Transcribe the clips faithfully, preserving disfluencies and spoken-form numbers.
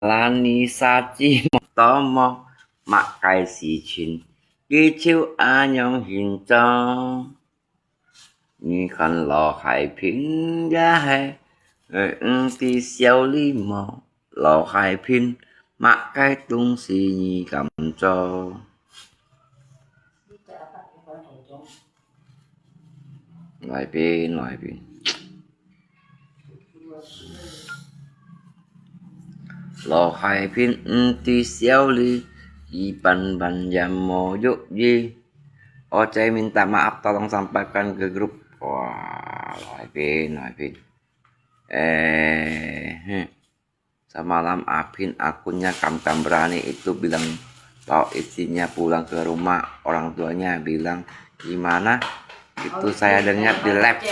蘭你啥子無多無，麼个事情，佢就恁樣形狀。你看老海平也係，呃，毋知笑你無？老海平，麼个東西你敢做？來賓，來賓。老海平毋知笑你，佢板板也無肉意。我這minta maaf, tolong sampaikan ke grup. Wah, 來賓，來賓。 Eh, hmm. Semalam Apin akunnya Kamkam Berani itu bilang, bawa istrinya pulang ke rumah, orang tuanya bilang, "Gimana?" Itu saya dengar di live.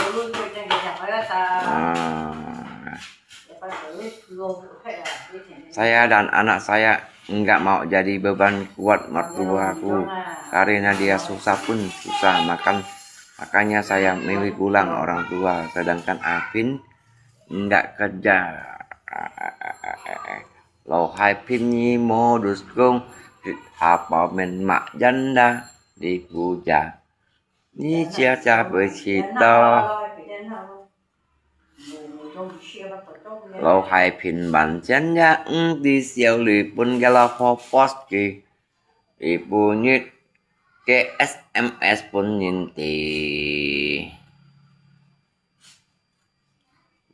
Ah. Saya dan anak saya enggak mau jadi beban kuat mertuaku, karena dia susah pun susah makan, makanya saya milih pulang orang tua, sedangkan Apin ndak kerja. Lô Hai Pin nyi modus kong, hit apa men mak janda dipuja. Nyi cia cia becita. Lô Hai Pin ban chen ya ng di siau li pun gala pho pos ki. Ipu nyit ke S M S pun nyin ti.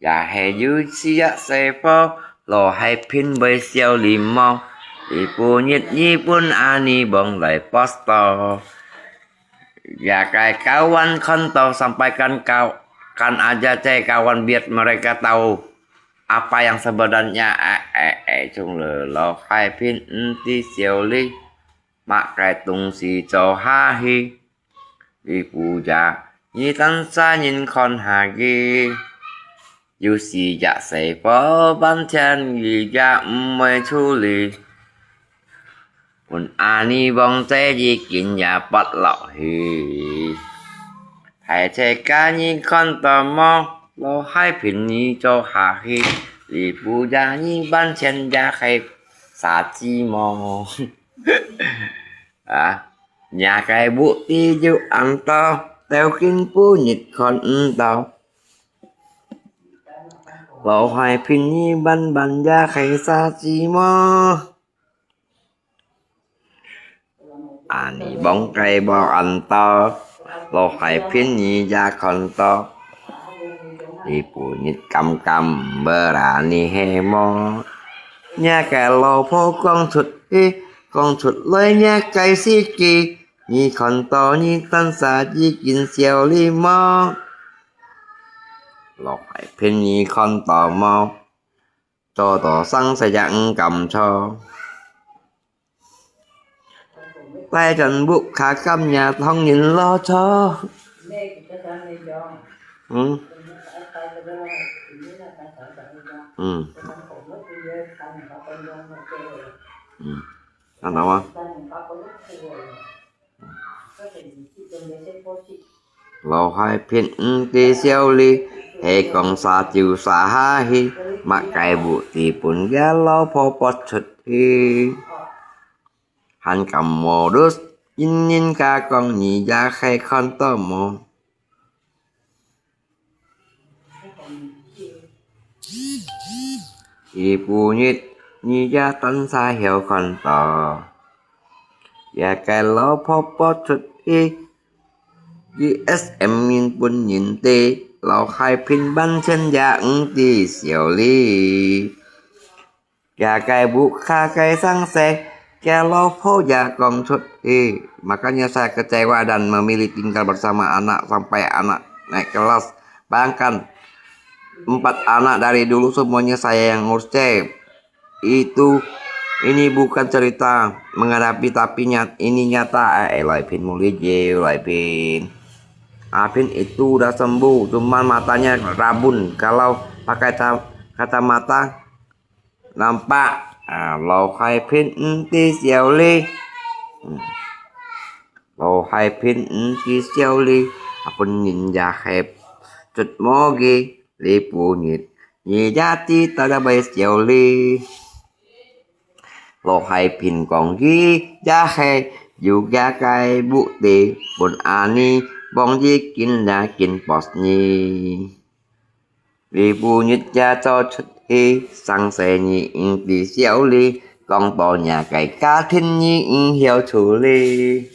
Ya he yu sia se pho, Lô Hai Pin bai siau li mo. Ipu nyit nyi pun ani bong lai pos to. Ya kai kawan khon to sampaikan kau, kan aja cai kawan biar mereka tahu apa yang sebenarnya. Eh, eh, eh, chung le Lô Hai Pin ng ti siau li. Mak kai tung si cho ha hi. Ipu ya, nyi tan sa nyin khon ha ki. Yu si ya se pho ban chen yi ya ng mai chu li. Pun ani bong cai yi kin ya pat lok hi. Hai cai ka nyi khon to mo, Lô Hai Pin nyi cho ha hi. Ipu ya nyi ban chen ya khai sa chi mo. A, nya kai bu ti yu an to, teo kin pu nyit khon ng to. Lô Hai Pin nyi ban ban ya khai sa chi mo. Ani bong kai bo an to, Lô Hai Pin nyi ya khon to. Ipu nyit kam kam berani he mo. Nya kai lo pho kong chut hi, kong chut loi nya kai si ki. Nyi khon to nyi tan sa yi kin siau li mo. Lô Hai Pin nyi khon to mo. Cho to sang sa ya ng kam cho. Tai chan bu kha kam nya thong nyin lo cho. Hmm. Hmm. Hmm. Ăn tau ma? Lô Hai Pin ng ti siau li, he kong sa chiu sa ha hi, mak kai bu ti pun ya lo pho pot chut hi. Han kam modus, yin yin ka kong nyi ya khai khon to mo. Ipu nyit, nyi ya tan sa hiau khon to. Ya kai lo pho pot chut hi. G S M nyin pun nyin ti, Lô Hai Pin ban chen ya ng ti siau li. Kia kai bu kha kai sang se, kia lo pho ya kong chut hi. Makanya saya kecewa dan memilih tinggal bersama anak sampai anak naik kelas. Bayangkan, empat anak dari dulu semuanya saya yang ngurus, cai. Itu, ini bukan cerita menghadapi, tapi nyat, ini nyata. Eh, eh, Lai Pin muli je, Lai Pin. Apin itu udah sembuh, cuman matanya rabun. Kalau pakai ca-, kacamata, nampak. Ah, Lô Hai Pin ng ti siau li. Hmm. Lô Hai Pin ng ti siau li. Apun nyin ya hep. Chut mo gi, li pu nyit. Nyi ya ti ta da bai siau li. 老海平講佢也係有佢个目的，分阿尼幫佢緊也緊boss你。禮拜日也走出去，生事你毋知少理，講到若个家庭你毋曉處理。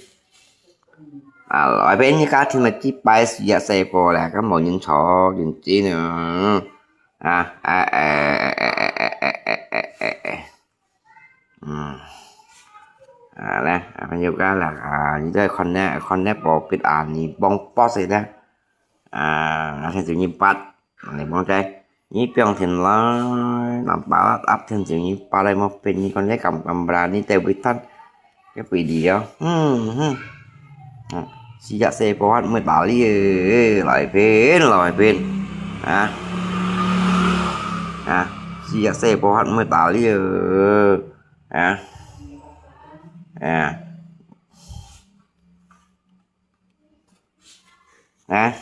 啊，來邊你家庭个幾擺事也細波啦，敢無人坐，認真啊！啊，哎，哎，哎，哎，哎，哎，哎，哎，哎。 嗯。啊，來，啊，朋友家啦，啊，你在看呢，看呢，寶貝啊，你幫boss的，啊，那天就你八，你幫在，你不用听了，那八了，啊，天就你八来，莫被你看呢，敢敢不然你在微谈，也不理哦，嗯哼。 啊，四隻細波還毋會打你誒，來片，來片。啊，啊，四隻細波還毋會打你誒，啊，啊，啊。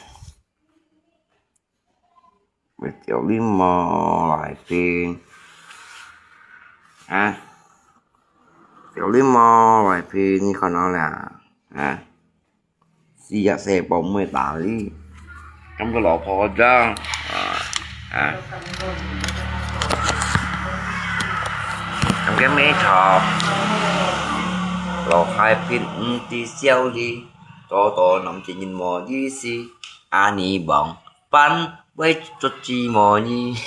會掉你毛來片。啊，掉你毛來片，你看到了啊？四隻細寶妹打你，感覺老婆這樣，啊，啊，感覺沒錯。老海平毋知少理，多多男仔人無意思，阿尼望 班會捉雞毛呢？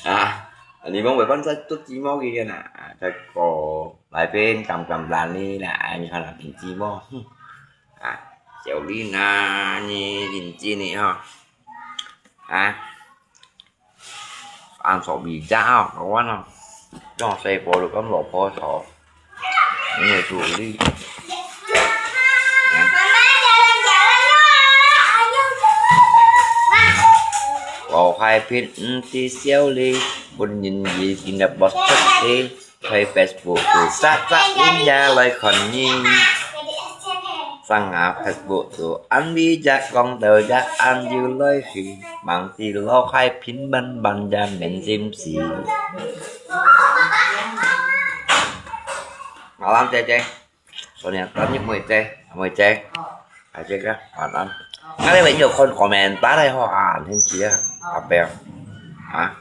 啊，你講會班在捉雞毛个呢？啊，再過來片敢敢爛呢啦，啊，你看那邊雞毛，哼，啊，小麗娜，你認真呢吼，啊。 安坐尾隻吼，好玩哦。這細波就敢老婆坐，因為助理。老海平毋知少理，本人已經入不出去，在Facebook度殺殺人家來看你。上下Facebook度安慰隻講到隻安又來去，望知老海平慢慢隻面心事。Malam姐姐，昨天當日妹姐，妹姐，還這個晚安。那你們有看comment打來吼啊，天氣啊，阿伯啊。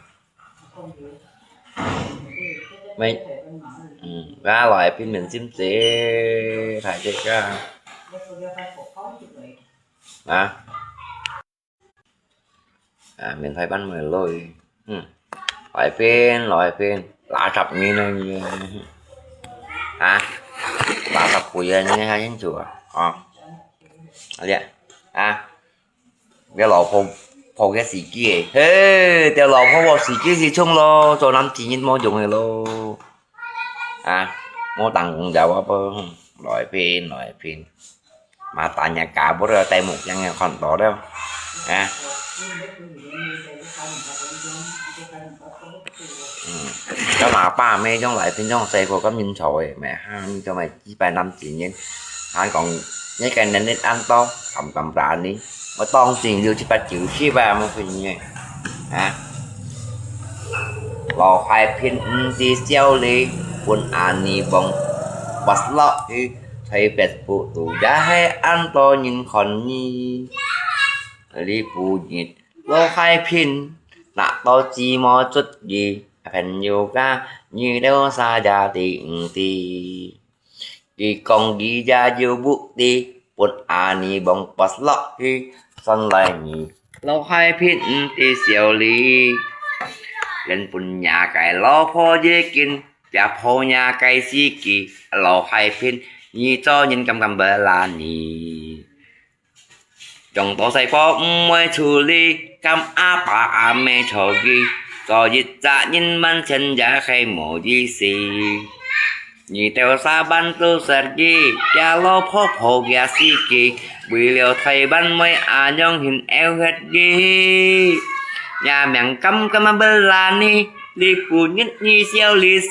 喂，嗯，啊，來片面心姐，大家看。啊？啊，面台班妹來，嗯，來片，來片，垃圾面呢，啊？垃圾鬼啊，你還清楚啊？啊？啊，這，啊？ 你老婆抱个時機誒，嘿，條老婆抱時機係衝咯，做男子人無用个咯。啊，無當講就話啵，來片來片，嘛打人家不了，戴目鏡也看到了，啊。嗯，該嘛爸咩種來片種細個咁認錯誒，咩哈，你做咩幾百男子人，還講你个能力恁多，敢敢打你？ 我當時有七八九十啊，無騙你。啊？老海平毋知少理，分阿尼望發落去，在Facebook度也係恁多人看你。禮拜日，老海平，拿到雞毛捉你，朋友家，你兜儕也知毋知？ 佢講佢也有目的，分阿尼望發落去，算來你老海平毋知少理，連分若个老婆已經，也抱若个時機，老海平，你做人敢敢不拉你？ 用到細波毋會處理，敢阿爸阿姆坐佢，做一隻人萬千也係無意思。你兜儕半途殺佢，佢老婆抱佢時機，為了台灣妹阿娘很愛惜佢。若命敢敢不拉你，你不日你少理事，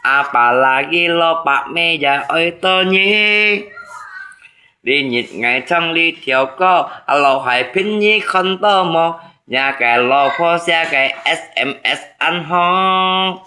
阿爸拉佢老爸姆也愛到你。 你日𠊎唱這條歌，啊，老海平你看到無？若个老婆寫个S M S恁好。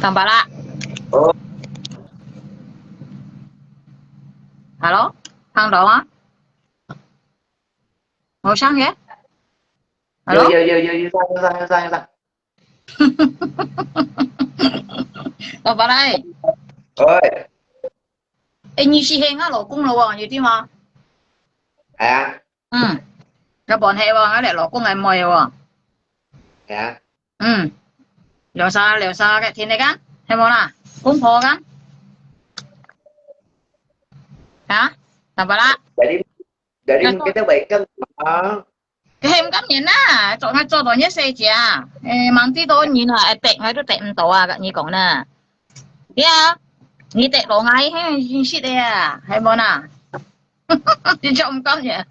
Tambah lah。哦， Hello，聽到嗎？無聲个？Hello，有有有有有聲有聲有聲有聲。老伯來，喂，誒，你是係我老公了哦，你知嗎？係啊，嗯，有關係哦，我係老公个妹哦。係啊，嗯，聊啥聊啥个，聽你講，係無啦？公婆講，啊，怎麼啦？有啲有啲記得為跟啊，佢係毋甘願啦，做𠊎做到你細姐啊，誒，忙幾多年啦，誒，得𠊎都得毋到啊，跟你講啦。對啊，你得到𠊎，係認識个啊，係無啦？你就毋甘願。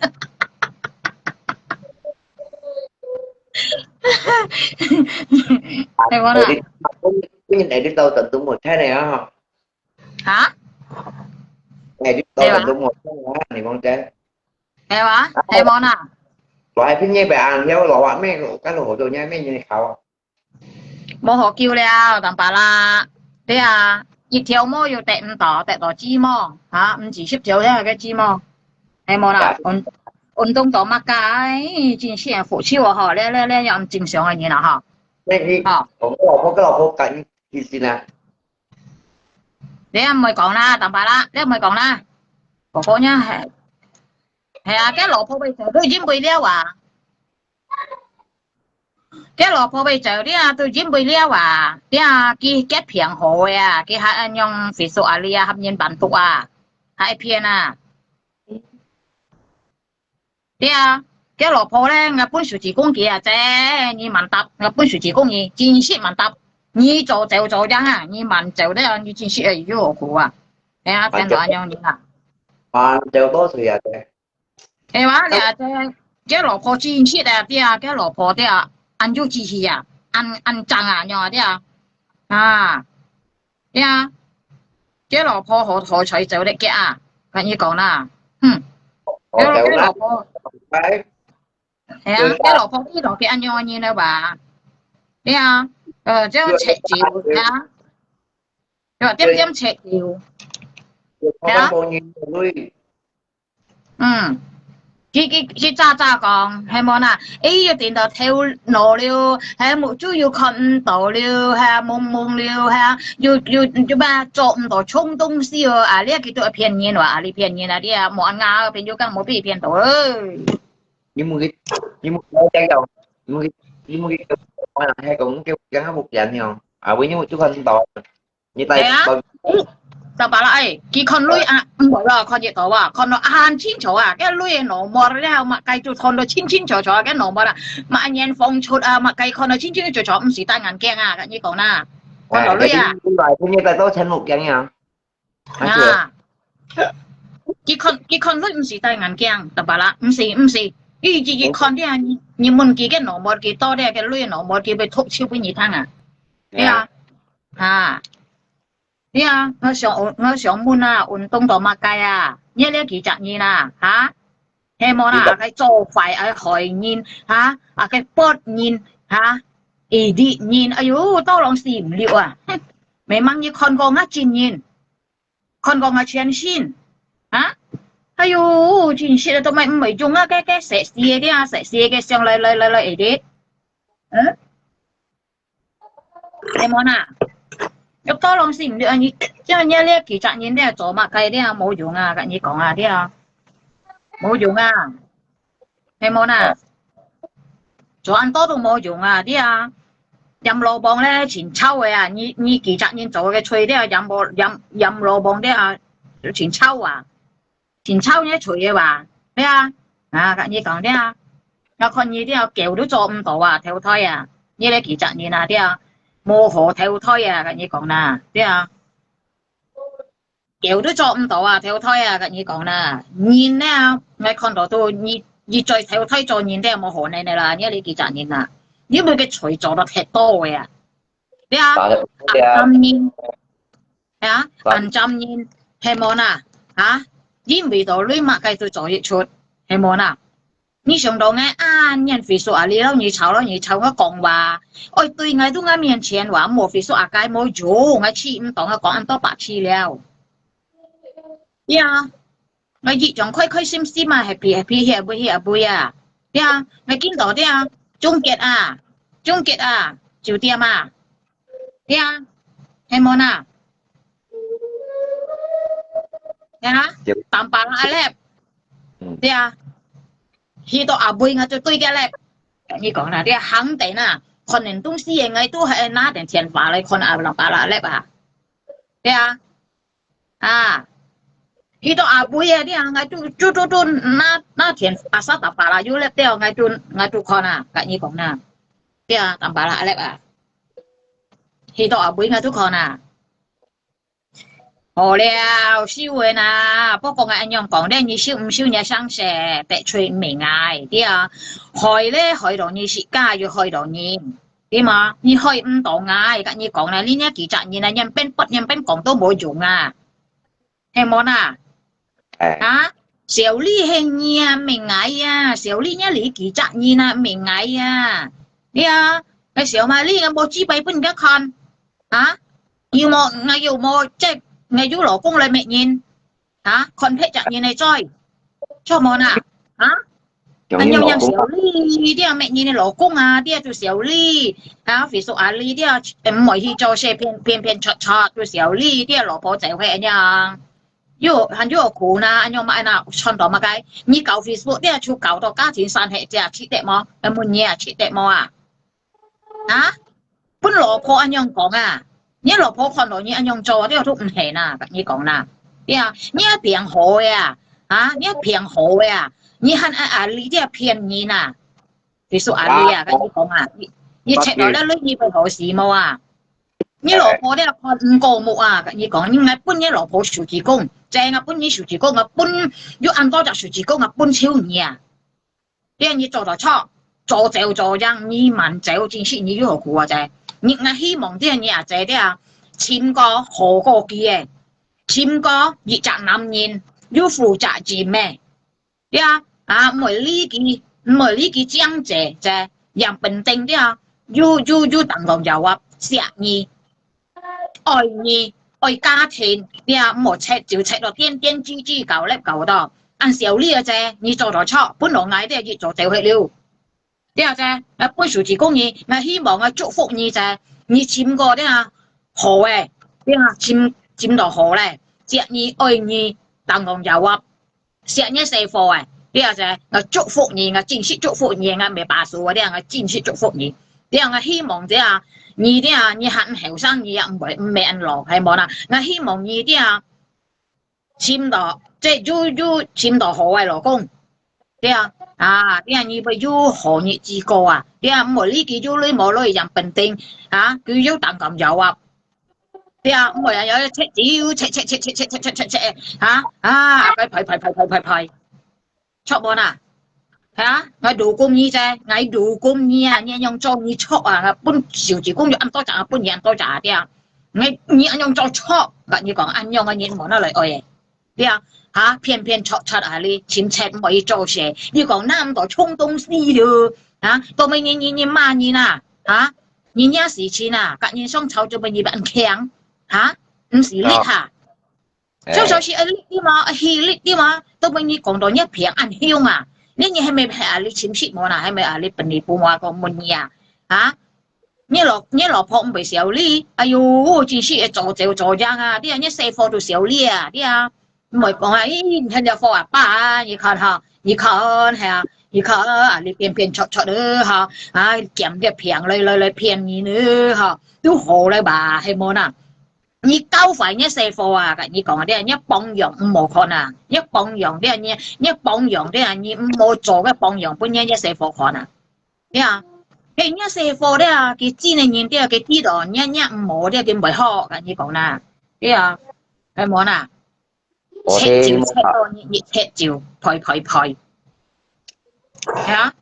係無啦？今今日你到等都冇聽你啊，哈？你到等都冇聽啊，你講真，係哇？係無啦？我還聽你白啊，你要老話咩？該老好多年咩你考啊？無好救了，當巴啦。對啊，一條毛又得毋到，得到雞毛，哈，毋止十條了个雞毛，係無啦？運運動到麼个？哎，真係福氣哦吼，這這這樣正常个人啊哈。那你好，我老婆跟老婆感情呢？你也毋會講啦，當巴啦，你也毋會講啦。哥哥呢係係啊，該老婆會走都已經會了啊。該老婆會走了啊，都已經會了啊。對啊，佢佢騙好个啊，佢還恁樣Facebook啊，你啊，合人辦毒啊，還騙啊。對啊，該老婆咧，𠊎本手指公佢啊，這你慢答，𠊎本手指公你，真實慢答。你做走做樣啊，你慢走咧，你真實會有苦啊。哎呀，真係恁樣你啊。啊，就多歲啊，這係哇，你啊，這該老婆真實啊，對啊，該老婆對啊，恁有志氣啊，恁恁正啊，樣啊，對啊，啊，對啊，該老婆好好才走得嘅啊，跟你講啦，嗯，該該老婆，哎，係啊，該老婆知道佢恁樣个人了吧？對啊，呃，這樣赤照啊，對吧？點點赤照。有可能無人類。嗯，佢佢佢早早講，係無啦？哎，又跌到頭腦了，係目珠又看毋到了，係蒙蒙了，係又又又咩做毋到衝東西哦，啊，你佢都係騙人哇，啊，你騙人啊，你啊，無恁啱，朋友講無被騙到，哎。你莫去，你莫去講，你莫去，你莫去講，我人係講叫講下目標呢，啊，為你就看到。 你帶係啊，嗯，就罷啦，哎，佢看鐳啊，毋會啦，看得到啊，看到恁清楚啊，該鐳个腦膜咧，嘛，該就看到清清楚楚啊，該腦膜啦，嘛，眼放出啊，嘛，該看到清清楚楚，毋使戴眼鏡啊，跟你講啦，看到鐳啊。你來，你帶到陳木鏡啊？啊，佢看佢看鐳毋使戴眼鏡，就罷啦，毋使毋使，佢佢佢看咧，你你問佢个腦膜幾多咧，該鐳腦膜佢會讀出俾你聽啊，對啊，啊。 對啊，𠊎想𠊎想問啊，運動到麼个啊？你這幾隻人啊，哈？係無啦，該做壞啊，害人，哈？啊，該潑人，哈？會跌人，哎喲，到人死毋了啊！哼，明明你看過𠊎真人，看過𠊎全身，哈？哎喲，真實啊，都毋會用啊，該該食死个啊，食死个上來來來來會跌，嗯？ 係無啦？有多人死毋對，你叫你這幾隻人咧做麼个咧無用啊？跟你講啊，對啊，無用啊，係無啦？做恁多都無用啊，對啊。閻羅王咧，真臭个啊！你你幾隻人做个罪咧，閻羅閻閻羅王咧啊，真臭啊！ 真臭你罪个哇，對啊，啊，跟你講對啊，𠊎看你對啊，狗都做毋到啊，投胎啊，你這幾隻人啊，對啊，無好投胎啊，跟你講啦，對啊，狗都做毋到啊，投胎啊，跟你講啦，人呢，𠊎看到都你你再投胎做人，對啊，無可能个啦，你這幾隻人啊，你每個罪做到忒多个啊，對啊，打的啊，男人。 啊，恁針人係無啦？啊，因為到你麼个都做得出，係無啦？你想到𠊎恁樣Facebook啊，你摎你吵摎你吵，𠊎講話，愛對𠊎在𠊎面前話，無Facebook啊，該無用，𠊎試毋到，𠊎講恁多百次了。呀，𠊎一樣開開心心啊，happy happy，去啊飛去啊飛啊。呀，𠊎見到呀，終結啊，終結啊，酒店啊，呀，係無啊？呀，Tampalak Alap，嗯，呀，去到阿妹，𠊎就對佢咧。你講啦，你行等啊，可能東西个，𠊎都係拿等電話來看啊，Tampalak Alap啊。呀，啊，去到阿妹啊，你啊，𠊎都都都都拿拿電話，asal Tampalak Alap，𠊎都𠊎都看啊，跟你講啦，呀，Tampalak Alap啊，去到阿妹，𠊎都看啊。 好了，收个啦，不過𠊎恁樣講咧，你收毋收你个聲勢，得罪毋係𠊎，對啊。害咧害到你自家，又害到人，對無？你害毋到𠊎，跟你講啦，你這幾隻人啊，人變不人變講都無用啊，係無啊？哎，啊，小麗係你啊，毋係𠊎啊，小麗這裡幾隻人啊，毋係𠊎啊，對啊。該小瑪麗啊，無幾擺分人家看。 啊？又無，𠊎又無，這𠊎有老公來搣人？啊？看別隻人个嘴，著無啊？啊？恁樣樣小麗，這搣人个老公啊，這就小麗，啊，Facebook啊，你這毋會去做事，騙騙騙撮撮，就小麗，這老婆就係恁樣。又還有苦呢，恁樣嘛，那賺到麼个？你搞Facebook，這就搞到家庭散忒，這值得無？問你啊，值得無啊？ 啊？分老婆恁樣講啊？你老婆看到你恁樣做，這都毋係啦，跟你講啦。對啊，你愛騙好个啊，啊，你愛騙好个啊，你還愛啊，你這騙人啊？你說啊，你啊，跟你講啊，你你切到了，你會好死無啊？你老婆這看毋過目啊，跟你講，你應該分你老婆手指公，這个分你手指公啊，分有恁多隻手指公啊，分手你啊！ 這你做到著，做走做樣，你慢走，真係你有好苦啊！這你𠊎希望這你啊，這這啊，尋個好過佢个，尋個一隻男人有負責任个，對啊，啊，毋會理佢，毋會理佢靚仔，這樣本定對啊，有有有當當有啊，惜你。 愛你，愛家庭，你啊，毋好切就切到癲癲豬豬，搞粒搞到。恁小麗啊，這你做到著，本來𠊎這一早就去了。你啊，這𠊎分手指公你，𠊎希望𠊎祝福你這，你尋個這啊好个，你啊尋尋到好咧，惜你愛你，當當有啊。 惜你細貨啊，你啊，𠊎祝福你，𠊎真實祝福你，𠊎毋係巴數啊，你啊，𠊎真實祝福你。你啊，𠊎希望這啊，你這啊，你還後生，你也毋會毋會恁老，係無啦？𠊎希望你這啊，尋到，這有有尋到好个老公，對啊，啊，你啊，你會有好日子過啊，你啊，毋好理佢有女無女，樣本定啊，佢有當當有啊。 對啊，毋會啊，有切酒，切切切切切切切切切，哈啊，該排排排排排排，著無啦？哈，𠊎老公你知，𠊎老公你啊，你恁樣做你著啊，𠊎分手指公有恁多隻啊，分你恁多隻啊，對啊。你你恁樣做著，𠊎你講恁樣个人無拿來愛个。 對啊，哈，騙騙撮撮啊，你親切毋可以做事。你講那麼多衝東西了，啊，都沒你你你罵你啦，啊，你你事情啊，跟人相吵就被你很強，啊，毋是力哈。啊。哎。就說是一力的嘛，一力的嘛，都被你講到你平安凶啊。你你還沒啊，你親戚無啦，還沒啊，你本地父母講問你啊，啊， 你老你老婆毋會小麗，哎喲，真係會做走做樣啊！你啊，你細貨都小麗啊！你啊，毋會講啊，咦，你看這貨啊，爸啊，你看哈，你看係啊，你看啊，你騙騙撮撮的哈，啊，撿這騙來來來騙你呢哈，都好了吧，係無啦？你教壞你細貨啊，跟你講啊，你你榜樣毋好看啊，你榜樣你你你榜樣你你毋好做个榜樣，分你你細貨看啊。 對啊，嘿，若細貨咧，佢真个人咧，佢知道，若若毋好咧，佢毋會好，跟你講啦，對啊，係無啦？切就切到你，你切就，呸呸呸，係啊，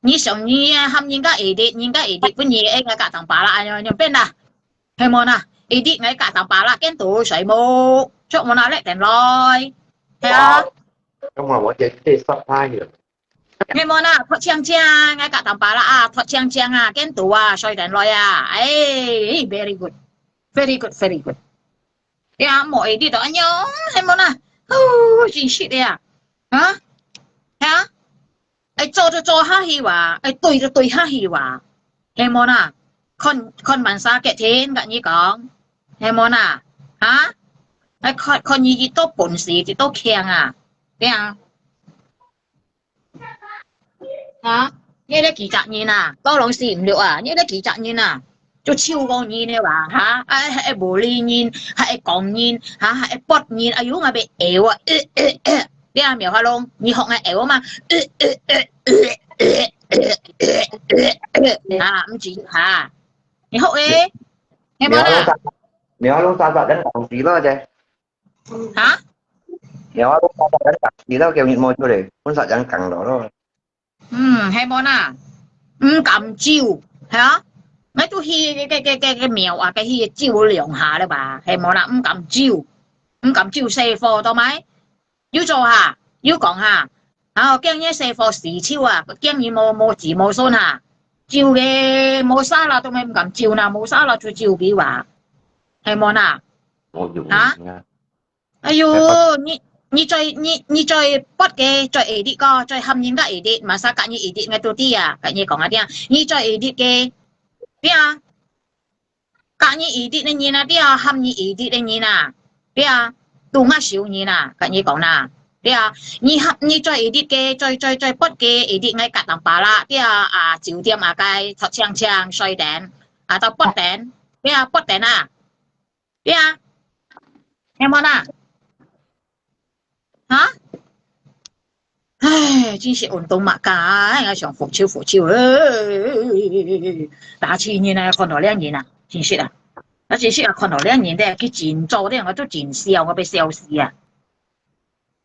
你想你啊，喊人家edit，人家edit分你，哎，𠊎隔當巴啦，哎喲，你變啦，係無啦？edit𠊎隔當巴啦，見到水無？著無啦？搦等來，係啊。哇，咁我我就即係失敗了。係無啦？托青青，𠊎甲當巴拉啊，托青青啊，見到啊，衰人來啊，哎，very good，very good，very good。對啊，無一日都恁樣，係無啦？哦，真實个啊，啊，係啊，愛做就做下去哇，愛對就對下去哇，係無啦？看看萬儕決定，甲你講，係無啦？啊，愛看看你幾多本事，幾多強啊，對啊。 哈？你這幾隻人啊，都攏死毋了啊！你這幾隻人啊，就超過人了啊！哈？還還無理人，還會講人，哈？還會駁人，哎喲，𠊎被咬啊！你啊，苗華龍，你學𠊎咬嘛？啊，毋止哈？你學誒？係無啦？苗華龍三隻，苗華龍三隻，人講死了啫。 哈？你話都發發人講，你都叫你摸出來，本身人講了咯。嗯，係無啦？毋敢走，哈？𠊎都去个个个个廟啊，个去走兩下了吧，係無啦？毋敢走，毋敢走細貨，到尾又做哈，又講哈，啊，驚你細貨死手啊，驚你無無子無孫啊，走个無啥啦，都毋敢走啦，無啥啦，就走表啊，係無啦？我有啊。 哎喲，你你再你你再發个，再edit个，再喊人家edit，嘛使甲你edit个都知啊，甲你講啊，對啊，你再edit个，對啊，甲你edit个人啊，對啊，喊你edit个人啊，對啊，都𠊎收人啊，甲你講啦，對啊，你喊你再edit个，再再再發个edit，𠊎甲當巴拉，對啊，啊，酒店啊，該托青青，睡等，啊，到發等，對啊，發等啊。 對啊，係無啦？哈？唉，真是運動嘛，該𠊎想扶手扶手，唉，打氣人啊，看到這人啊，真是啊，啊，真是啊，看到這人咧，佢真做咧，𠊎都真笑，𠊎被笑死啊！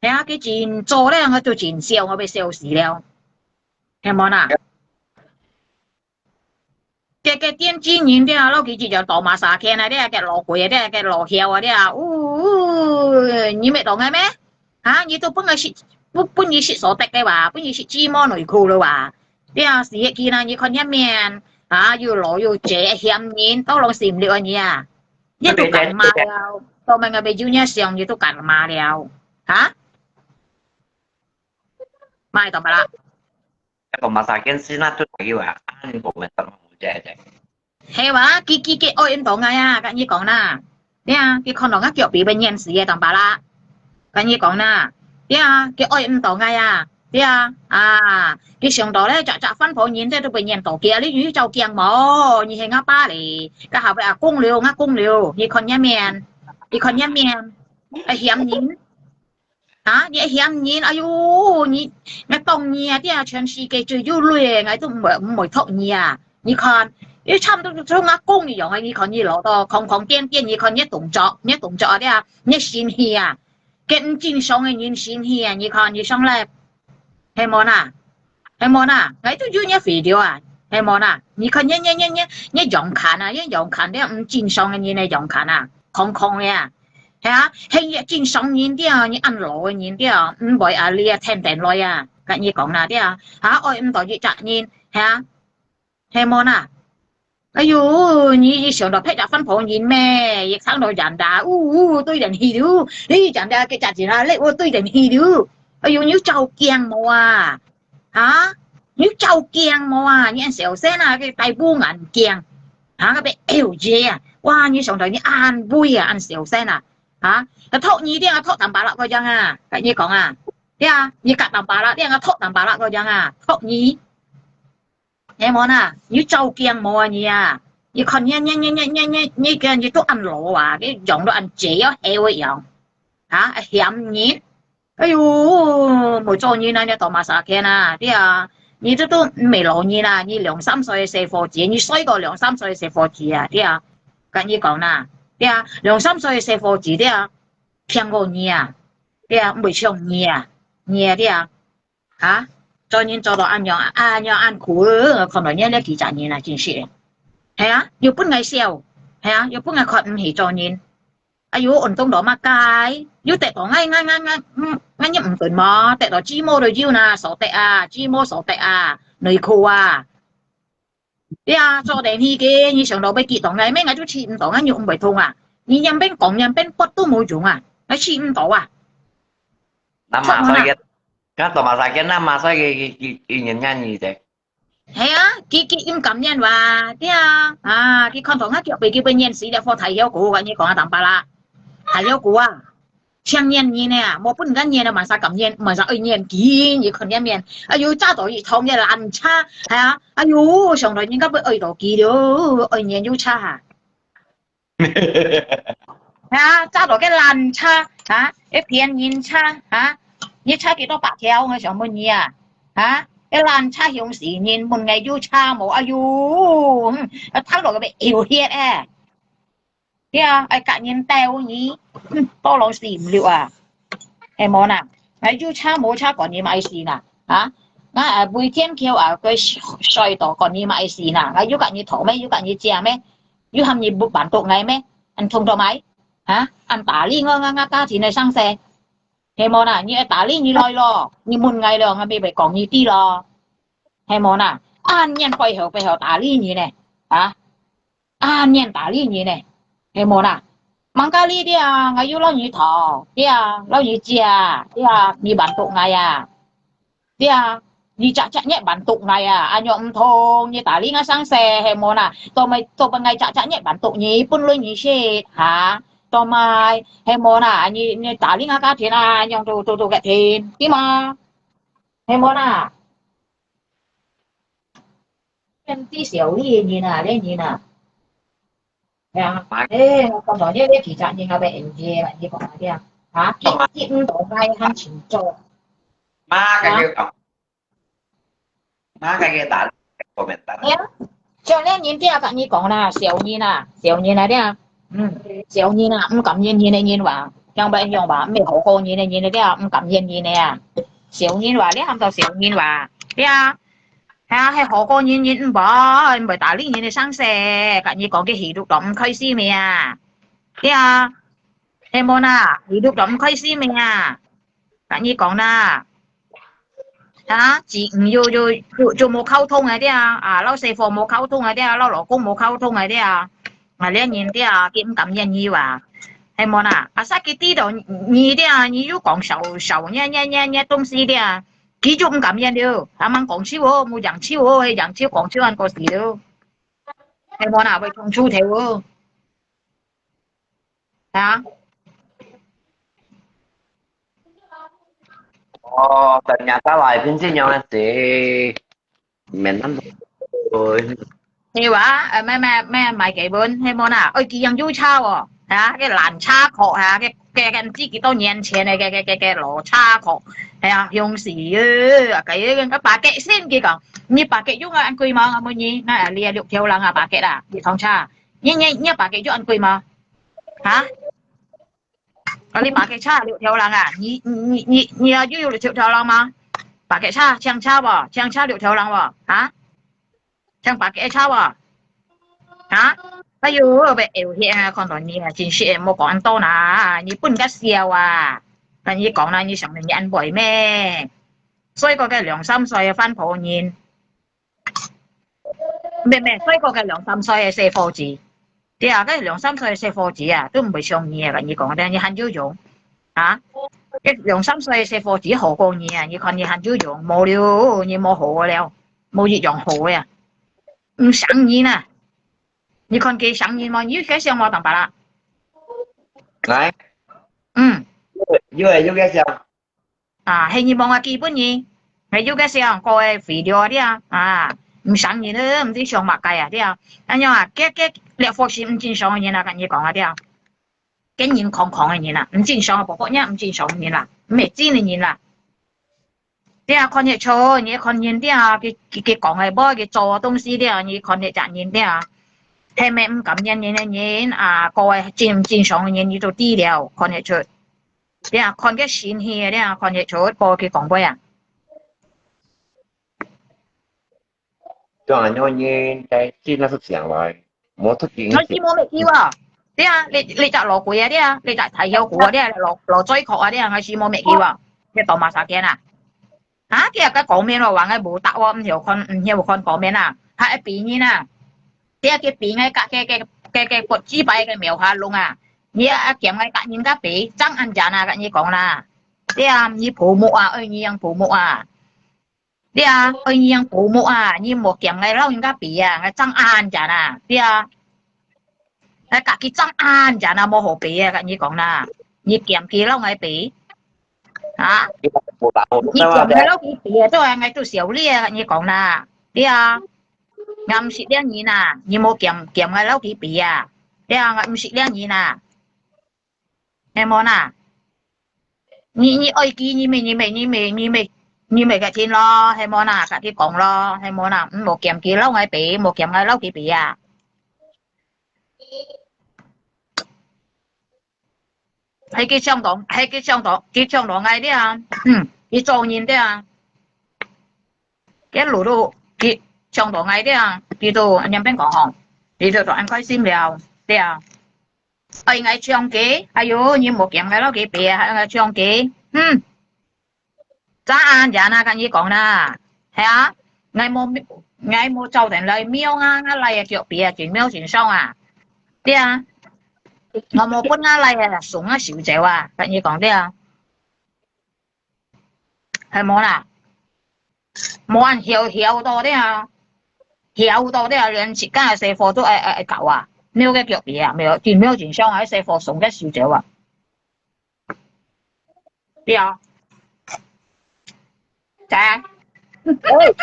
係啊，佢真做咧，𠊎都真笑，𠊎被笑死了，係無啦？ 个个電子人个啊，老幾隻就大馬沙圈啊，這个老鬼啊，這个老妖啊，這，嗚，你毋懂个咩？哈，你都分佢食，分分佢食所得个哇，分佢食芝麻內褲了哇。這時日佢呢，你看你面，啊，又老又斜，嫌人，都攏心了你啊。你都敢罵了，到尾个被有你想，你都敢罵了，哈？罵到麼啦？ Kau masakin sina tu lagi wa, ang komentar mo dede. 係哇，佢佢佢愛毋到𠊎啊，甲你講啦。對啊，佢看到𠊎腳皮會黏死个當巴拉。甲你講啦。對啊，佢愛毋到𠊎啊。對啊，啊，佢想到咧，隻隻番婆人這都會黏到佢啊，你有照鏡無？你係𠊎爸咧，該下尾阿公了，阿公了，你看你面，你看你面，會嫌人。 啊，你會嫌人，哎喲，你，𠊎當你啊，這全世界最有鐳个，𠊎都毋會毋會托你啊。你看，你差毋多就像阿公一樣个，你看你老到康康健健，你看你動作，你動作啊，這，你神氣啊，跟毋正常个人神氣啊，你看你上來，係無啦？ 係無啦？𠊎都有你肥料啊，係無啦？你看你你你你你樣看啊，你樣看，你毋正常个人个樣看啊，空空个啊，係啊，係正常人个，你恁老个人个，毋會啊，你啊天天來啊，甲你講啦，對啊，哈，愛毋到一隻人，係啊，係無啦？ 哎喲，你你想到別隻番婆人咩？一看到人家，嗚嗚，對人去了，你人家个家姐啦，你我對人去了。哎喲，你有照鏡無啊？哈？你有照鏡無啊？你恁小心啊，个戴副眼鏡，哈，个被L J啊，哇，你想到你恁威啊，恁小心啊，哈？啊，托你定啊，托淡巴拉个樣啊，甲你講啊，對啊，你甲淡巴拉定啊，托淡巴拉个樣啊，托你。 係無啦？你有照鏡無啊你啊？你看你你你你你你你个你都恁老啊，你樣都恁斜，要黑个樣，哈，嫌人。哎喲，無做人啊，你大馬沙圈啊，對啊，你這都毋係老人啊，你兩三歲个細伙子，你衰過兩三歲个細伙子啊，對啊，甲你講啦，對啊，兩三歲个細伙子，對啊，騙過你啊，對啊，毋會像你啊，你啊，對啊。 哈？做人做到恁樣，恁樣恁苦，看到你這幾隻人啊，真是个。係啊，又分𠊎笑，係啊，又分𠊎看毋起做人。哎喲，運動到麼个？有得到𠊎，𠊎，𠊎，𠊎，嗯，𠊎又毋準無？得到雞毛都有啦，手袋啊，雞毛手袋啊，內褲啊。對啊，做電視个，你想到要幾多？𠊎咩，𠊎就試毋到，𠊎又毋會痛啊。你兩邊講兩邊骨都無用啊，𠊎試毋到啊。那馬上个，那多馬上个，那馬上个，个，个，个人家你的。 係啊，佢佢毋甘願哇，對啊，啊，佢看到𠊎腳背佢會黏死了，火大腰股，𠊎你講啊，當巴啦，大腰股啊，像黏人呢啊，無分人黏啊，萬啥甘黏，萬啥愛黏佢，你看黏黏，哎喲，揸到一桶个爛茶，係啊，哎喲，上來人家會愛到佢了，愛黏又茶哈。 啊，揸到个爛車，啊，个騙人車，啊，你車幾多百條？𠊎想問你啊，啊，个爛車向死人問𠊎有車無？哎喲，嗯，啊，聽到个要流血誒。對啊，愛甲人鬥你，嗯，多老死毋了啊！係無啦？𠊎有車無車，管你買死啦，啊！𠊎啊，每天橋啊，佢睡到管你買死啦！𠊎有甲你討咩？有甲你借咩？ 有喊你不滿足𠊎咩？恁痛到咩？哈？恁打理𠊎，𠊎，𠊎家庭个生事，係無啦？你愛打理你來咯，你問𠊎咯，𠊎咪會講你知咯，係無啦？恁樣背後背後打理你呢，啊？恁樣打理你呢，係無啦？吂該哩，對啊，𠊎有摎你討，對啊，摎你借，對啊，你滿足𠊎啊？ 對啊，你隻隻月滿足𠊎啊，恁樣毋通，你打理𠊎生事，係無啦？做麼，做麼𠊎隻隻月滿足你，分類你食，哈？做麼，係無啦？你，你打理𠊎家庭啊，恁樣做，做，做个天，對無？係無啦？變知小利个人啊，這人啊。 係啊，誒，𠊎講到這个其實應該會應該啦，你講啊，對啊，哈，佢佢毋到該還清楚。嘛，該个講，嘛，該个打，我們打。係啊，像這人對啊，甲你講啦，小人啊，小人啊，對啊，嗯，小人啊，毋甘願人个人話，像白樣話，毋係好過人个人个對啊，毋甘願人个啊，小人話，你喊做小人話，對啊。 係啊，係好過人人毋會，毋會打理人个生事，甲你講个喜怒都毋開心个啊。對啊，係無啦？喜怒都毋開心个啊。甲你講啦，啊，子女又又又又無溝通个，對啊，啊，老師傅無溝通个，對啊，老老公無溝通个，對啊，啊，這人對啊，佢毋甘願你啊，係無啦？啊，煞佢知道你對啊，你又講少少，你你你你東西對啊。 佢就毋甘願了，阿吂講笑哦，無贏手哦，係贏手講笑還過死了，係無啦？會衝出頭哦，啊？哦，等下再來，平時樣个事，免恁多。係哇，誒，買買買買幾本，係無啦？愛佢樣有差哦，啊，个爛差殼啊，个个个毋知幾多年前个个个个个老差殼，係啊，用死啊，个个个八百先佢講，你八百用啊，恁貴嗎？𠊎問你，那你六條人啊，八百啊，一趟車，你你你八百用恁貴嗎？哈？啊，你八百車六條人啊？你你你你啊，又有六條人嗎？八百車，像車無？像車六條人無？哈？ 像八百車無？哈？哎喲，要嘔血啊！看到你啊，真是無講恁多啦，你分人家笑啊！跟你講啦，你想你安慰咩？所以講个兩三歲个番婆人，毋毋，所以講个兩三歲个細伙子，對啊，个兩三歲个細伙子啊，都毋會像你啊！跟你講，你還有用啊？个兩三歲个細伙子好過你啊！你看你還有用，無了，你無好了。 無一樣好个啊。毋成人啊！你看佢成人無？你有該想無，當白啦？來，嗯，有誒，有該想。啊，係你望下基本人，係有該想，過个肥料啊，對啊，啊，毋成人啊，毋知想麼个啊，對啊。恁樣啊，該該這伙係毋正常个人啊，跟你講啊，對啊。跟人空空个人啊，毋正常个，包括你毋正常个人啦，毋係真个人啦。 對啊，看得出，你看人對啊，佢佢佢講个無，佢做个東西對啊，你看得出人對啊，係毋係毋甘願人个人啊，過个正正常个人，你都知了，看得出。對啊，看个心氣个對啊，看得出，過佢講話啊。對啊，因為人在進那是講來，無出境。我知無咩叫啊？對啊，你，你隻老鬼啊，對啊，你隻大枵鬼啊，對啊，老，老嘴殼啊，對啊，𠊎死無滅去哦。你當麼儕見啊？啊，佢个講面咯，話𠊎無答哦，毋曉看，毋曉看講面啊，還愛比人啊。對啊，佢比𠊎甲，甲，甲，甲，甲佛寺拜个廟下弄啊，你啊，兼𠊎甲人家比，爭恁遠啊，甲你講啦。對啊，你婆目啊，愛你樣婆目啊。 對啊，愛你樣婆目啊，你莫兼𠊎摎人家比啊，𠊎爭恁遠啊，對啊。𠊎甲佢爭恁遠啊，無好比啊，甲你講啦。你兼佢摎𠊎比，啊？你兼𠊎摎佢比啊，做下𠊎都笑你啊，甲你講啦。對啊，𠊎毋識這人啊，你莫兼，兼𠊎摎佢比啊。對啊，𠊎毋識這人啊。 係無啦？你，你愛佢，你咪，你咪，你咪，你咪，你咪甲佢咯，係無啦？甲佢講咯，係無啦？毋好兼佢摎𠊎比，莫兼𠊎摎佢比啊！係佢搶到，係佢搶到，佢搶到𠊎了啊！嗯，佢做人了啊！佢路路，佢搶到𠊎了啊！佢都恁樣變講吼，佢都都恁開心了，對啊！ 愛𠊎搶佢，哎喲，你莫兼𠊎摎佢比啊，愛𠊎搶佢，嗯，爭恁遠啊，甲你講啦，係啊，𠊎無，𠊎無走等來廟啊，𠊎倈仔腳比啊，真廟真上啊，對啊，𠊎無分𠊎倈仔送啊收走啊，甲你講對啊。 係無啦？無恁曉曉到這啊，曉到這啊，連自家个細貨都愛，愛，愛搞啊，廟个腳皮啊，廟，真廟真上啊，細貨送个收走啊。對啊。姐。喂。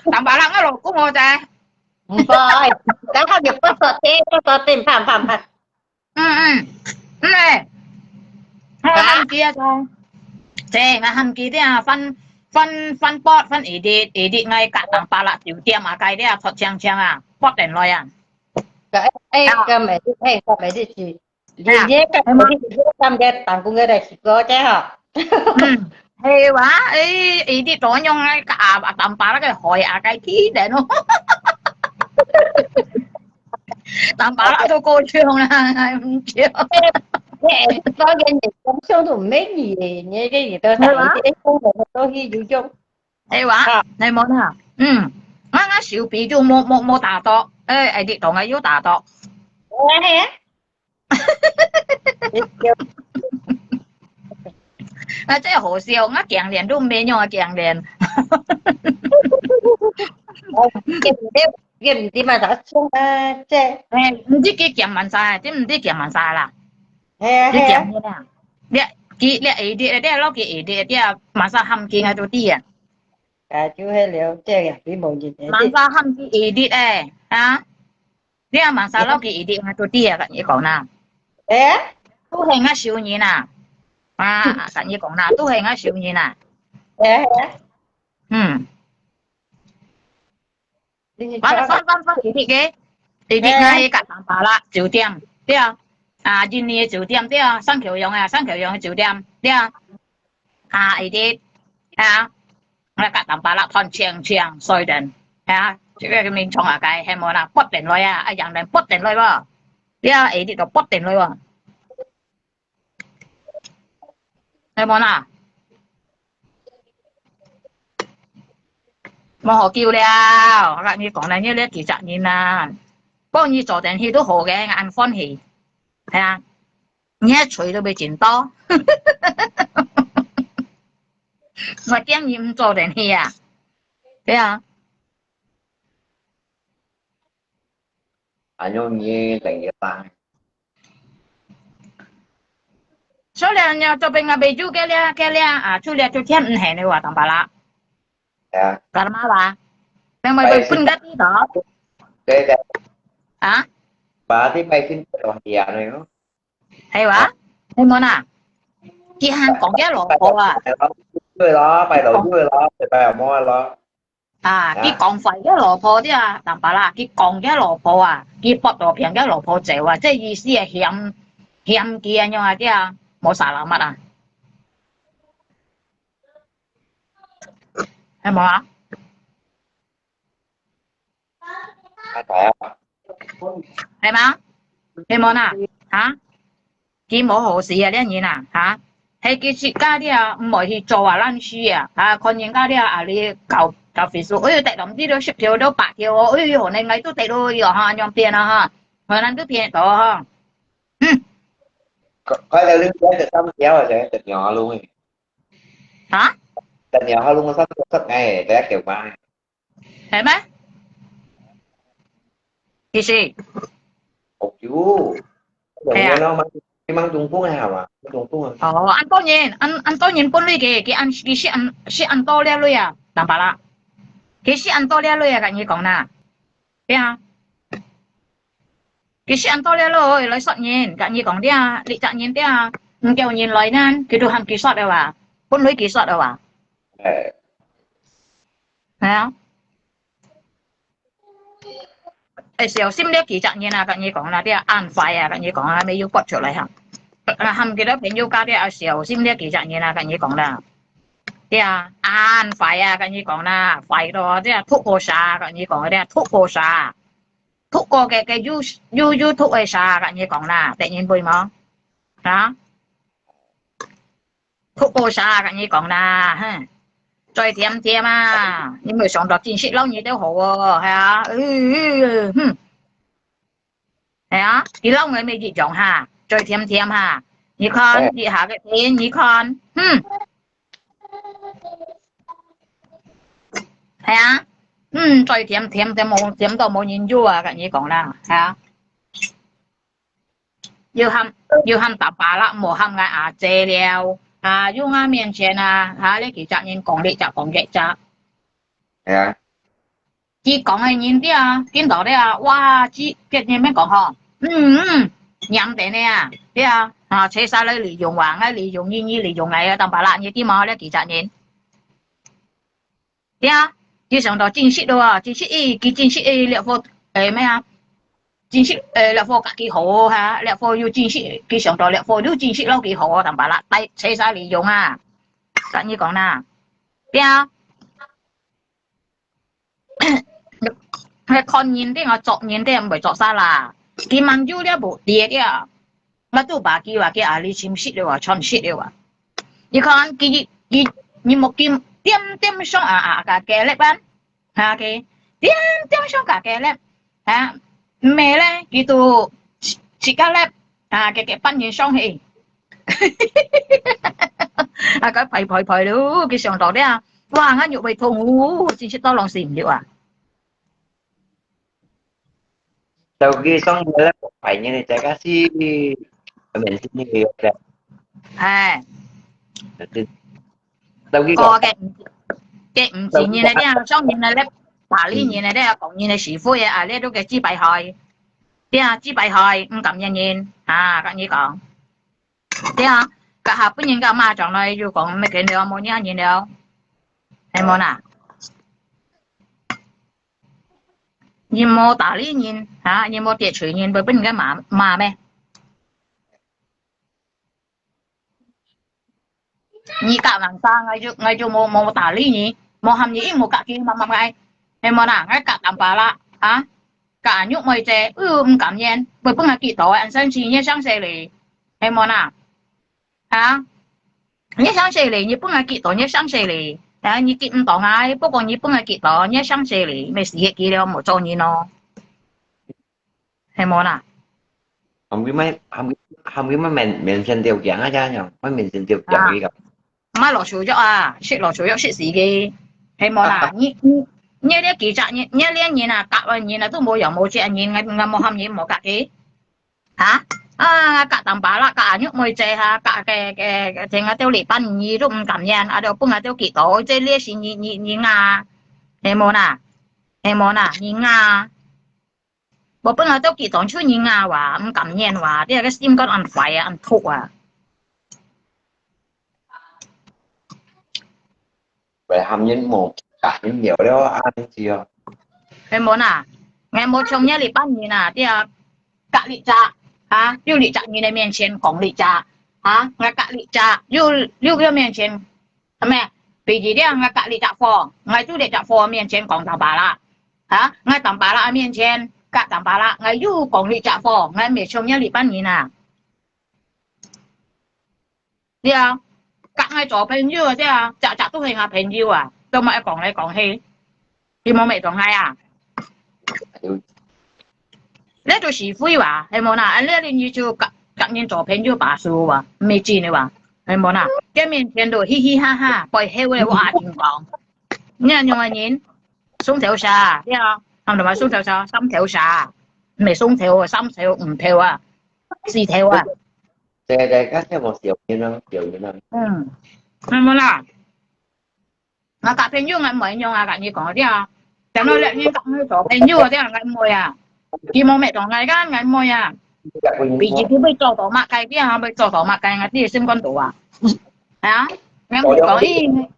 Tampak啦，𠊎老公哦，姐。毋會，等下就不說，不說，砰，砰，砰。 嗯，嗯，嗯，欸。𠊎喊佢啊，講，姐，𠊎喊佢這啊，翻，翻，翻播，翻edit，edit𠊎甲Tampak啦酒店啊，該這啊，拍青青啊，播等來啊。个，欸，啊。个每日，欸，个每日去，你，啊。你个每日去，你个三个打工个来去過，这吼。嗯，係哇，欸，edit到樣啊，甲啊，Tampak啦个海啊，該天等哦。 Tampak啦都過獎啦，毋著。你，你，當然你講相都毋免你，你个你都係嘛？你个功能都去有用。係哇？啊。係無啦？嗯，𠊎，𠊎手臂就無，無，無打到，欸，欸，你同𠊎有打到。係啊。 啊，這好笑，𠊎鏡鏈都毋免用啊，鏡鏈。哦，鏡鏈，鏡鏈嘛，打算啊，這。欸，毋知佢鏡萬晒，這毋知鏡萬晒啦。係啊，你鏡咩啊？係啊。你，佢，你edit，你落去edit，你萬晒含鏡啊，都知啊。啊，就係了，這樣，佢無人edit。萬晒含佢edit欸，啊？ 你啊，萬晒落去一定啊，都知啊，甲你講啦。欸？都係𠊎收人啊。啊，甲你講啦，都係𠊎收人啊。欸？嗯。你是翻，翻，翻，翻，一定个，一定个，欸。甲Tampak啦，酒店，對啊。啊，印尼个酒店，對啊，三口洋啊，三口洋个酒店，對啊。 啊，edit，啊，𠊎甲Tampak啦，穿青青，所以等，啊，這个名稱啊，該係無啦，發展來啊，啊，人能發展來無？你啊，edit到發展來無？係無啦？無好救了，𠊎甲你講啦，你這幾隻人啊，幫你做電視都好个，恁歡喜，係啊。 你个嘴都袂真多。𠊎驚你毋做電視啊。對啊。哎喲，你等一下。所以你做兵啊，袂住个了，个了啊，出了就天毋行了哇，當巴拉。啊。Karma哇，等下會分个地道。對，對。啊？Berarti maisin terus dia nih. 係哇？係無啦？佢還講佢老婆啊？對咯，拜六日咯，拜拜無咯。啊，佢講壞佢老婆啲啊，當巴拉，佢講佢老婆啊，佢發到病佢老婆走啊，這意思係嫌，嫌佢恁樣啊啲啊，無salamat啊。係無啊？ 係嘛？係無啦？哈？佢無好勢啊，這人啊，哈？係佢自家這毋會去做啊，爛事啊，哈？看人家這啊，你搞搞Facebook，哎喲，跌到毋知道十條到八條哦，哎喲，你𠊎都跌落去哦，哈，恁樣騙啊，哈，可能都騙得到哈。嗯。快，快點，你不要再當掉了，再等你好弄。啊？等你好弄，上上哎，等下給我。 係咩？其實，哦喲，係啊。你吂中風啊，係嘛？中風啊。哦，恁多人，恁恁多人分你个，佢恁佢識恁識恁多了鐳啊，明白啦？佢識恁多了鐳啊，跟你講啦，對啊。佢識恁多了鐳來說人，跟你講對啊，你責任對啊，毋叫人來呢，佢都喊佢說了哇，分你佢說了哇。哎。係啊。 哎，小心這幾隻人啊，跟你講啦，這恁壞啊，跟你講啊，還沒有發出來哈。啊，喊佢个朋友家的啊，小心這幾隻人啊，跟你講啦。對啊，恁壞啊，跟你講啦，壞到這突破啥，跟你講這突破啥，突破个个又又又突破啥，跟你講啦，得人背無？啊？ 哭過啥，跟你講啦，哼，嘴甜甜啊，你無想到真實摎你兜好哦，係啊，嗯，嗯，嗯，係啊，佢摎𠊎乜一樣哈，嘴甜甜哈，你看，哎。這下个天，你看，哼，係啊，嗯，嘴甜甜，甜無，甜到無人要啊，跟你講啦，係啊。 又喊又喊大把啦，莫喊𠊎阿姐了。啊，用啊面前啊，哈，你幾隻人講你隻講佢隻。係啊。佢講个人啲啊，見到啲啊，哇，佢別人乜講吼，嗯嗯，黏等你啊，對啊，啊，切晒來利用啊，𠊎利用你，你利用𠊎啊，當把啦，你知無？你幾隻人？ 對啊，佢想到真實咯啊，真實，誒，佢真實，誒，這貨，誒，咩啊？真實，誒，這貨甲佢好哈，這貨又真實，佢想到這貨又真實摎佢好，當把啦，帶，齊晒利用啊。跟你講啦，對啊。係看人定啊，做人定毋會做啥啦。佢滿足了無？跌了。 Matu bagi wagi ahli chimsit liwa, chonsit liwa. Ikan ki ki ni mo kim tiam tiam song a a ka kelep kan. Ha ke. Tiam tiam song ka kelep. Ha. Mele gitu si kalep. Ha ke ke pan ni song he. A ka pai pai pai lu ki song to dia. Wa nga nyu pai thong u, chimsit to long sim liwa. Tau ki song mele pai ni ni cai kasi. Amen sini yo cai. Hai. Tau ki ko ke ke mesti ni na dia song ni na le Bali ni na dia kong ni na si fu ye a le du ke ji pai hai. Dia ji pai hai, 毋感恩人。啊，跟你講。Dia, ka ha pun ni ka ma chong lai yu kong me ken liao mo ni ni liao. Hai mo na. 你無搭理人，哈，你無跌罪人，會分人家罵，罵咩？你甲人生，𠊎就，𠊎就無，無搭理你，無喊你，因無甲佢罵罵𠊎，係無啦？𠊎甲淡薄啦，啊，甲肉妹姐，呃，毋甘願，會分𠊎激到，恁生氣，你想死哩，係無啦？啊？ 你想死哩，你分𠊎激到，你想死哩。啊，你激毋到𠊎，不過你分𠊎激到，你想死哩，乜死忒佢了，無做人咯。係無啦？喊佢乜，喊佢，喊佢乜面，面前掉鏡啊，這樣，乜面前掉鏡佢个。毋係落手藥啊，食落手藥食死佢，係無啦？你，你，你這幾隻人，你連人啊，甲个人啊，都無樣無隻人，𠊎，𠊎無喊你，無甲佢。 哈？啊，甲淡薄啦，甲阿玉妹姐哈，甲个，个，个，聽啊，兜禮拜二都毋甘願，啊，就分啊，兜幾多，這烈士你，你，你啊，係無啦？係無啦？你啊，無分啊，兜幾多，就你啊哇，毋甘願哇，你个心肝恁壞啊，恁毒啊。 會喊人無，甲人了了，恁樣哦。係無啦？𠊎無像你這班人啊，對啊，甲這隻，啊，又這隻人个面前講這隻，啊，𠊎甲這隻，又，又个面前，係咪？比如這，𠊎甲這隻貨，𠊎就這隻貨面前講淡薄啦，啊，𠊎淡薄啦面前，隔等巴拉，𠊎又講你隻貨，𠊎毋係像若這班人啊。對啊，隔𠊎做朋友啊，對啊，隻隻都係𠊎朋友啊，都莫講來講去，佢無乜當害啊。這就係廢話，係無啦？啊，這你就隔隔人做朋友把手啊，毋係真个哇，係無啦？見面前都嘻嘻哈哈，背後个話真講。你恁樣个人，雙頭蛇，對啊，他們都話雙頭蛇，三頭蛇，毋係雙頭啊，三頭、五頭啊，四頭啊。對對，剛才我小人啊，小人啊。嗯，係無啦？啊，交朋友𠊎毋會樣啊，跟你講，對啊。等到兩人講做朋友，對啊，𠊎毋會啊。佢無乜當𠊎，𠊎毋會啊。比自己會做到麼个，對啊，會做到麼个，𠊎自己心肝肚啊。啊，𠊎毋講，咦，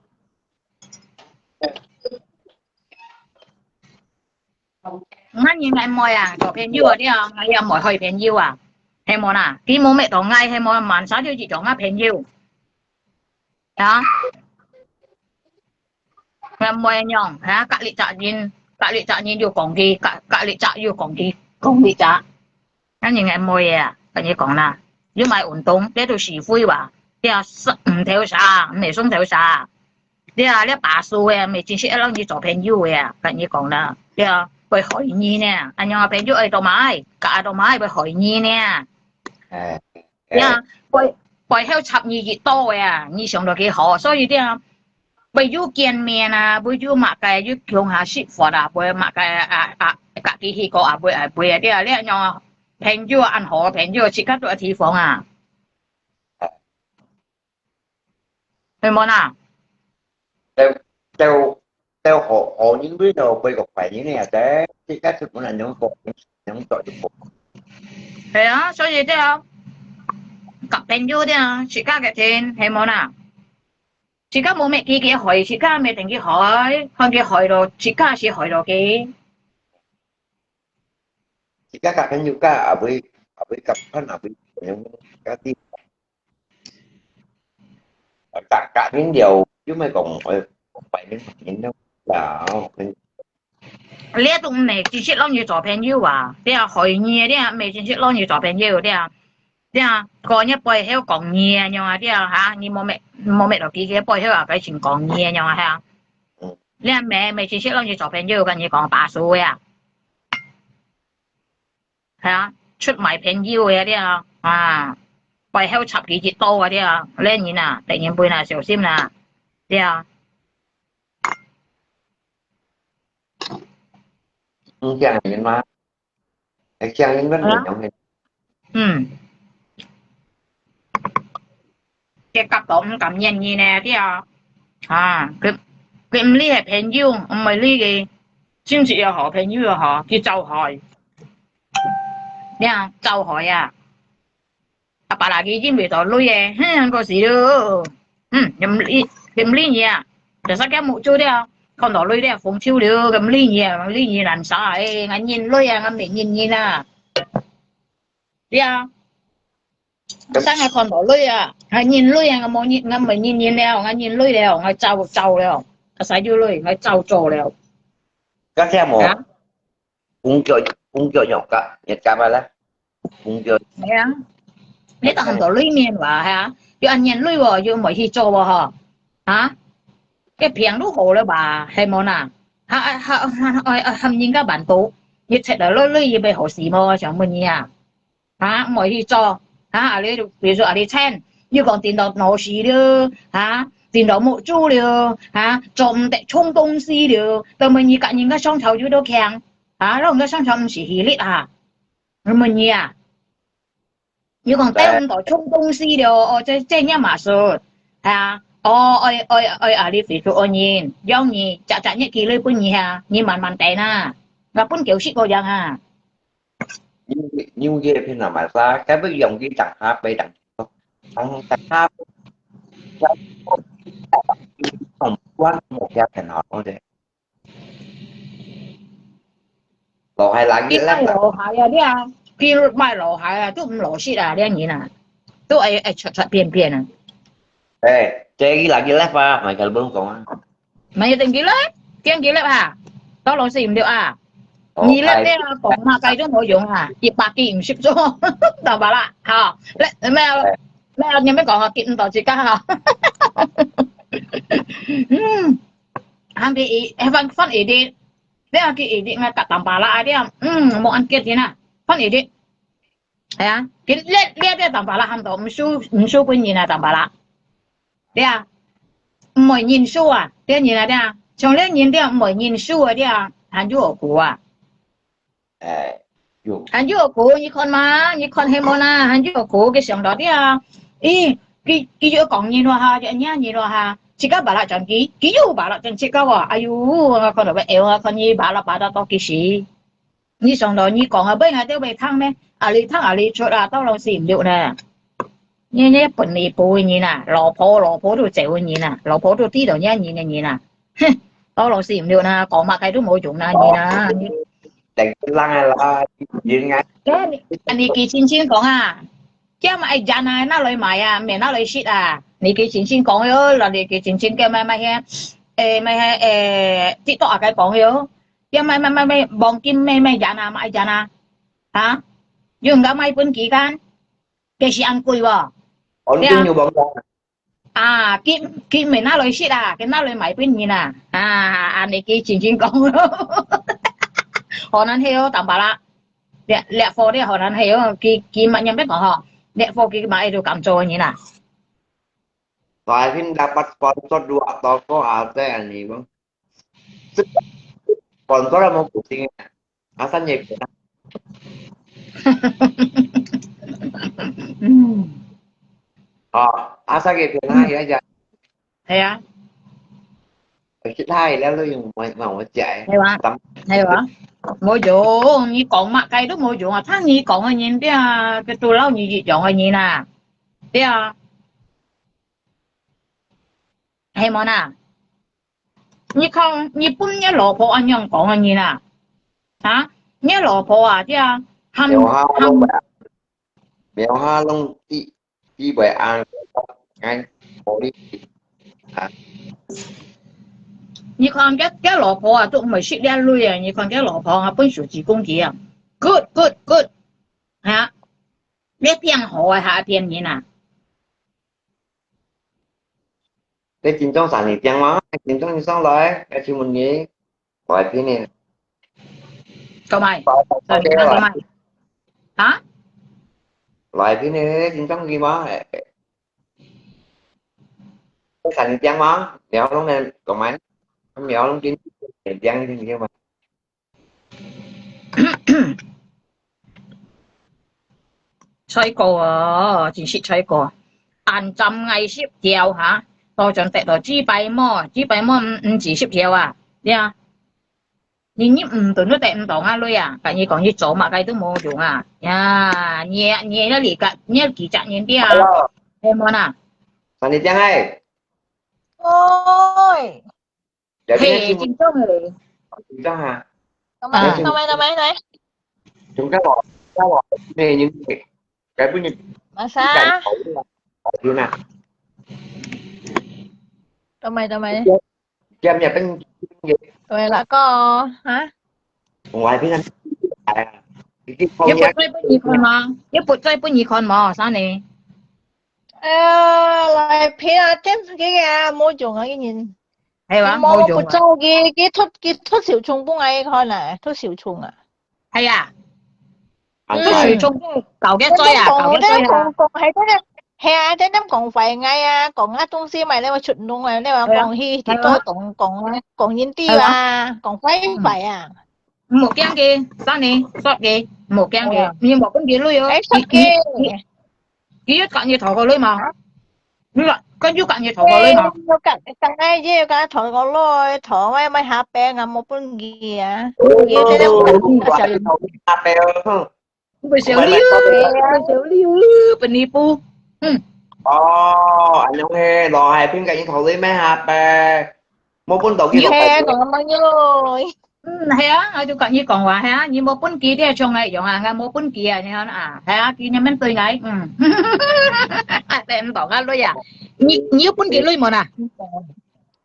𠊎人𠊎毋會啊，做朋友啊，對啊，𠊎也毋會害朋友啊，係無啦？佢無乜當𠊎，係無？萬儕就係做𠊎朋友。啊，𠊎毋會樣，哈，隔離隻人，隔離隻人又講佢，隔隔離隻又講佢，講佢隻。 恁樣𠊎毋會啊，跟你講啦，又莫運動，這都係廢話。對啊，係五頭蛇，毋係雙頭蛇。對啊，這把手个，毋係真實愛摎你做朋友个啊，跟你講啦。對啊，會害你呢，恁樣啊，朋友愛到埋，隔到埋會害你呢。哎，對啊，哎，背背後插你一刀个啊，你想到幾好，所以對啊， 會有見面啊，會有麼个，有共下食飯啊，會麼个啊啊，家己去過啊，會啊會啊，對啊，這樣啊，朋友啊，恁好个朋友，自家都有地方啊，係無啦？都都都好好人類都會個壞人个啊，這自家出門人用講用做就好。係啊，所以這樣，交朋友這樣，自家个天，係無啦？ 自家無乜機會害，自家乜等佢害，看佢害到，自家係害到佢。自家交朋友，交也會也會交朋友，也會用家己。交交朋友，又毋係講愛擺明擺明了，了。 這都毋係真實摎你做朋友啊，這害你，這毋係真實摎你做朋友，這這講你背後講你个樣啊，這哈，你無乜無乜落去佢背後啊，佢先講你个樣啊，哈。這毋係毋係真實摎你做朋友，跟你講把手个啊，係啊，出賣朋友个這啊，背後插佢一刀啊，這這人啊，得人背啊，小心啊，這啊。 你驚人嗎？係驚人乜無用个。嗯。佢角度毋敢認你呢，對啊。啊，佢佢毋理係朋友，毋係理佢，甚至有好朋友也好，佢走開。你啊，走開啊！ 阿爸啦，佢認為到鐳个，哼，該時咯，嗯，佢毋理，佢毋理你啊，就係佢目珠了，看到鐳了，紅手了，佢毋理你啊，毋理你難殺欸，𠊎認鐳啊，𠊎毋係認人啊。對啊，生个看到鐳啊，𠊎認鐳啊，𠊎無認，𠊎毋係認人了，𠊎認鐳了，𠊎走走了，阿細有鐳，𠊎走走了。該聽無？啊？ 工作工作又加又加班啦，工作。係啊，你都喊到鐳面哇，係啊，又恁樣鐳喎，又毋會去做喎，吼，啊，該病都好了吧，係無啦？還還還還還人家辦到，你食了鐳鐳又會好事無？想問你啊。 啊，毋愛去做，啊，啊你，比如說啊你請，又講跌到腦死了，啊，跌到目珠了，啊，做毋得沖東西了，到尾你甲人家商場有到強，啊，摎人家商場毋係起力啊，問你啊，又講得毋到沖東西了，哦，這這樣嘛事，啊，哦，愛愛愛啊你回去愛人，讓你隻隻日記錄分你啊，你慢慢等啊，𠊎分九十個樣啊。 New Year 片啊，買啥？該不用去等下，不等，等等下，等关目标很好，对不对？老海来，你卖老海啊，你啊，譬如卖老海啊，都毋老实啊，你人啊，都爱爱出出变变啊。哎，这个来个来吧，买个不用讲啊。买个等佢来，等佢来啊，到老师唔对啊。你咧，你啊，講麼个都無用啊，一百句毋識做，懂吧啦？好，來，沒有，沒有，你們講啊，記毋到自家哈。嗯，還得一，還翻，翻一滴，你要記一滴，那个當巴拉啊，你啊，嗯，無恁結定啊，翻一滴。哎呀，佢這，這个當巴拉喊到，毋輸，毋輸本人啊，當巴拉。 對啊，毋會認輸啊，對人啊，對啊，像這人對啊，毋會認輸啊，對啊，還有何苦啊？哎，有。還有何苦？你看嘛，你看係無啦？還有何苦？佢想到對啊，咦，佢，佢又講人話哈，又罵人話哈，自家巴拉轉佢，佢又巴拉轉自家哇，哎喲，我看到會噭啊，看你巴拉巴拉到幾時。 你想到你講啊，尾𠊎兜會聽咩？啊，你聽啊，你出啊，到老死毋溜呢。你，你本你不會人啊，老婆，老婆都走人啊，老婆都知道你人的人啊。哼，到老死毋溜呢，講麼个都無用啊，人啊，你。等人啊啦，人啊。該你，啊，你佢清清講啊，叫麼个人啊，拿來賣啊，免拿來食啊。你佢清清講喲，你佢清清叫麼个，麼个，誒，麼个，誒，TikTok啊，該講喲。 要賣賣賣賣黃金賣賣錢啊，賣錢啊，啊，有人家賣分佢看，該係恁貴無？黃金有黃金。啊，佢佢毋係拿來食啊，佢拿來賣分人啊，啊，恁呢佢清清講，好難係哦，當巴拉，這這貨這好難係哦，佢佢乜樣樣講吼，這貨佢乜愛到敢做个人啊。大片dapat sponsor dua toko aja ni bang. Sponsor mo kucing. Asa niya kena. 嗯，哦，asa kena ya ya. 係啊，其他了都用我我我姐。係哇，係哇，無用，你講麼个都無用啊！聽你講个人，對啊，佢都摎你一樣个人啊，對啊，係無啦？你看，你分你老婆恁樣講个人啊，啊，你老婆啊，對啊，喊有哈，喊。 Mèo ha long ti ti bai an ngai mo li. 你看該該老婆啊，都毋會食這鐳啊！你看該老婆啊，分手指公佢啊，good good good，啊，你騙好啊，還騙人啊！你緊張三日點嗎？緊張你上來，愛請問你。 來片呢？做麼？做麼？做麼？啊？來片呢？緊張佢嗎？你三日點嗎？你要弄呢？做麼？你要弄緊點點點嘛？ 菜哥哦，真係菜哥。恁站𠊎十條哈，都準得到幾百毛，幾百毛毋毋止十條啊，對啊。你你毋等都得毋到啊鐳啊，跟你講你做麼个都無用啊，呀，你你那裡个你幾隻人啲啊，係無啊？三日點哎。喂。 有嘿，啲緊張誒。緊張下。做咩？做咩？做咩？做咩？仲加話加話咩？應該該本日麼儕？好啦。做咩？做咩？今日本做咩啦哥？哈？我還平常係啊，已經一撥再分你看嘛，一撥再分你看嘛，三呢？哎呀，來陪啊，點佢啊，無用啊，个人。係哇，無無用啊。不做佢，佢出佢出小蟲分𠊎看啊，出小蟲啊。係啊，安出水中搞个嘴啊，搞个嘴啊。講講係真个，係啊，真正講壞𠊎啊，講啊東西嘛，你話出弄啊，你話講去幾多講講啊，講人啲啊，講壞壞啊。毋好驚佢，三呢，說佢，毋好驚佢，你莫分佢鐳哦。哎，說佢。佢一隔日討過鐳嘛？你話，佢一隔日討過鐳嘛？要隔，隔日要隔討過鐳，討我買下餅啊，無分佢啊。佢真正下餅，佢會笑你，佢會笑你，分你補。嗯。哦，恁樣嘿，老海邊个人討你買下餅，無分到佢係啊，講咁樣咯。 嗯，係啊，𠊎就同你講話，係啊，你無分佢，你就像𠊎一樣啊，𠊎無分佢啊，你看啊，係啊，佢恁樣對𠊎，嗯，你毋講啊，鐳啊，你你有分佢鐳無啊？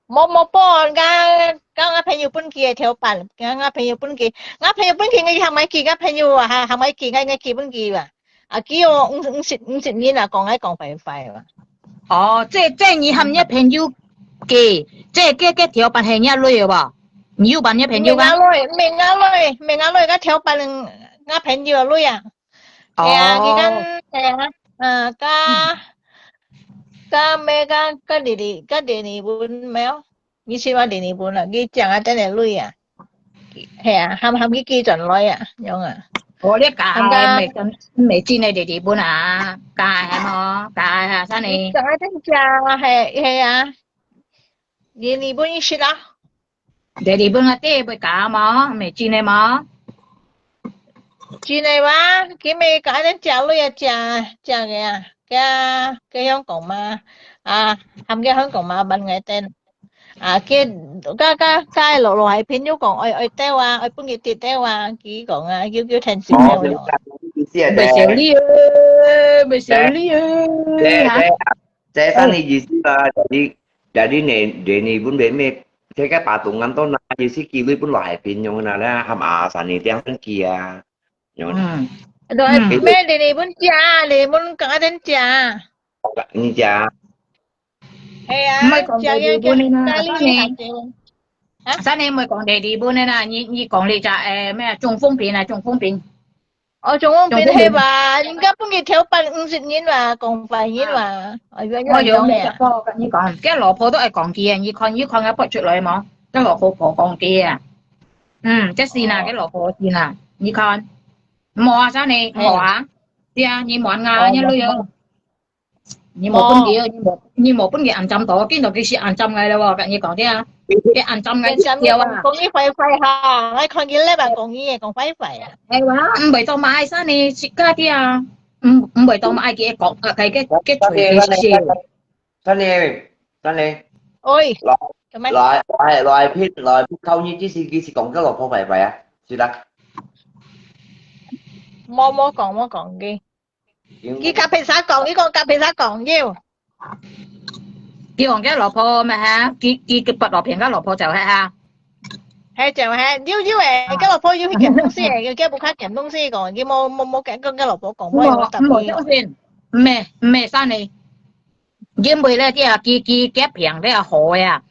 無，無報，𠊎，𠊎，𠊎朋友分佢个頭版，𠊎，𠊎朋友分佢，𠊎朋友分佢，𠊎喊𠊎寄，𠊎朋友啊，喊，喊𠊎寄，𠊎，𠊎寄分佢啊。啊，寄哦，五，五十，五十銀啊，講來講壞壞啊。哦，這，這你喊你朋友寄，這，這，這頭版係你女个無？你有幫你朋友啊？毋係𠊎女，毋係𠊎女，毋係𠊎女，𠊎頭版，𠊎朋友个女啊。係啊，佢講，係啊，啊，佮，佮咩，佮，佮弟弟，佮弟弟分無？你是話弟弟分啊？佢講啊，等下女啊。係啊，喊，喊佢寄轉來啊，樣啊。哦，你嫁个毋係真，毋係真个弟弟分啊？嫁个係無？嫁个啊，啥呢？講啊，真假啊，係，係啊。弟弟分意思啦。 在日本个地位假無？毋係真个無？真个哇，佢咪講恁樣借鐳啊，借，借个啊，佢，佢香港嘛，啊，喊佢香港嘛，問𠊎等。啊，佢，佢，佢，佢落落係朋友講，愛，愛掉啊，愛分佢跌掉啊，佢講啊，叫，叫天使掉哦，了。明白，意思啊，毋係小麗哦，毋係小麗哦，哈？這，這， 這生理意思啦，jadi，jadi你，你，你分別咩？這个把東南東南，意思寄鐳分落海平用啦，那，喊阿三你这样分寄啊，用啦。嗯，對，嗯。咩？你，你分借，你分講啊，真借。你借。係啊，毋係講借，借，借，日本个啦，借，借，借。啊？啥你毋係講在日本个啦？你，你講你隻，誒，咩啊？中風病啊，中風病。 哦，中風病係吧？人家分佢頭版五十銀吧，講壞銀吧。哎呀，我有咩？我同你講，佢老婆都愛講佢啊，你看，你看佢發出來無？佢老婆婆講佢啊。嗯，這是啦，哦。佢老婆是啦，你看。無啊，啥呢？哎。無啊。對啊，你問啊，哦，你女兒。 你無分佢，你無，你無分佢暗占到，見到佢是暗占个了哦，跟你講聽啊，佢暗占个一條啊。講你壞壞哈，𠊎看佢咧嘛講你个，講壞壞啊。係哇，毋會當買衫呢，自家啲啊，毋，毋會當買佢講，啊，佢，佢，佢隨佢笑。三年，三年，喂，來，做咩？來，來，來，片，來，片，靠你，這是，這是講佢老婆壞壞啊，是啦。無，無講，無講佢。 佢甲別儕講，佢講甲別儕講，要。佢講佢老婆咩哈？佢，佢，佢發落片，佢老婆就係哈。係就係，要，要誒，佢老婆要去撿東西誒，佢，佢無卡撿東西講，佢無，無，無撿，佢，佢老婆講，無，無，無相信，毋係，毋係，三年。 因為咧，這啊，佢，佢，佢病這啊，好个啊，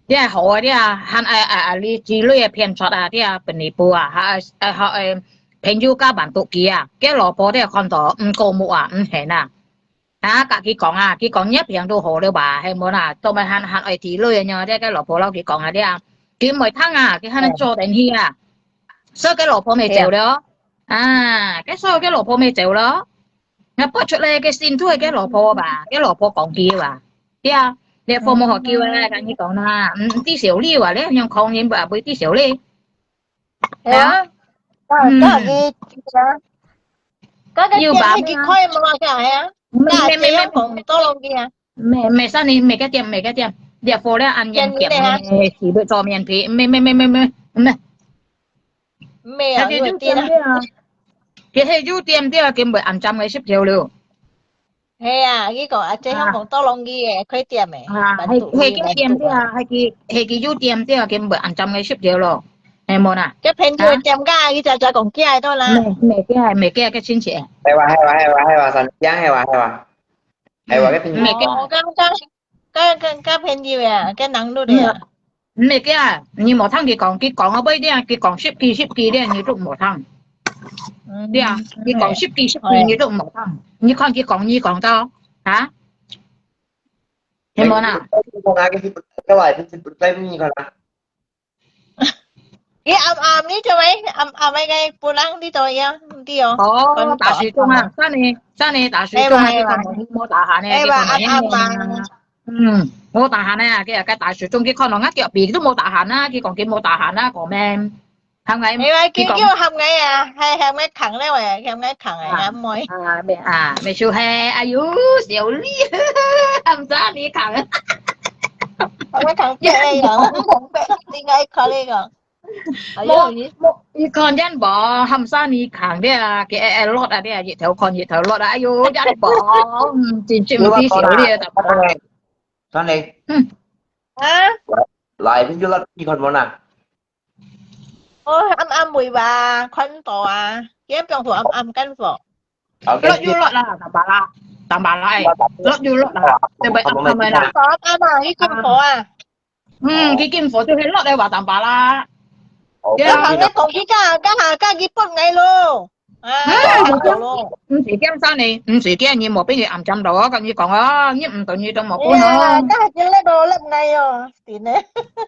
這啊，好个這啊，還，啊，啊，啊，你之類个騙出啊，這啊，本地部啊，還，啊，還，誒，朋友家辦毒佢啊，佢老婆這看到，毋過目啊，毋肯啊。啊，甲佢講啊，佢講你病都好了吧，係無啦，做咩還，還愛之類个呢？這个老婆摎佢講啊，這啊，佢毋會聽啊，佢還能做等去啊。所以佢老婆咪走了。啊，佢所以佢老婆咪走了。 那發出來个信都係佢老婆吧，佢老婆講佢吧，對啊，你父母學佢啊，跟你講啦，嗯，知少了啊，你樣講人啊，會知少咧。係啊，嗯，該，該佢，該個店係佢開無啊？係啊，那這樣講多容易啊。 毋係，毋係，三年，毋係該店，毋係該店，這貨咧，恁樣店咧，係會做面皮，毋係，毋係，毋係，毋係，毋係。 毋係啊，佢係有店个啊。佢係有店个啊，佢毋會恁針个十條了。係啊，佢講啊，這香港多容易个，開店个，啊，係，係佢店个啊，係佢，係佢有店个啊，佢毋會恁針个十條咯，係無啦？這朋友店家，佢就就講寄个多啦。毋係，毋係寄个，毋係寄个，該親戚。係哇，係哇，係哇，係哇，三年，係哇，係哇。 係話个朋友。毋係个。哦，該，該，該，該朋友啊，該男女个啊。毋係个啊，你無聽佢講，佢講个背个啊，佢講十句十句个，你都無聽。嗯，對啊，佢講十句十句，你都無聽。你看佢講，你講到，啊？係無啦？佢講啊，佢係，佢話佢係，佢係，你看啦。 佢暗暗呢，做咩？暗暗个，个，本人呢，做樣，毋知哦。哦，打水鐘啊，真个，真个打水鐘啊，係吧，係吧。佢講無，無打鼾呢，係吧，佢講無，暗暗啊。嗯，無打鼾呢，佢又該打水鐘，佢看到𠊎腳皮都無打鼾啊，佢講佢無打鼾啊，講咩？喊𠊎，係吧，佢講，佢叫喊𠊎啊，係喊𠊎扛咧喂，喊𠊎扛个，啊，阿妹。啊，咩啊，咩就係，哎喲，小麗，喊啥你扛啊？喊𠊎扛，哎喲，你愛看呢個。 哎喲，無，無，佢看見無，喊啥你扛个啊，佢愛，愛落啊，佢啊，日頭看日頭落啊，哎喲，見無，嗯，真正毋知笑你啊，大伯。看咧。嗯。啊？來，來，你就落去看無啦？哦，暗暗會吧，看到啊，今日放學暗暗間放。OK，落又落啦，打巴拉，打巴拉，落又落啦，對不對？暗暗啦。放暗啊，你放火啊？嗯，佢經火就係落來話打巴拉。OK，對啊。你講佢家下家下家佢幫你咯。 啊，毋係驚生呢，毋係驚你無畀佢暗針到啊，跟你講啊，你毋等你都無可能。哎呀，該係佢擸到擸𠊎哦，真个，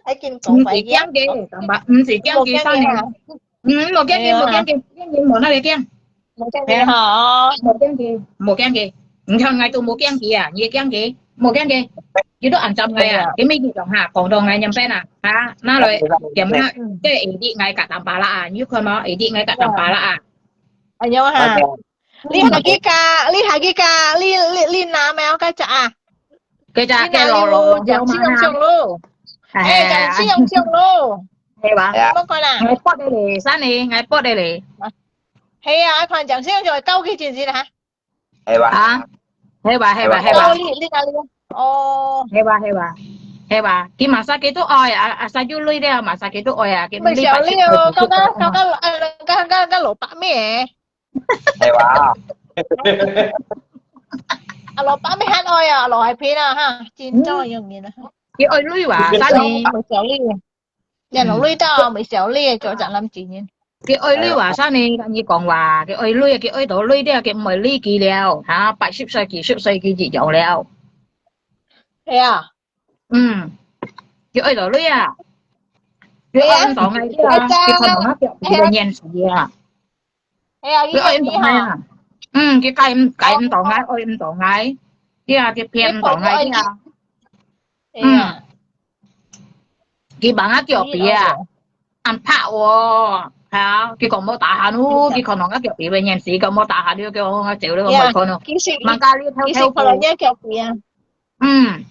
還緊講。毋係驚佢，坦白，毋係驚佢生呢。嗯，無驚佢，無驚佢，驚佢無那個驚。無驚佢吼。無驚佢，無驚佢。你看𠊎都無驚佢啊，你驚佢，無驚佢，佢都暗針𠊎啊，佢乜佢講哈，講到𠊎兩邊啊，哈，拿來，點下，這下你𠊎甲打巴拉啊，你有看無？下你𠊎甲打巴拉啊。 哎喲哈，你下幾家，你下幾家，你你你拿咩个隻啊？該隻該老老隻，你拿有講相相咯，哎，講相相咯，係吧？莫講啦，𠊎剝个咧，生呢，𠊎剝个咧。係啊，看講相相，高級真係啦。係吧？啊，係吧，係吧，係吧。哦，你你哪裡？哦，係吧，係吧，係吧？佢masak佢都愛啊，啊，生有鐳了，masak佢都愛啊，佢每小粒哦，剛剛剛剛剛剛剛蘿蔔咩？ 係哇。啊，蘿蔔乜還愛啊，蘿蔔片啊哈，真重要人啊。佢愛鐳哇，生呢。無小粒，人老鐳到無小粒，就隻男子人。佢愛鐳哇，生呢，跟你講話，佢愛鐳，佢愛到鐳了，佢毋愛理佢了，哈，八十歲、九十歲佢一樣了。係啊。 嗯，佢愛落鐳啊，佢愛毋到𠊎啊，佢看到𠊎腳皮會黏死啊，佢愛毋到𠊎啊，嗯，佢解毋解毋到𠊎，愛毋到𠊎，對啊，佢騙毋到𠊎，對啊，嗯，佢幫𠊎腳皮啊， 恁怕哦，哈，佢講無tahan哦，佢看到𠊎腳皮會黏死，講無tahan了，佢講𠊎走了，𠊎無看哦。其實，Mangkali偷偷其實看到你腳皮啊。嗯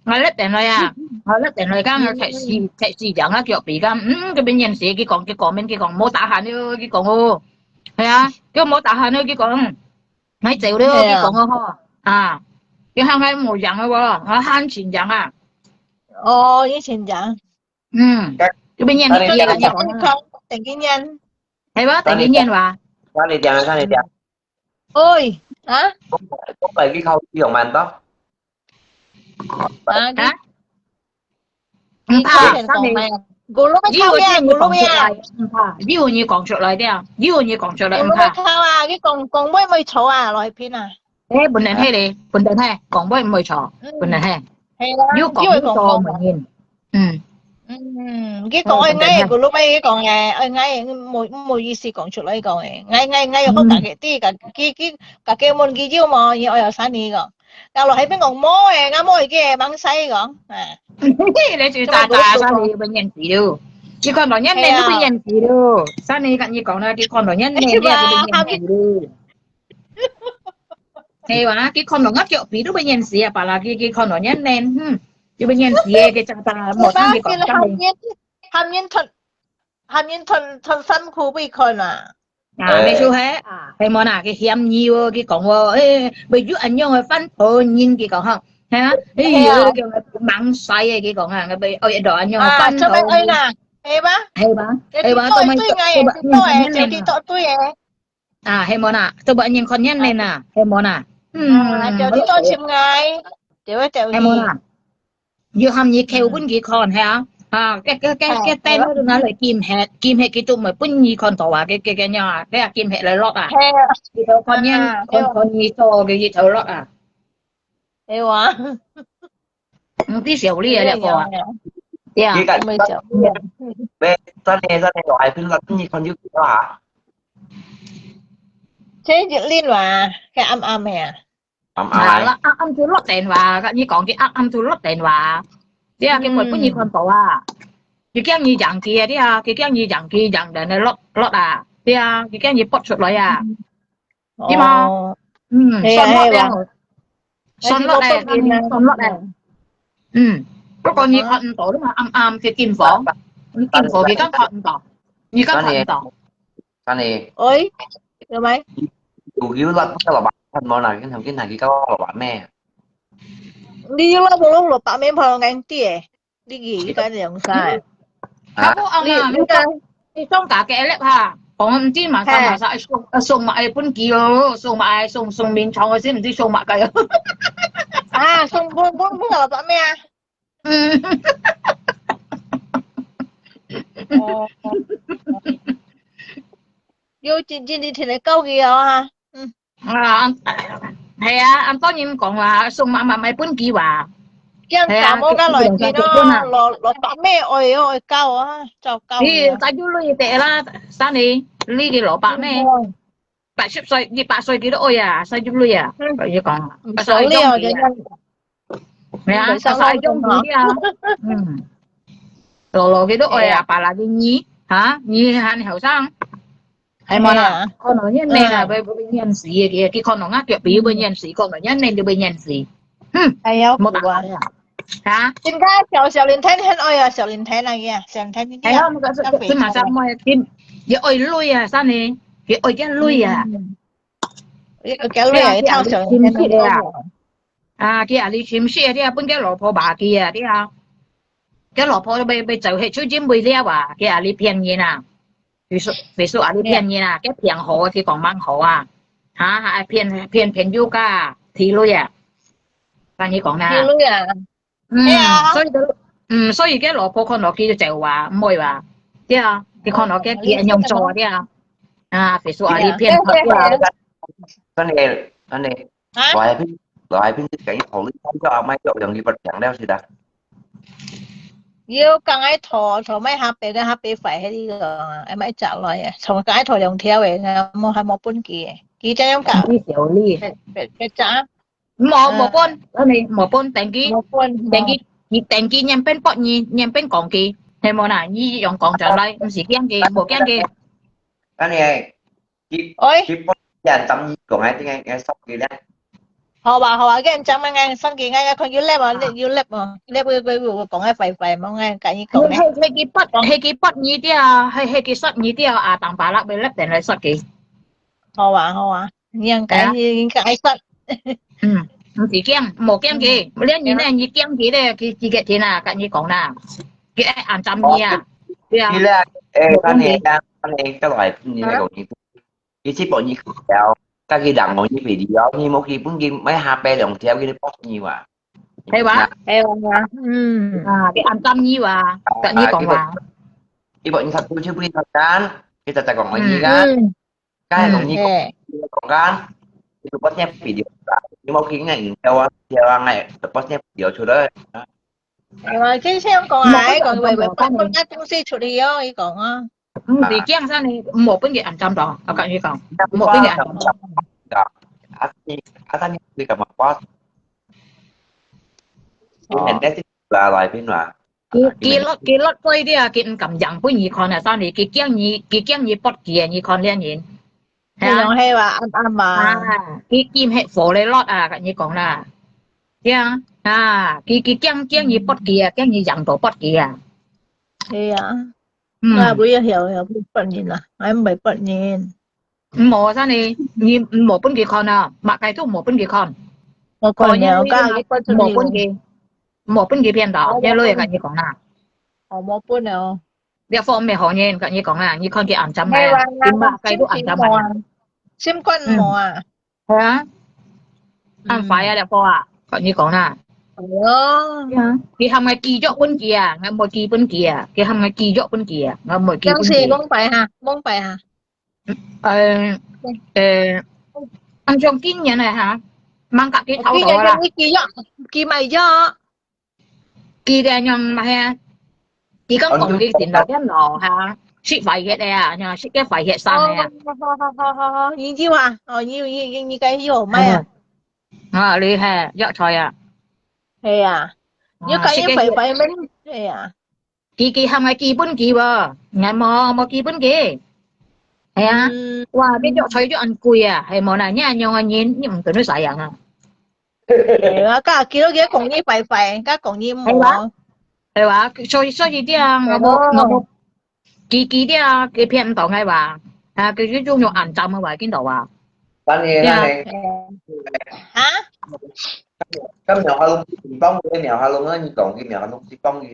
，𠊎搦等來啊，𠊎搦等來，講𠊎踢死，踢死講𠊎腳皮，講，嗯，佢會黏死，佢講，佢講面，佢講無tahan了，佢講哦，係啊，佢無tahan了，佢講，嗯，𠊎走了，佢講哦吼，啊，佢喊𠊎無樣了哦，𠊎喊真樣啊。哦，你真樣。 嗯，佢會黏你个，你講啊。等佢黏。係吧？等佢黏哇。Sani點啊，Sani點。Oi，啊？講來佢考試用慢到。啊？啊？毋怕，Sani。Guru乜考呀，guru乜啊。毋怕，以後你講出來的，以後你講出來，毋怕。Guru乜考啊，你講講會毋會錯啊，來拼啊。 誒，本來係咧，本來係，講會毋會錯，本來係。係啦，有講有錯無人。嗯。嗯，佢講愛𠊎个，佢老闆佢講誒，愛𠊎个，無無意思講出來講誒，𠊎𠊎𠊎有好家己，佢家佢佢家己問佢有無，佢愛有生意講。Kalau係邊講無誒，𠊎無佢个，吂使講，誒。你就大大生意會認識了，佢看到人呢都會認識了，生意跟你講啦，佢看到人呢，你就會認識了。 係哇，佢看到𠊎腳皮都會黏死啊，巴拉佢佢看到人呢，嗯，就會黏死誒，佢就打無通佢講講。喊人，喊人脫，喊人脫脫衫褲分佢看啊。啊，你就係啊，係無啦？佢嫌你哦，佢講哦，誒，會有恁樣个翻頭人，佢講哈，係啊，誒，有叫佢吂使誒，佢講啊，佢會愛到恁樣个翻頭人。啊，做咩愛啦？係吧？係吧？係吧？做咩做咩做誒，做對誒。 啊，係無啦？都無人看人呢啦，係無啦？嗯，啊，就你多尋𠊎，就會走去。係無啦？又喊你扣分佢看，係啊？啊，該該該該等到拿來金核，金核佢都毋會分你看到啊，該該該樣啊，該啊金核來落啊。係啊。佢就看人，啊，看看你做个佢就落啊。係哇。 毋知小李个了个啊。對啊，佢个，毋會笑。喂，真个真个，我還不知道你看有幾多啊？這一輪哇，該暗暗个啊。暗暗个。啊，暗暗就落電話，你講佢暗暗就落電話。對啊，佢毋會分你看到啊。佢驚你贏佢啊，對啊，佢驚你贏佢，贏人个落落啊，對啊，佢驚你搏出來啊。 知無？哦。嗯，係啊，算落咧，係啊。算落咧。嗯，不過你看毋到，你嘛暗暗去金房，你金房佢敢看毋到？你敢看毋到？Sani。喂，有無？有有落，落落白，看無啦，跟頭跟頭佢講落落白咩？你有落無落落白咩？朋友硬啲誒。你个應該兩三个。啊？佢講啊，你，你个，你送價格个哈，講毋知嘛，嘿。三嘛三，送，送嘛愛分佢哦，送嘛愛送，送眠床个先，毋知送嘛个哦。啊，送分，分，分老伯咩啊？嗯。哦。有真，真，真，真个交易哦哈。嗯。 啊，係啊，恁多人講話，送嫲嫲買分佢話。這樣係啊，搞無个來佢咯，老，老伯咩愛哦，愛教啊，照教啊。你再有鐳得啦，三年，你个老伯咩？嗯。八十歲，一百歲佢都愛啊，三十歲啊，嗯。佢講，嗯，八十歲中意啊。少了，人家係啊，八十歲中意啊。嗯。老老佢都愛啊，係啊。八十歲你，哈？你還後生。 係無啦？係啊。可能一年啊，嗯。會，會厭死个，佢，佢可能啊，腳皮會厭死，可能一年就會厭死。嗯，哎呀，無打啊。啊？真个小，小林天很愛啊，小林天那个啊，小林天一定要，哎呀，那个是，要肥出來。是馬上愛，佢，佢愛鐳啊，三年，佢愛个鐳啊。嗯。佢，佢鐳啊，對啊，一套小林天都有。啊，佢啊，你尋死啊，對啊，分佢老婆罵佢啊，對啊。佢老婆被，被走黑，就真袂了啊，佢啊，你騙人啊。 佢說，佢說啊，你騙人啊，佢騙好，佢講蠻好啊，哈，還騙，騙朋友个，提鐳啊，跟你講啦。提鐳啊？嗯，係啊。所以佢，嗯，所以佢老婆看到佢就走啊，毋會啊，對啊，佢看到佢，佢恁樣做啊，對啊，啊，佢說啊，你騙佢啊。真的，真的。 啊？來片，來片，你講一頭，你看到阿妹有用你不講了是的。有講愛拖，拖莫下背，跟下背壞，迄個啊，愛莫摘來啊，從講愛拖兩條誒，還無還無分佢誒，佢這樣講。你小力。別別別摘。無無分，你無分，等佢，無分，等佢，你等佢念變八二，念變講佢，係無啦？你用講出來，毋是驚佢，無驚佢。 恁樣，佢，喂。佢分人十二講，還定係，係十幾咧？好啊，好啊，跟人講嘛，𠊎十幾，𠊎看有粒啊，有粒啊，粒會會會講个壞壞，莫𠊎跟你講咧。係係佢八，係佢八二條，係係佢十二條啊，當巴拉會粒等來十幾。好啊，好啊，你應該，好啊。你應該說。嗯，毋使驚，莫驚佢，嗯。連你呢，你驚佢咧，佢佢个天啊，跟你講啦，佢愛安心你啊，對啊。佢咧，誒，莫驚佢。等下，等下，再來，你講你 佢只幫你條，家己人哦，你袂了，你無去分佢買下擺兩條，佢都幫你哇。係哇，係哇，嗯。啊，佢暗淡你哇，跟你講哇。佢幫你插隊就分佢插單，佢直直講愛你个，嗯。該係講你講，嗯。講个，佢就幫你video啦，你無去應該條啊，條啊，哎，就幫你video出來。係哇，佢先講啊，佢講喂喂，分分个東西出去哦，佢講啊。 嗯，你驚啥呢？莫分佢暗淡咯，我跟你講，莫分佢暗淡。啊，你，啊，但你，你幹嘛？我，你現在是來來賓嘛？佢，佢落，佢落過啲啊，佢毋敢樣分你看啊，啥呢？佢驚你，佢驚你發脾氣，你看這人。係啊。係啊，係啊，暗暗嘛。啊，佢，佢毋係火來落啊，跟你講啦。對啊，啊，佢，佢驚，驚你發脾氣啊，驚你樣到發脾氣啊。係啊。 嗯。𠊎會曉，曉分別人啊，𠊎毋會分別人。無啥呢，你無分佢看啊，麼个都無分佢看。我看了，看了，該佢分出去。無分佢，無分佢騙到，哦，這類跟你講啦。哦，無分了。這方面好人跟你講啦，你看佢暗淡來啊，係啊，佢麼个都暗淡來啊。心肝無啊。嗯。 係啊，恁壞啊，這個啊，跟你講啦。哦。係啊，佢喊𠊎寄藥分佢啊，𠊎無寄分佢啊，佢喊𠊎寄藥分佢啊，𠊎無寄分佢。當時蒙牌哈，蒙牌哈。呃，呃，恁像今年个哈，吂甲佢偷到啦。今年你寄藥，寄買藥。 佢个樣嘛係啊，佢講講佢前兩日咯哈，食壞血个啊，樣食个壞血生个啊。哦，好好好好好，你有啊？哦，你有你你你該有買啊？啊，你係藥材啊？係啊，你該一壞壞乜？係啊。佢佢喊𠊎寄分佢無？𠊎無無寄分佢。係啊，哇，你藥材就恁貴啊，係無啦？你恁樣个人，你毋等於啥樣啊？ 係啊，該佢都佢講你壞壞，該講你無。係哇，係哇，所以所以這樣，𠊎無𠊎無，佢佢這樣，佢騙毋到𠊎哇，啊，佢就用用暗淡个話，見到哇。當然，當然。啊？該苗下龍，你幫佢苗下龍啊，你講佢苗下龍，你幫佢。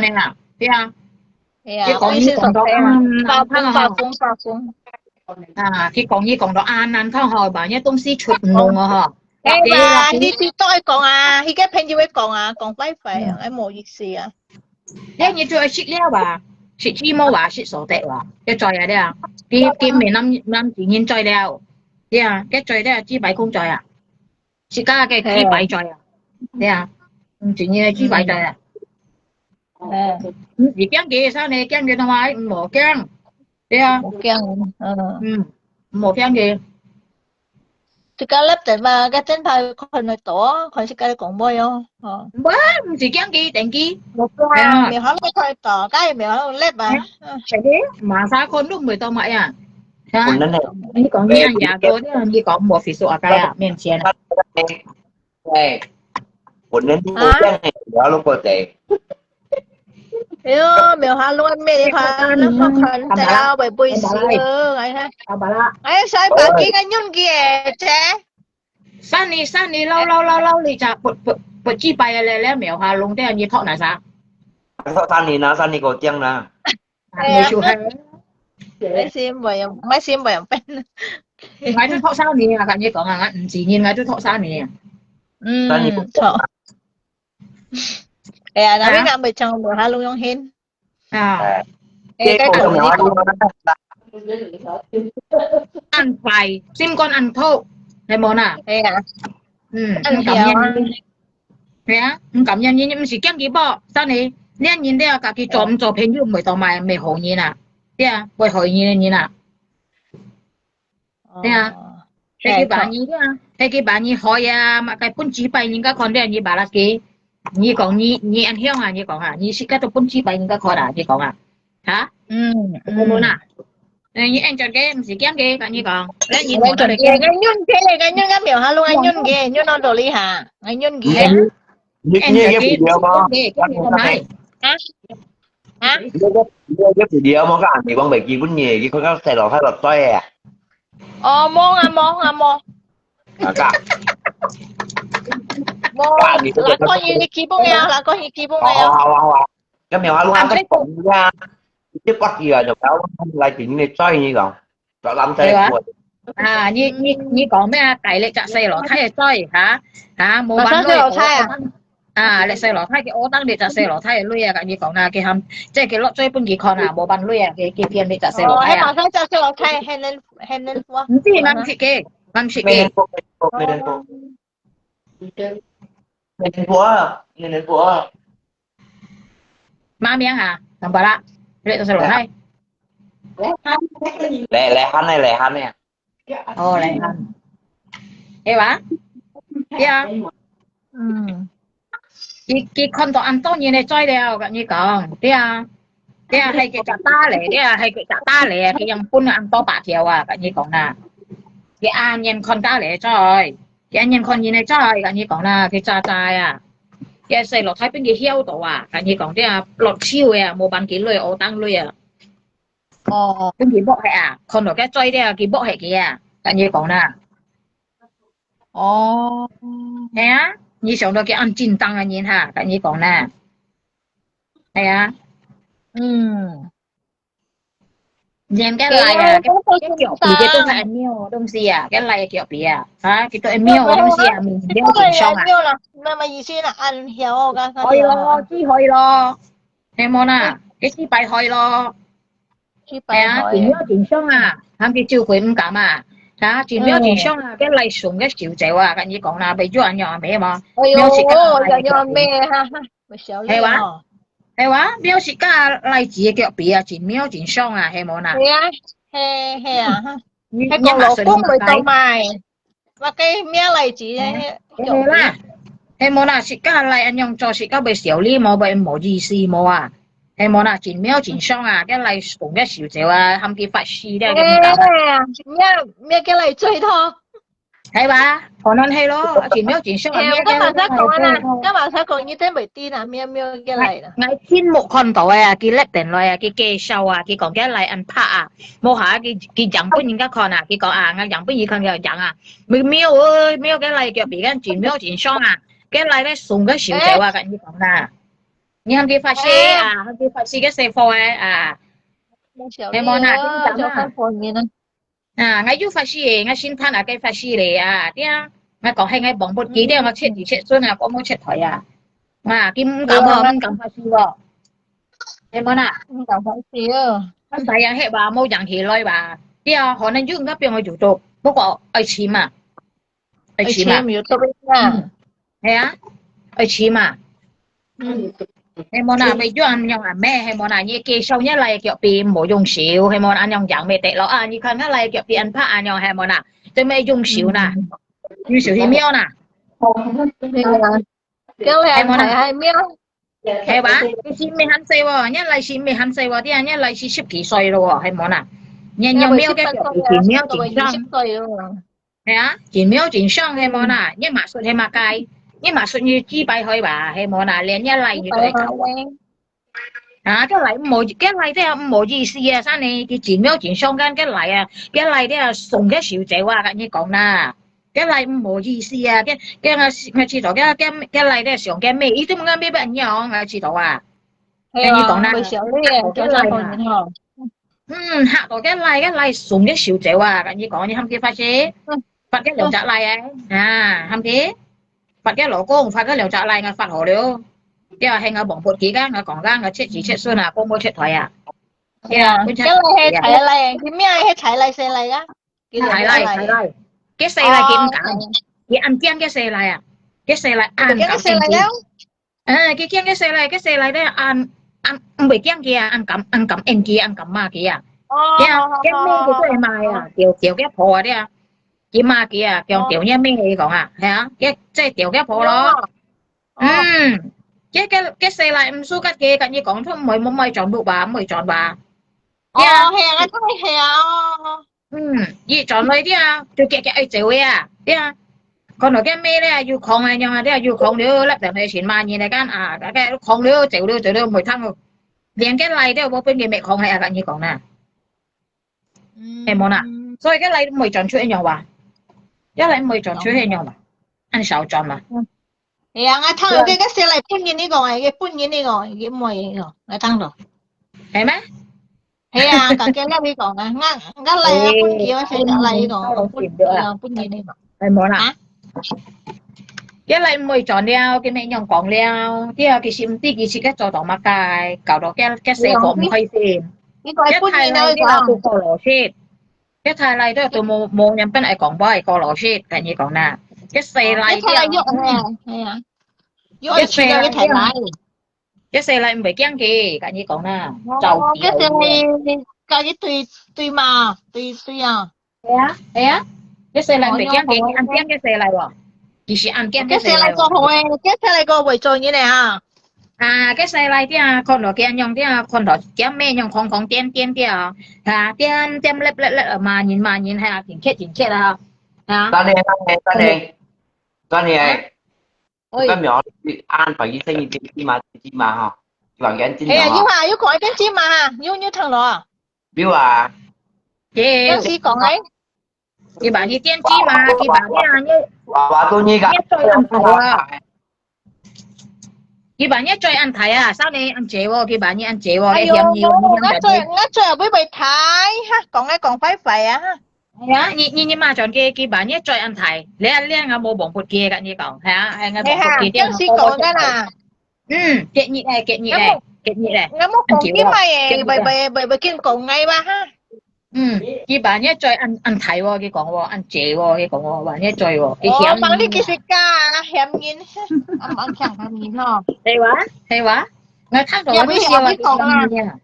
安个啦，對啊。係啊，佢講佢講到恁難聽啊，發瘋發瘋發瘋。啊，佢講佢講到恁難聽吼，把人家東西出毋弄哦吼。係吧？你知道佢講啊，佢个朋友會講啊，講壞壞啊，哎，無意思啊。你你就愛食了吧，食雞毛吧，食素的吧，要做啊了。佢佢沒男男子人做了，對啊，佢做了幾百公做啊。 自家个雞排在啊，對啊，毋係你个雞排在啊。嗯，毋係驚佢，生你驚佢同埋毋好驚，對啊，無驚，嗯，嗯，毋好驚佢。自家粒仔嘛，个正牌看得到，看自家个講話哦，哦。毋，毋係驚佢，電機，無驚啊，無好看得到，該無好粒啊。係你，馬上看都毋會到麼樣。 啊，本人呢？你講你阿爺哥，你你講無Facebook啊，該啊，面前啊。哎，本人都講呢，我都不得。哎喲，沒有他亂咩的話，那麼可能在啊，會不會死了？哎呀，好吧啦，哎，saya bagi ngayun kia, cek. 三年，三年，老老老老，你咋不不不祭拜了了，沒有哈，弄掉你托哪啥？托三年啊，三年给我讲啦。 係啊，無事係。買先袂用，買先袂用變。𠊎都托三年啊，同你講啊，𠊎毋承認，𠊎都托三年啊。嗯，三年無錯。哎呀，那邊啊，未曾無下路用現。啊。哎，該講你講。恁快，心肝恁痛，係無啦？哎呀。嗯，毋甘願你。係啊，毋甘願你，毋係驚佢無，真个，你人了，家己做毋做朋友，毋會當買，毋會好人啊。對啊，毋會好人个人啊。對啊，係佢把你啊，係佢把你害啊，嘛該分幾擺人家看了你把那个，你講你，你恁樣啊，你講啊，你自家都分幾擺人家看啊，你講啊，哈？嗯，有無啊？ 哎，你安全个，毋係驚个，跟你講。來，你我做个，个，个，个，个，个，个，个，苗下弄，个，个，个，弄到這裡哈，个，个。你，你，你，你个video無？个，个，个，个，啊？啊？你个，你个video無？个，你講袂基本个，你看到細路太落水啊？哦，無啊，無啊，無。啊，个。無，啊，你這个，那個，你，你基本个，那個，你基本个。好，好，好，好，好。 該苗下弄啊，該講啊，一發起來就搞來對你个嘴，你講，就人在過。啊，你，你，你講咩啊？帶了隻細路太个嘴，哈？哈？無辦法，細路太啊？啊，你細路太个，我當你隻細路太个鐳啊，跟你講啊，佢喊，即係佢落水分佢看啊，無辦法啊，佢，佢騙你隻細路太啊。哦，係嘛，該隻細路太，還能，還能活？毋知，毋識个，毋識个。沒人過，沒人過，沒人過。哦。 你能過啊？你能過啊？麼名啊？Nampak tak？你係老太？來，來漢个，來漢个。哦，來漢。係吧？對啊。嗯。佢，佢看到恁多人个嘴了，跟你講，對啊。對啊，係佢隻打咧，對啊，係佢隻打咧，佢樣分恁多百條啊，跟你講啦。佢恁樣看打咧嘴。 佢恁樣看人个嘴，跟你講啦，佢詐詐啊。佢細路太分佢曉到啊，跟你講，這啊，落手个啊，無辦佢鐳，我當鐳啊。哦。分佢剝忒啊，看到該嘴了，佢剝忒佢啊，跟你講啦。哦。係啊，你想到佢恁正當个人哈，跟你講啦。係啊。嗯。 連該倈啊，該，該腳皮佢都係恁樣个東西啊，該倈个腳皮啊，啊，佢都恁樣个東西啊，毋係正常啊。恁樣啦，那麼以前啊，恁曉个，哎喲，知海咯，係無啦？佢知擺海咯。知擺海。係啊，正常正常啊，喊佢就會毋敢啊，啊，正常正常啊，該倈送个小姐啊，跟你講啦，袂就恁樣啊，係無？哎喲，沒有去看啊，恁樣啊，沒哈哈。 會笑你哦。係哇？係哇？苗自家倈子个腳皮啊，真苗真爽啊，係無啦？係啊，係，係啊，你，係講老公會當買，你嘛順便買。我个苗倈子个腳皮。係啦，係無啦？自家倈恁樣做，自家會笑你無？會無意思無啊？係無啦？真苗真爽啊，該倈送个小姐啊，喊佢發誓了，佢毋敢啊。係啊，苗，苗个倈最多。 係吧？可能係咯，真苗真爽啊，係，苗个倈。我嘛想講啊啦，我嘛想講，你真袂知啦，苗苗个倈啦。𠊎，𠊎親目看到个啊，佢列電來啊，佢介紹啊，佢講个倈恁白啊，無下佢，佢樣分人家看啊，佢講啊，𠊎樣分佢看，佢樣啊，苗苗，苗个倈腳皮个真苗真爽啊，个倈个送个小姐啊，跟你講啦，你喊佢發誓啊，喊佢發誓个師傅个啊，係無啦？你講啊。 啊，𠊎有法師个，𠊎先談啊个法師咧啊，對啊。𠊎講係𠊎忘不記了，𠊎切兒切孫啊，講無切台啊。啊，佢毋敢哦，毋敢法師哦。係無啦？毋敢法師哦。𠊎大人係話無養起來吧？對啊，可能有人家變我有做，不過愛錢嘛。 愛錢嘛。愛錢有特別啊。嗯，係啊，愛錢嘛。嗯。係無啦，錢。愛用恁樣啊，咩，係無啦，你介紹你倈腳皮無用手，係無啦，恁樣樣咩得咯啊，你看你倈腳皮恁白恁樣，係無啦，做咩用手啦？嗯。用手去摸啦。對啊。 叫你安排還沒有？係吧？你心未還細喎，你倈心未還細喎，對啊，你倈是十幾歲了喎，係無啦？你，你有沒有个腳皮，真苗真爽。係啊，真苗真爽，係無啦？你嘛說係麼个？你嘛說你幾百歲吧，係無啦？連你倈你都會搞啊。啊，个倈毋好，个倈這樣毋好意思啊，真个，佢真苗真爽，跟个倈啊，个倈這樣送个小姐啊，跟你講啦。 个倈毋好意思啊，个，个𠊎，𠊎知道，个，个，个倈个想个咩，佢都毋敢咩，恁樣，𠊎知道啊。係啊，跟你講啦，會笑你个，个倈啊。嗯，嚇到个倈，个倈送个小姐啊，跟你講，你喊佢發誓，嗯。發个兩隻倈啊，啊，喊佢，發个老公，發个兩隻倈，𠊎發好了。對啊，係𠊎忘不記个，𠊎講个，𠊎切兒切孫啊，講無切台啊。對啊，係啊，个倈係大倈，佢名係大倈細倈啊？ 大倈，大倈，个細倈佢毋敢。哦，佢恁驚該細倈啊，該細倈恁驚該細倈了。嗯，佢驚該細倈，該細倈咧，恁恁毋會驚佢啊，恁感恁感恩佢，恁感罵佢啊。哦，呀，該妹佢都會罵啊，哦，哦，哦，哦，佢佢佢婆啊，佢啊，佢罵佢啊，講哦，佢个妹佢講啊，係啊，佢即係佢佢婆咯。哦，哦，嗯，該該該細倈毋輸得佢，跟佢講，佢毋會毋會轉屋吧，毋會轉吧。哦，呀，係啊，該係啊，哦。 嗯，佢轉來个啊，就遽遽愛走个啊，對啊。看到該妹咧，又狂个樣啊，對啊，又狂了，立等來尋罵人來講啊，該該狂了，走了走了，毋會聽哦。連該倈都無分佢滅狂个啊，跟佢講啦。嗯，係無啦？所以該倈毋會轉出一樣話，該倈毋會轉出一樣話，恁少轉嘛。嗯。 係啊，𠊎聽到該个細倈本人你講个，佢本人你講，佢妹个，𠊎聽到。係咩？係啊，講該个你講啊，𠊎𠊎倈啊本人，我先講倈你講，本人啊，本人你講。係無啦？啊？該倈毋會轉了，佢乜樣講了，佢啊，其實毋知佢自家做到麼个，搞到該該細个毋開心。你講本人啊，佢講。過勞死。 該大倈都都無無人分佢講話，佢過勞死，跟佢講啦。該細倈，該大倈又，哎呀，哎呀，又愛娶了該大倈。該細倈毋會驚佢，跟佢講啦，哦，招佢。該細倈，跟佢對對嘛，對對啊。係啊，係啊，該細倈毋會驚佢，哦，恁驚該細倈哦。其實恁驚該細倈哦。該細倈做好誒，該細倈个會做人誒啊。 啊，該細倈个啊，看到佢樣个啊，看到佢妹樣狂狂癲癲个啊，啊，癲癲咧咧咧，罵人罵人，係啊，真激真激啊，啊。等下，等下，等下，等下，啊？喂。今日我安排佢生意點知嘛，點知嘛哈，佢話緊真係啊，有啊，有講緊知嘛哈，有有聽到啊？有啊。耶，有時講誒。 佢話你點知嘛，佢話你啊，你話話到你个，你嘴恁大啊。佢話你嘴恁大啊，少年恁姐哦，佢話你恁姐哦，哎喲，你嫌你，你嫌人。𠊎嘴，𠊎嘴會會大哈，講來講壞壞啊哈。係啊，你你你罵轉佢，佢話你嘴恁大，你你𠊎無望不佢，跟你講，係啊，係𠊎望不佢，係哈，正式講个啦。嗯，激你誒，激你誒，激你誒，𠊎無講佢嘛誒，會會會會見講𠊎嘛哈。 嗯，佢話你嘴恁恁大哦，佢講哦，恁姐哦，佢講哦，話你嘴哦，佢嫌你。哦，望你其實假啊，嫌人，啊，望強嫌人哦。係哇，係哇，𠊎聽到𠊎都笑啊，佢嫌你啊。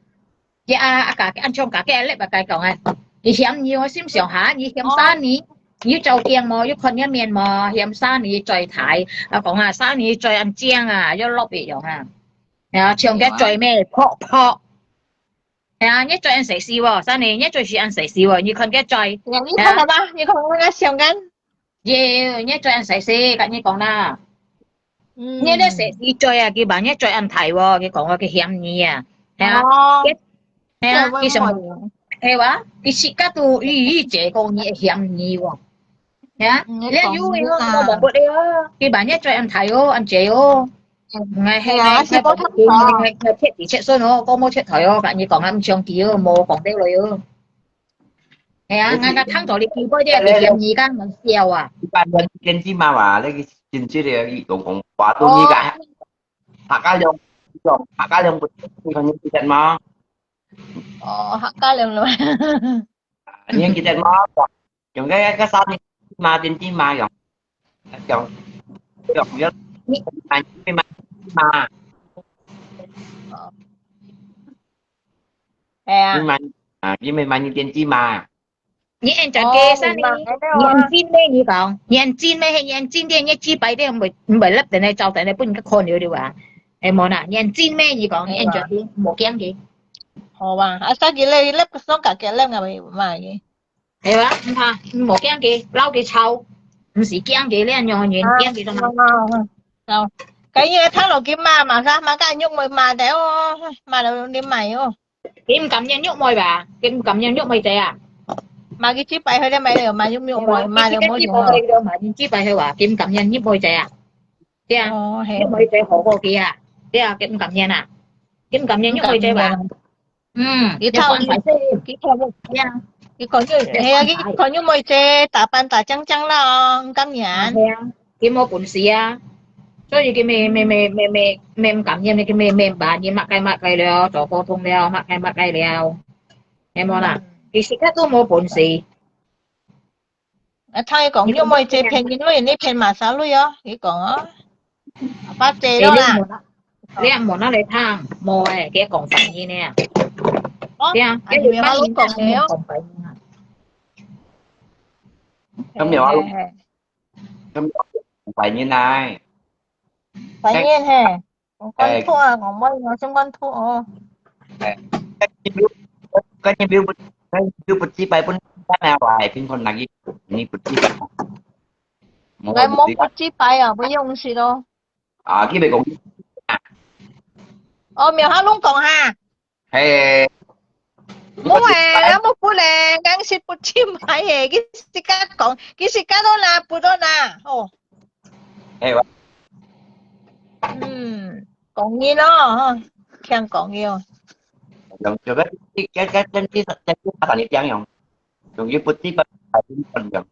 佢啊啊，家己恁像家己阿力啊，佢講啊，佢嫌你哦，心想下，你嫌啥呢？你有照鏡無？有看你面無？嫌啥呢嘴大？啊，講啊，啥呢嘴恁靚啊，要落一樣啊。啊，像个嘴咩，泡泡。 係啊，你嘴恁細細哦，真个，你嘴是恁細細哦，你看个嘴。你看到嗎？你看我个相干。耶，你嘴恁細細，跟你講啦。嗯。你个細細嘴啊，佢話你嘴恁大哦，佢講我佢嫌你啊。係啊。哦。係啊，佢想，係哇，佢自家都一一姐講你嫌你哦。係啊，嗯，你有个哦，我望不了哦，佢話你嘴恁大哦，恁姐哦。 嗯，係啊，係啊，係啊，係啊，係啊，切底切順哦，講無切台哦，跟你講啊，毋相記哦，無講得來哦。係啊，𠊎个聽到你幾個月，你嫌你个，你笑啊。佢話你見知嘛話，你見知你講講話到你个，哦。客家人，客家人不，你看你知道嗎？哦，客家人咯。你知道嗎？ 用該該三年嘛，點知嘛用，用用用，你買買嘛，係啊。你買啊，你買買你點知嘛？你按照計算呢？哦，明白了。你按真咩？你講，你按真咩？你按真个，你幾百个，毋會毋會粒等來照等來，分人家看了了啊？係無啦？你按真咩？你講，你按照佢，無驚佢。好吧，啊，三個月，你粒個雙價嘅粒啊，買个。 係啊，毋怕，無驚佢，摎佢吵，毋使驚佢，這樣樣人，驚佢做麼？哦，該日頭落去罵嘛，啥嘛，該肉妹罵得哦，罵到你買哦。佢毋甘願肉妹吧？佢毋甘願肉妹仔啊？罵佢幾擺去了，買了，罵肉妹，罵了無用哦。佢幾擺去哇？佢毋甘願肉妹仔啊？對啊，哦，係。肉妹仔好過佢啊？對啊，佢毋甘願啊？佢毋甘願肉妹仔吧？ 嗯，佢討厭，佢討厭，呀，佢看佢，係啊，佢看佢妹仔打扮打靚靚啦，哦，毋甘願。係啊，佢無本事啊，所以佢乜乜乜乜乜乜毋甘願，佢乜乜把你抹該抹該了，做普通了，抹該抹該了，係無啦？佢自家都無本事。啊，聽佢講，玉妹姐騙人鐳，你騙麼儕鐳哦？佢講哦，阿爸姐咯啦。你莫拿，你莫拿來聽，無誒，佢講反應呢。哦，對啊，啊，你有好講个哦。講反應啊。咁有啊，嘿，嘿，嘿。咁有啊，反應啊。反應嘿。 我關注啊，我問我先關注哦。哎，跟你表，跟你表不，跟你表不知擺分單啊，話係邊個拿去，你不知擺。𠊎無不知擺啊，不用事咯。啊，佢咪講。哦，苗下攏講哈。係。 無誒，𠊎無分咧，𠊎係不清白誒，佢自家講，佢自家都拿，不都拿，哦。係哇。嗯，講人咯，吼，聽講人。用，用个，个，个，个，个，个，个，用，用，用，不知不，不知用。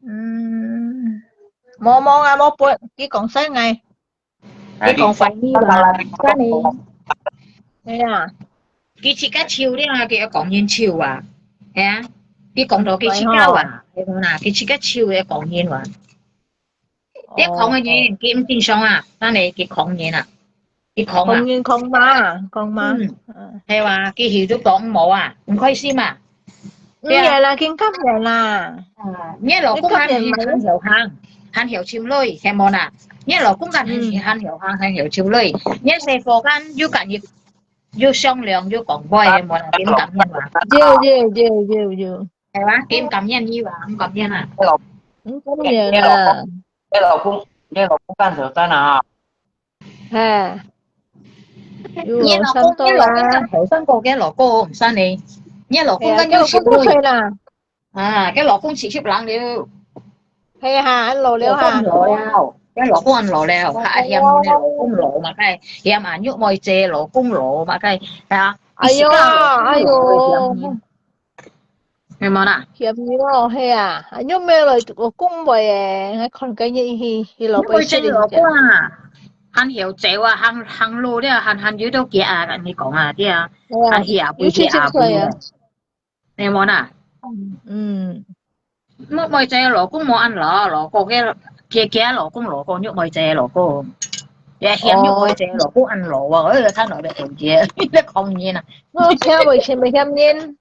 嗯，無，無啊，無分，佢講晒𠊎。 你講反義啦，真个。係啊。佢自家笑了啊，佢愛講人笑啊。係啊。佢講到佢自家啊，係無啦？佢自家笑个講人啊。你講个人，佢毋正常啊，真个佢講人啊，佢講啊。講人講嘛，講嘛。嗯。嗯。係啊，佢去都講無啊，毋開心啊。 毋係啦，緊急个啦。啊，你老公還係還後生，還後生女，係無啦？你老公還係還後生，還後生女，你細個間又緊又，又商量又講話，係無啦？點感恩哇？有有有有有。係哇？點感恩你哇？毋感恩啊？毋感恩啦。你老公，你老公還後生啊？ 嘿。你老公，你老公更後生過个老公，毋使呢。你老公更優秀了。啊，个老公七十零了。係哈，老了哈。老公老了，个老公老了，還嫌你老公老嘛，該嫌阿玉妹姐老公老嘛，該啊。哎喲，哎喲。 係無啦？嫌你咯，係啊，又無來，我講話誒，還看个人去，去老婆食人家。啊，還有走啊，還，還老了，還，還有到佢啊，你講啊，對啊，還去啊，有七十歲啊。係無啦？嗯。玉妹姐老公無恁老，老公个，佢，佢老公老公，玉妹姐老公，也嫌玉妹姐老公恁老啊，哎，他老了很嘅，你講人啊。我聽以前無嫌人。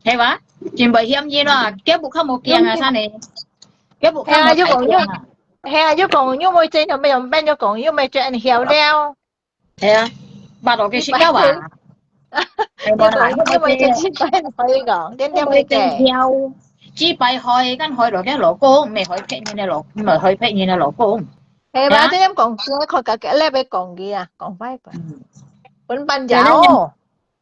係哇？真袂嫌人啊，佢屋下無驚啊，生呢？佢屋下無驚啊。係啊，又講玉，係啊，又講玉妹姐，又沒有變，又講玉妹姐很曉了。係啊，八到幾時到啊？係無啦，又講玉妹姐，又講，點點會姐。幾擺害，跟害落个老公，毋係害別人个老，毋係害別人个老公。係嘛？這樣講，看个，个，你別講佢啊，講快快。嗯。本半夜哦。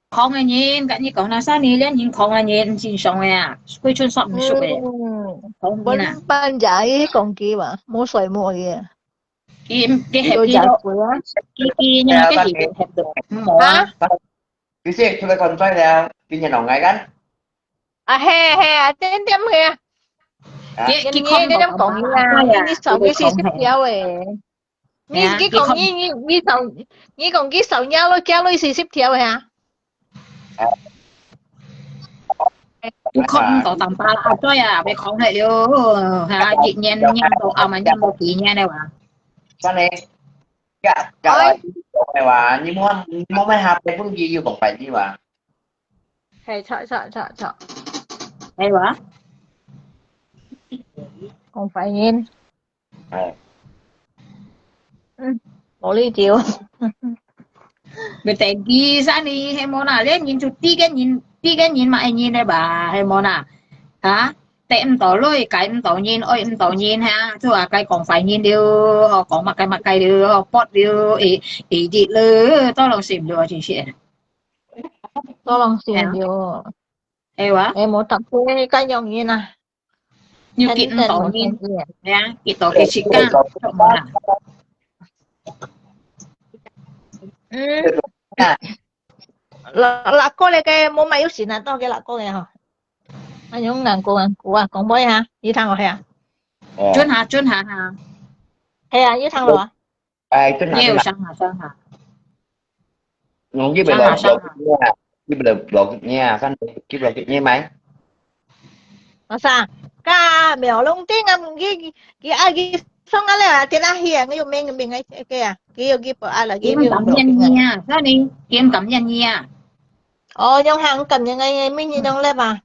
狂个人，甲你講啦，生呢，連人狂个人，毋正常个啊，歸村煞毋熟个。嗯，狂个人啊。本半夜去講佢嘛，無睡無个。佢，佢有食過啊？佢，佢，佢，佢，佢，無啊。啊？佢先出來講出來了，今日弄來个。啊，係，係啊，點點係啊。啊。佢，佢，佢，你點講啦？你，你少佢四十條誒。 你，你講你，你，你少，你講佢少惹咯，惹咯四十條个啊？你看毋到淡薄啦，對啊，被講忒了，哈，一年念到後嘛，念到幾年了哇。真个，呀，呀，哎。哎哇，你莫，你莫問下背後佢有講白話哇。係，錯，錯，錯，錯。係哇。講白話。 哎。嗯，無理由。咪等佢生呢，係無啦？你人就知个人，知个人嘛，愛人个吧，係無啦？哈？得毋到女，解毋到人，愛毋到人，哈？就話該講壞人了，吼，講麼个麼个了，吼，發了，會，會跌了，到攏死毋了，真是。到攏死毋了。係哇？哎，無答對，該樣人啊。 又結毋到人，係啊，結到佢自家，著無啦？嗯。老，老哥那個，無買有錢啊，到个老哥个吼。哎喲，難過，難過啊，講咩啊？你聽我係啊？哦。轉下，轉下哈。係啊，你聽我啊？ 哎，真好，你有想下，想下。嗯，你不要，想下，想下。你不要，你不要，你啊，看，你不要，你買。Asa, ka mèo lông ting am ki ki a ki song a le a tin a hi a ngi yu ming ming a ke a ki yu ki po a la ki mi yu lo ting a. 佢毋敢認你啊，所以你佢毋敢認你啊，哦，用行感應个，明年用咧吧。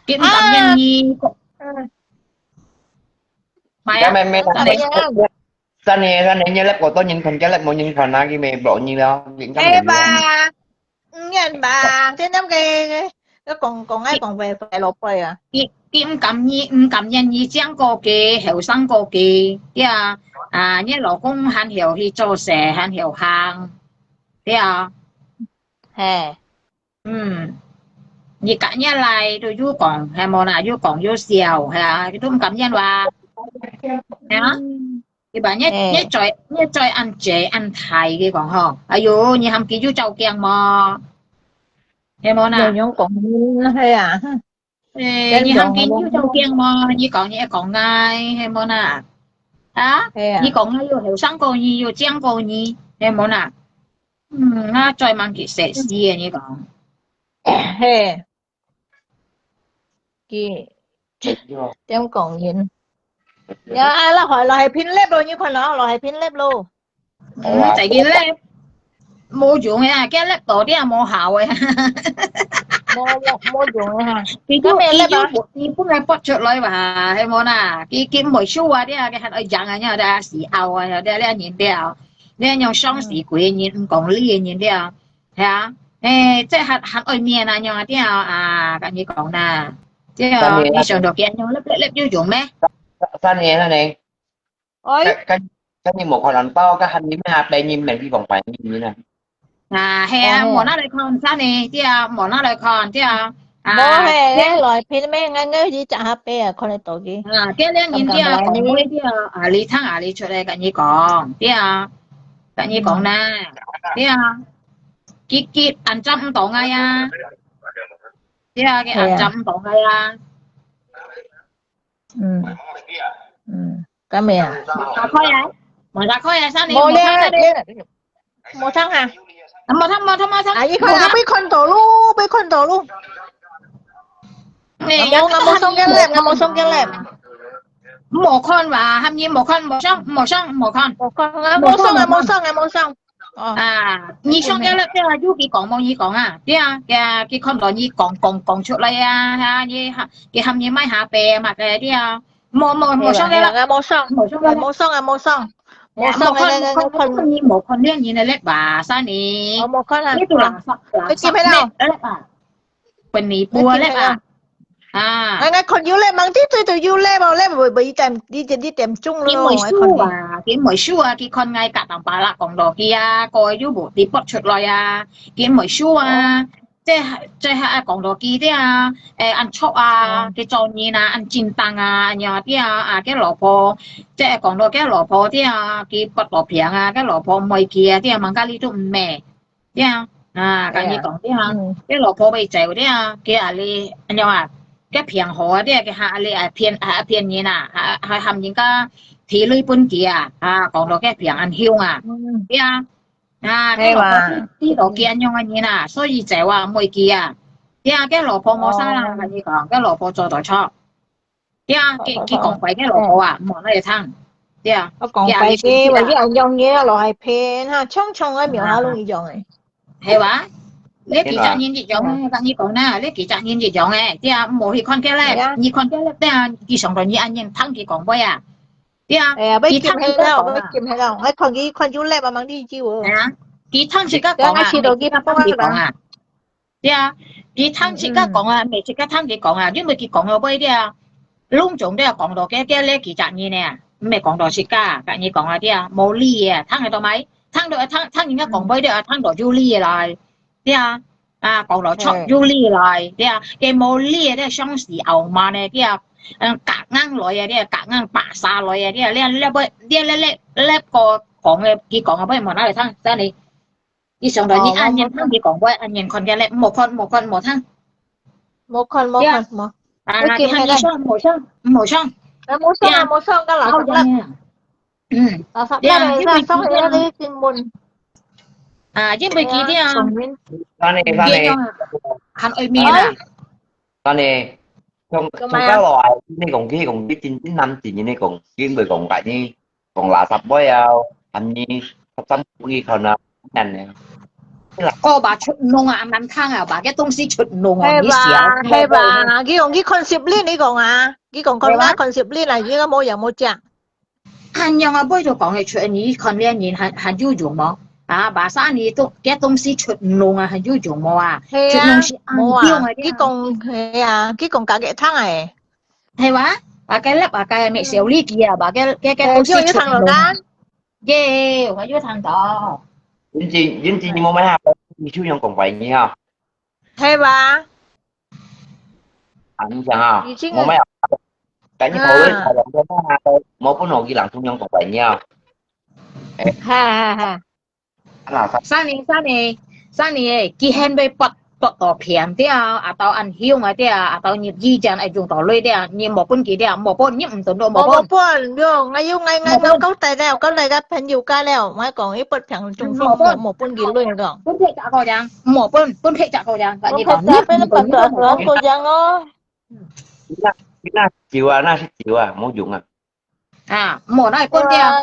佢毋敢認你。嗯，係啊，妹妹，感應啊。三年三年，你咧過多人看，你咧冇人看啊，佢咪block你咯，佢係吧？五年吧，真正个个講講愛講會會落背啊。佢佢毋敢你，毋敢認你，正過佢，後生過佢，對啊，啊，你老公還曉去做事，還曉行，對啊，嘿，嗯，你隔日來都又講，係無啦？又講又笑，係啊，佢都毋敢認話，係啊。嗯，佢話你嘿你嘴你嘴恁濟恁大，佢講吼，哎喲，你喊佢又照鏡無？係無啦？樣樣講係啊，誒，你喊佢又照鏡無？你講你講𠊎，係無啦？啊？係啊你講𠊎又後生過你，又靚過你，係無啦？嗯，啊，再問佢食屎啊！你講，嘿，佢點講人？呀，啊，落海落海拼粒咯，你看咯，落海拼粒咯。嗯，在佢咧，無用啊，佢粒到啲啊無效啊。無無無用啊哈。佢都咁你佢都無，佢本來發出來嘛，係無啦？佢佢毋會收啊，啲啊，佢還愛養啊，你啊，死拗啊，你啊，你啊，人了，你啊，用相死鬼个人，毋講理个人了，係啊，誒，這還還愛面啊，樣啊，啲啊，啊，跟你講啦，這啊，你想到佢樣粒粒粒有用咩？三年了呢，哎，跟跟你無可能包，跟喊你咩啊，白人咩，你講白人啊，啊，係啊，哦係啊無拿來看，真个，對啊，無拿來看，對啊，無啊，係，你來拼咩？𠊎𠊎去隻下背啊，看得到佢。啊，對啊，你人對啊，講話對啊，啊，你聽啊，你出來跟你講，對啊，跟你講啦，對啊，佢佢安裝毋到𠊎啊，對啊，佢安裝毋到𠊎啊。嗯嗯，咁樣啊？打開啊，無打開啊，三年無咧，無開啊，無聽啊？無聽無聽無聽，啊，一看啊，被看到咯，被看到咯。你我我無送緊咧，我無送緊咧。無看哇，喊你無看，無上無上無看。無看啊，無送啊，無送啊，無送。哦，啊，你上个了對啊，有佢講無你講啊，對啊，佢佢看到你講講講出來啊，哈，你哈，佢喊你買下白嘛个對啊，無無無上个了，啊，無送，無上个了，無送啊，無送，無送啊，無看那个那个看，無看你無看了你的了吧，三年我，無看啊。你都垃圾垃圾你接不到了啊，本你不了啊，啊。哎，我看有咧，問題最最有咧，無咧，會會點，你點你點中咯，佢毋會收我看啊，佢毋會收啊，佢看𠊎隔當巴拉講落去啊，過又無地博出來啊，佢毋會收啊。這這下講落去啲啊，誒，恁錯啊，佢做人啊，恁正當啊，恁樣啲啊，啊，佢老婆，這講到佢老婆啲啊，佢不落平啊，佢老婆毋會去啊，啲啊，孟加利都毋咩。 對啊，啊，跟你講對啊，嗯佢老婆被走對啊，佢阿里，恁樣啊，佢騙好啊，對啊，佢還阿里啊騙啊騙人啊，還還喊人家提鐳分佢啊，啊，講到佢騙恁凶啊，嗯，對啊，啊，係哇佢老婆知道佢恁樣个人啊，所以走啊，毋會去啊，對啊，佢老婆無啥啦，跟你講，佢老婆做到錯。 對啊，佢佢講壞个老婆啊，毋好拿來聽。對啊，我講壞个，我一樣樣个落去騙哈，常常个廟下攏一樣个。係哇？你幾隻人一樣个，跟你講啦，你幾隻人一樣个，對啊，毋好去看佢咧，你看佢咧，對啊，佢上到你恁樣聽佢講話啊，對啊，哎呀，要佢聽佢禁起了，講啊，要禁起了，我看佢看就來慢慢地救哦。係啊，佢聽自家講啊，等下去到佢佢聽佢講啊。 對啊，佢聽自家講啊，毋係自家聽佢講啊，因為佢講到尾啲啊，攏總都係講到佢佢咧幾隻人呢，毋係講到自家，跟你講啊啲啊，無理啊，聽得到無？聽到聽聽人家講尾啲啊，聽到有理來，對啊，啊講到錯有理來，對啊，佢無理个咧，相思傲慢个，對啊，嗯，夾硬來啊，對啊，夾硬白沙來啊，對啊，你你你你你你個講个，佢講个尾無拿來聽，真係。 佢上到你恁樣聽佢講話，恁樣看佢咧，毋好看，毋好看，毋好聽。無看，無看，無。啊，你喊佢上，毋好上，毋好上。啊，無上啊，無上，个老實啦。嗯，老實啦，你上上去那个新聞。啊，因為佢啲啊，講明三年三年佢樣啊，還愛面啊，三年，從，從教落來，你講，佢講，佢真正男仔，你講，佢毋會講，佢講垃圾妹啊，喊你十三分佢看啊，恁樣呢。哦，把出弄啊，難聽啊，把个東西出弄啊，係吧？你想，係吧？佢講佢看十年，你講啊，佢講看啊，看十年啊，應該無樣無隻。恁樣啊，妹就講个出，你看這人還，還有用無？啊，把啥你都，个東西出弄啊，還有用無啊？係啊，出弄是恁樣啊，無啊，佢講，係啊，佢講家己聽誒。 係哇？啊，該粒啊，該咩小力機啊，把該，該，該東西出來。耶，我有聽到。認真，認真，你無買啊？你就用講華語啊？係吧？啊，你想啊，已經無買啊？趕緊討論，啊。討論，無分我一人通用講華語啊？哈哈哈。 三年，三年，三年誒，佢還會發，發到病掉，啊到恁凶啊掉，啊到入醫院，愛用到鐳掉，你無分佢掉，無分，你毋准都無分。無分，用，𠊎有，𠊎，𠊎，無分。𠊎交代了，交代个朋友家了，𠊎講，佢發病中風，無分。無，無分佢鐳了。分別隻个人，無分，分別隻个人，分別隻，你講，你毋准，你都無分。分別隻个人哦。嗯。那，那酒啊，那是酒啊，無用啊。 啊，無哪會分掉。對啊。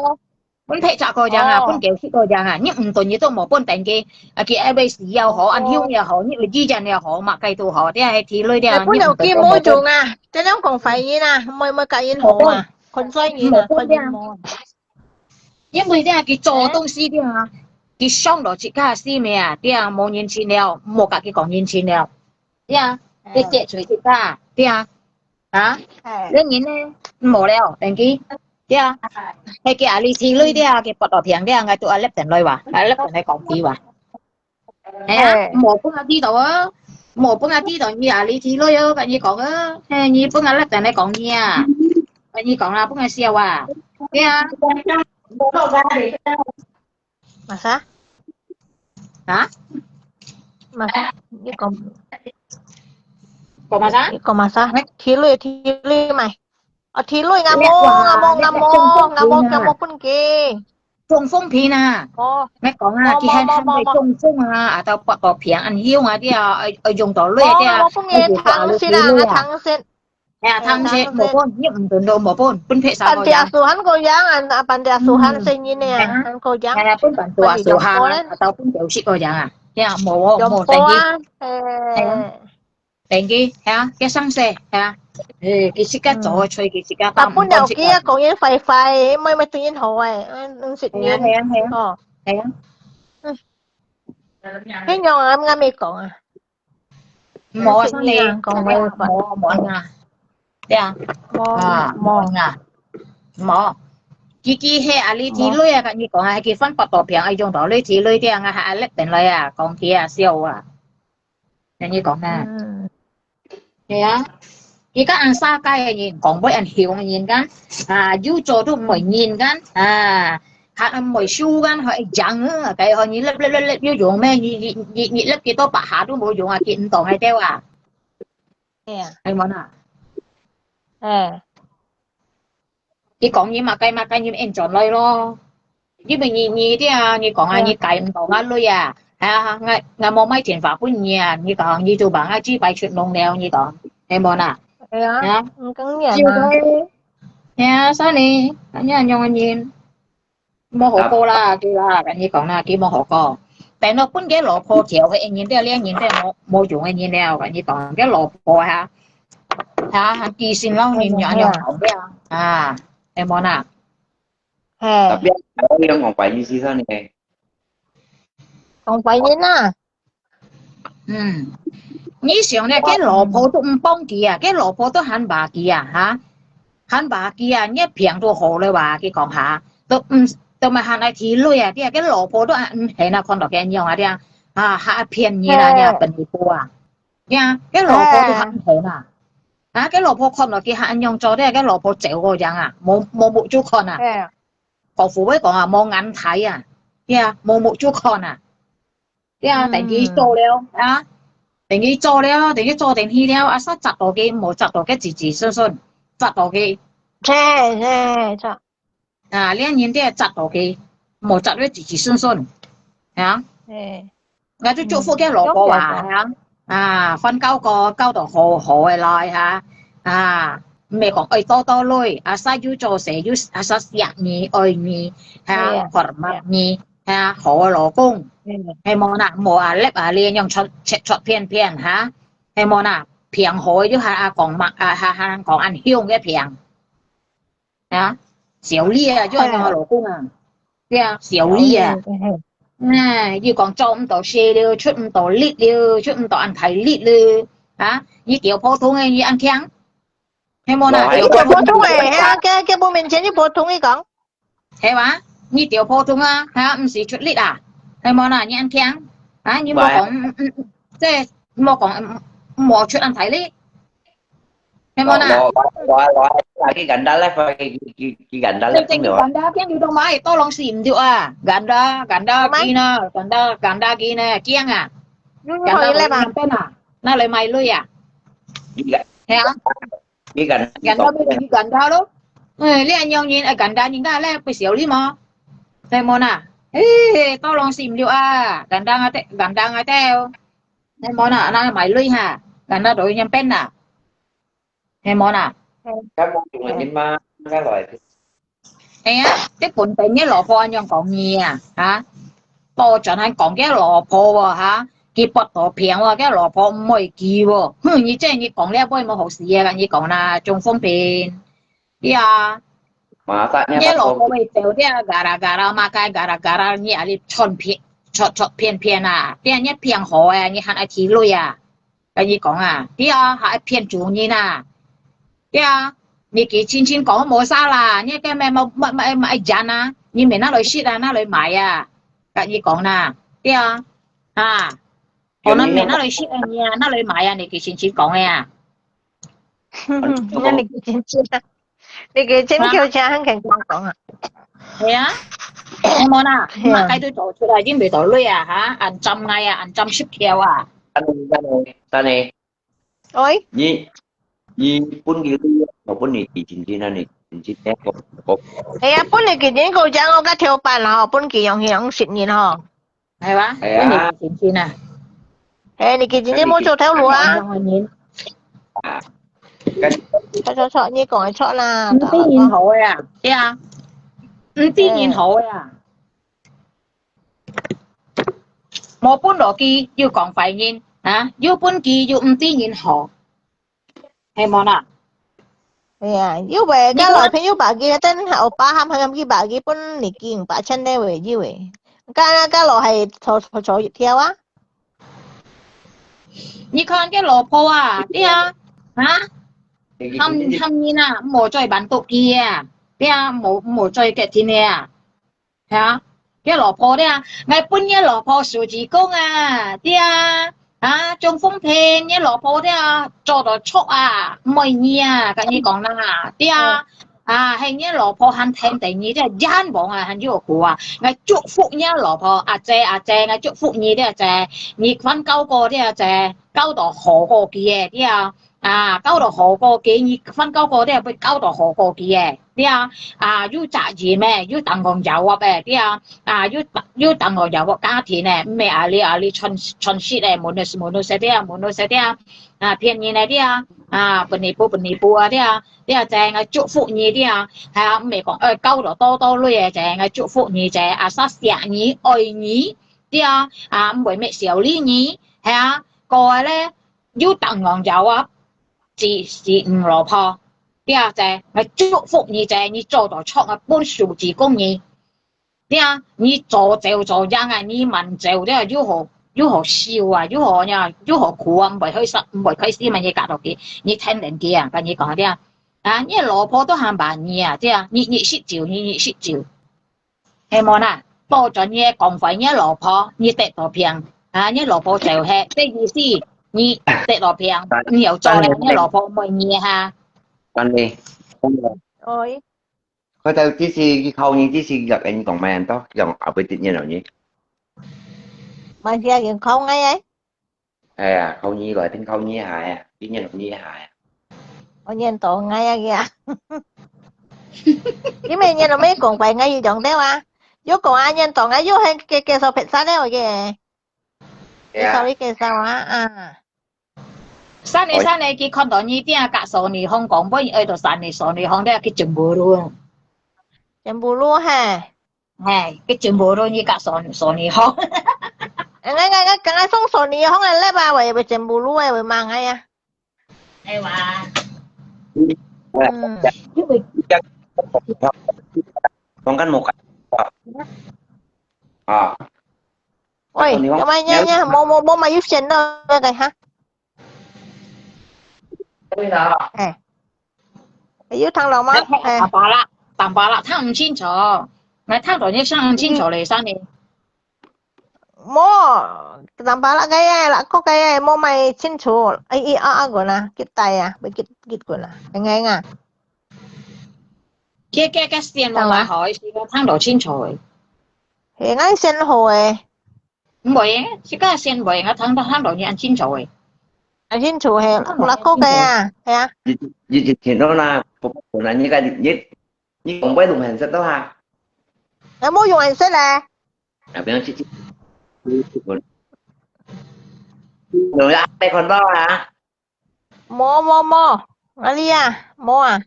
分別隻个人啊，哦。分九十个人啊，你毋准你都無分等佢，啊，佢愛死也好，哦。恁凶也好，你有意見也好，麼个都好，這係體內的啊，哎，分了佢無用啊，這樣講壞人啊，莫，莫佮人好啊，你無分。看衰人啊，無分掉。看人無。因為這佢做東西的啊，佢傷到自家性命啊，這無人情了，莫佮佢講人情了。 對啊，哎。佢結罪自家，對啊。啊？哎。這人呢，無了，等佢，對啊。哎。係佢阿里提鐳對啊，佢發到病對啊，𠊎都阿粒等來哇，阿粒等來講佢哇。哎呀，哎。無分阿弟到啊，無分阿弟到，你阿里提鐳哦，跟你講啊，嘿，你分阿粒等來講你啊，跟你講啦，分佢笑啊，對啊。 麼儕？啊？麼儕？你講，講麼儕？你講麼儕？哎。提鐳，提鐳嘛。哦，提鐳，𠊎無，𠊎無，𠊎無，𠊎無，𠊎無分佢。中風病啊。哦。𠊎講啊，佢還，無，無，無，無。還會中風啊，啊，到發到病，恁凶啊，對啊，愛，愛用到鐳，對啊，無，𠊎無分佢，愛用到鐳啊。聽先啊，𠊎聽先。 哎呀，哎，聽先，聽先。無分，你毋准都無分，分別三个人。Panti asuhan个樣啊，啊，panti asuhan，嗯。細人仔啊，哎呀。三个樣。哎呀，分panti asuhan啊，panti jompo咧。啊，到分九十个人啊，哎呀，無哦，無，jompo啊，等佢。哎。哎呀，等佢，哎呀，佢生死，哎呀，哎，佢自家做个，嗯。佢自家擔，啊，分了佢啊，毋講自家。講人壞壞，莫，莫對人好誒，嗯，毋識人。哎呀，哎呀，哎呀。哦。哎呀。嗯。該樣啊，𠊎毋講啊。 無啊，生理，無，無啊。對啊。無，啊，無。無啊。無。佢，佢係阿里提鐳啊，哦。跟你講啊，佢發發到病，愛用到鐳提鐳，對啊，𠊎還阿力等來啊，講佢啊，笑啊。跟你講啊。嗯。係啊。佢講恁沙街个人，講會恁凶个人講，啊，有做都毋會認講，啊， 還毋會輸間，還贏啊！該號你粒粒粒粒有用咩？你，你，你，你粒幾多百下都無用啊，見毋到个對啊。哎呀。係無啦？哎。你講你麼个麼个，你應轉來咯。因為你，你這啊，你講啊，哎。你解毋到𠊎鐳啊。係啊，𠊎，𠊎無買電話分你啊，你講，你就把𠊎舉牌出弄了，你講，係無啦？哎呀，啊？你講你啊。就係，係啊，所以你，你恁樣个人。 無好過啦，對啦，跟你講啦，佢無好過。等到分佢老婆調，該人了，這人了，無，無用个人了，跟你講，佢老婆哈，哈，還記性咯，人又恁樣講了，啊，係無啦？嘿。特別，我用講白話意思呢。講白話啊。 嗯，你想咧，該老婆都毋幫佢啊，該老婆都還罵佢啊，哈？還罵佢啊，你病都好了哇，佢講哈，都毋，都毋還來提鐳啊，對啊，該老婆都還毋肯啊，看到該樣啊，對啊，啊，還騙你啦，嘿。你啊，笨女婆啊，對啊，該老婆都還毋肯啊，嘿。啊，該老婆看到佢還恁樣做，對啊，該老婆走過樣啊，無，無目珠看啊，嘿。國父會講啊，無眼睇啊，對啊，無目珠看啊。 對啊，嗯。等佢做了，啊，等佢做了，等佢做等去了，啊，煞窒到佢，無窒到佢子子孫孫，窒到佢。係，係，係。啊，這人就窒到佢，無窒到子子孫孫，啊。係。𠊎就祝福佢老婆啊，嗯。啊，啊，還教個，教到好好个來，哈。啊，毋係講愛多多鐳，asal有做事，有asal惜你、愛你，哈，係啊，hormat你，哈，好个老公，嗯，係無啦？無啊，lép啊，你樣出出出片片哈，係無啦？平好个就還啊講嘛，啊還還講恁凶个平，啊，小麗啊，就恁樣个老公啊，對啊，小麗啊，嗯，嗯，嗯。哎，又講做毋到事了，出毋到力了，出毋到恁大力了，啊，你調普通个，你恁強。 係無啦？哇，你講普通个，係啊，佢佢無面前你普通，你講。係嘛？你調普通啊，哈，毋使出力啊，係無啦？你恁強，啊，你莫講，嗯嗯嗯，這莫講，嗯，嗯，莫出恁大力，係無啦？來來來來，佢簡單咧，佢佢佢簡單咧，正正簡單，驚有當買，多浪死毋著啊！簡單簡單見啊，簡單簡單見啊，驚啊！簡單可以咧嘛？邊啊？拿來買鐳啊？係啊。 你敢，敢打就你敢打咯。哎，你恁樣人，哎，敢打人家咧，不小禮貌。係無啦？哎，多浪死毋著啊！敢打啊，得，敢打啊，得哦。係無啦？那買鐳哈，敢打到人變啦。係無啦？該無用个人嘛，該來。 係啊，這本地个老婆恁樣講你啊，哈？倒轉還講个老婆哦，哈？佢發到病哦，个老婆毋會記哦。哼，你這你講了會無好事啊，你講啦，中風病。對啊，馬上你老婆會走掉，嘎啦嘎啦，嘛該嘎啦嘎啦，你啊你穿片，穿穿片片啊，對啊，你騙好啊，你還愛提鐳啊？ 跟你講啊，對啊，還騙主人啊，對啊，你佢清清講無啥啦，你根本無無無無錢啊，你免拿來食啊，拿來買啊，跟你講啦，對啊，啊，可能免拿來食啊，你啊，拿來買啊，你佢清清講个啊，那你幾錢錢啊？你幾錢叫錢還肯講啊？係啊，係無啦，係啊。嘛該都做出來，已經袂到鐳啊，哈，恁針𠊎啊，恁針十條啊。等你，等你，等你。 喂。你你分佢，我分你幾千千啊？你幾千千个个。哎呀，分你幾千个，我个頭版吼，分佢用用十年吼。係吧？係啊。分你幾千千啊？哎，你幾千千無做頭路啊？啊，該，錯錯錯，你講个錯啦。毋知人好个啊，對啊，毋知人好个啊。 無分落去又講壞人，啊，有分佢又毋知人好，係無啦？哎呀，又會，該老朋友把佢，等下歐巴喊喊佢把佢分你幾百千个會有誒。該該老係坐坐坐一條啊？你看該老婆啊，對啊，啊，喊喊人啊，莫再挽到佢啊，對啊，莫莫再結親个啊。 係啊，佢老婆咧，𠊎分佢老婆手指公啊，對啊，啊，中風病，佢老婆咧，做到錯啊，毋愛你啊，跟你講啦，對啊，啊，係佢老婆還疼得你，這冤枉啊，還有苦啊，𠊎祝福佢老婆，阿姐阿姐，𠊎祝福你咧，姐，你還教過咧，姐，教到好過佢誒，對啊。 啊，教到好過佢，你還教過咧，會教到好過佢誒，對啊，啊，有責任誒，有tanggung jawab誒，對啊，啊，有有tanggung jawab家庭誒，毋係啊，你啊，你傳傳食誒，無能無能食對啊，無能食對啊，啊，騙人誒，對啊，啊，penipu penipu啊，對啊，對啊，這𠊎祝福你，對啊，係啊，毋係講，呃，教到多多鐳誒，這𠊎祝福你，這，啊，惜你，愛你，對啊，啊，毋會搣小利你，係啊，過來咧， 有tanggung jawab，係係你老婆，對啊，姐，𠊎祝福你，姐，你做到出啊，分手指公你，對啊，你早走早贏啊，你慢走，對啊，又好又好笑啊，又好呀，又好苦啊，毋會開心，毋會開心嘛，你嫁到佢，你聽人佢啊，跟你講，對啊，啊，你老婆都還罵你啊，對啊，你你食酒，你你食酒。 係無啦？保準你講壞你老婆，你得到病，啊，你老婆就係，這意思，你得到病，你有做了，你老婆毋愛你哈。真的，真的。Ôi, 佢就只是佢考你，只是佢跟你講咩人多，用後背啲人咯，你。Mà siya yung khâu ngay ấy. 哎呀，考你來，定考你下呀，今年你下呀。我念到𠊎啊，佢啊。因為念到咩講白，𠊎又用了啊。又講啊，念到𠊎又還介介紹別儕了个。介紹你介紹啊，啊。三日三日，佢看到你定甲索尼行講，本愛到三日索尼行了，佢全部都。全部都嘿。嘿，佢全部都你甲索索尼行。哎，我我我刚刚送索尼行的礼物，我也会全部都会会mang哎呀。哎哇。嗯。因为讲緊无啊。喂，你好，干嘛呀呀？你好。我我我买有钱的那个哈。对的。哎，有听到吗？哎，哎。打巴拉，打巴拉，听唔清楚。来，听到你声音清楚嘞，三年。无，打巴拉个呀，拉个个呀，无买清楚。哎，一啊啊个啦，佢带呀，被佢佢个啦，应该啊。这个个线我买好，是我听到清楚诶。系，我线好诶。 毋會，自家先會，𠊎聽到聽到你恁清楚誒。恁清楚嘿，有啦，講个啊，係啊。你你你聽到啦，不不然你个你你講會用顏色的哈？那無用顏色咧？啊，不用去去去，用啊，沒看到啊。 無無無，哪裡啊？無啊，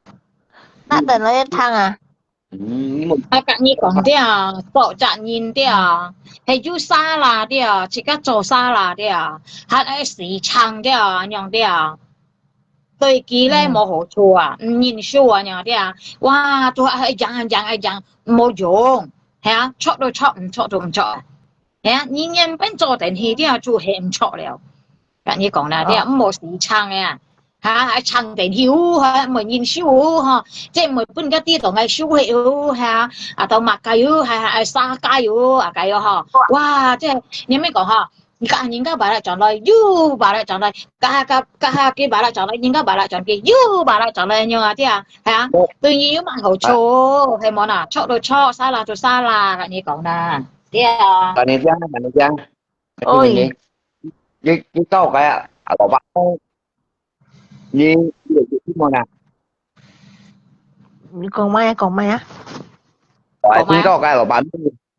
那等來燙啊。嗯，你無。啊，甲你講對，做責任對，係有沙拉對，自家做沙拉對，還愛洗淨對，樣對。對佢咧無好處啊，毋認輸啊，樣對。哇，做愛養啊養啊養，無用，係啊，著都著，毋著都毋著啊。係啊，你原本做等去對，就係毋著了。 甲你講啦，哦。你也毋好時常啊，哈，還長等休，哈，毋好認輸吼，這毋好分个地方个輸血哦，哈，啊，到麼个哦，還還還殺个哦，啊，个哦吼，哇，這你毋好講吼，你甲人家買了轉來，又買了轉來，甲甲甲下佢買了轉來，人家買了轉去，又買了轉來，樣啊，對啊，係啊，哦。對你有麼好處，係無啦？著就著，沙拉就沙拉，甲你講啦，對啊。甲你講，甲你講。 喂。你你你教个啊，老闆，你你有有聽無啦？你講麼个？講麼个啊？我係聽教个老闆，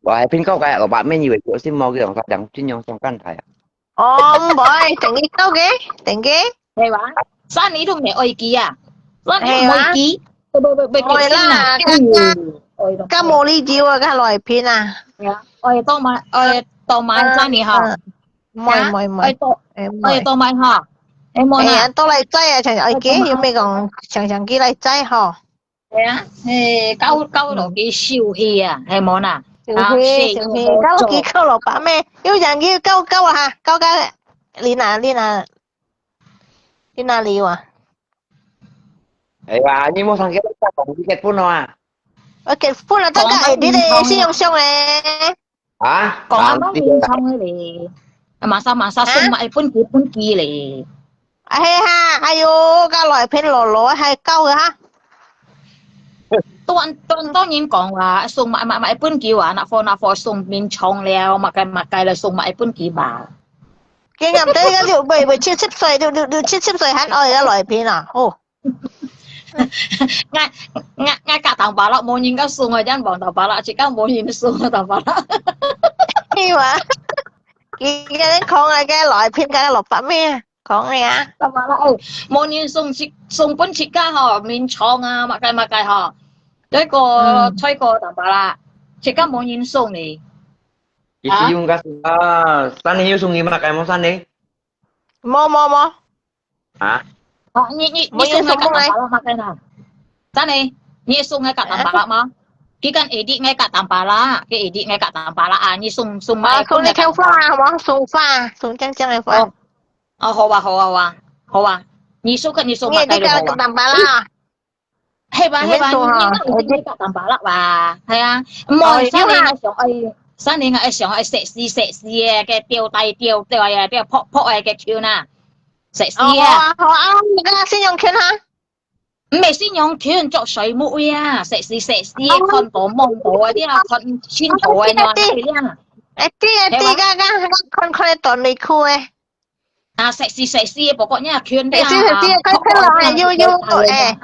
我係聽教个老闆，你以為有聽無？佢講講盡量上電台啊。哦，毋會，等佢教个，等佢。係哇？三年都毋係愛佢啊，三年毋愛佢。 不不不不，毋會啦，哎呦，愛到甲無理由啊，甲來拼啊。係啊，愛到買，愛到買真哩吼。嗯，嗯。毋會，啊？毋會，毋會。愛到，哎，毋會。愛到買吼。哎，無啦。哎呀，都來載啊，像，哎，佢又毋係講，像像佢來載吼。係啊，嘿，交交落去收去啊，係無啦。收去，啊，收去，收去，交落去，交落把咩？又像佢交交啊，交交，你拿，你拿，你拿禮物啊。 哎呀，你莫上去講，你結婚了啊？我結婚了，大家會你的信用相咧。啊？講啊，莫認同个咧。啊，馬上馬上送買分佢分佢咧。啊，係哈，哎喲，甲來騙羅羅，還搞个哈。當當當然講啦，送買買買分佢啊，拿貨拿貨送眠床了，麼个麼个了，送買分佢吧。今年對个六，未未七十歲，六六六七十歲還愛个來騙啊，哦。 𠊎𠊎𠊎甲當巴拉，無人甲送我，真望當巴拉，自家無人送我當巴拉。係嘛？佢个講个个來騙个老闆咩？講个啊。當巴拉，哎，無人送自送分自家吼，眠床啊，麼个麼个吼。結果，嗯。吹過當巴拉，自家無人送你。佢使用个啊，三年有送你麼个無三年？無無無。 啊？啊，你你你送个甲當巴拉嘛，真啊？真的，你送个甲當巴拉嘛？佢跟edit个甲當巴拉，佢edit个甲當巴拉啊，你送送啊，買送你條花啊，好無？送花，送靚靚个花。哦，哦，好啊，好啊，好啊，好啊，你送个你送嘛，你也得个甲當巴拉啊。係吧，係吧，你你你你甲當巴拉吧，係啊，毋好，哦，三年个想愛，三年个想愛sexy sexy个，个吊帶吊吊个，吊泡泡个个球呐。 食屎啊！哦，好啊，好啊，你个信用卡哈？毋係信用卡，著水母啊，食屎食屎，哦。看到望到啊，你啊看清楚啊，哦，你啊，對，對。你啊。哎，對啊，對，係嘛？剛剛看看到短內褲哎。啊，食屎食屎，不過你啊，看到啊，食屎食屎，看到啊，有有哎。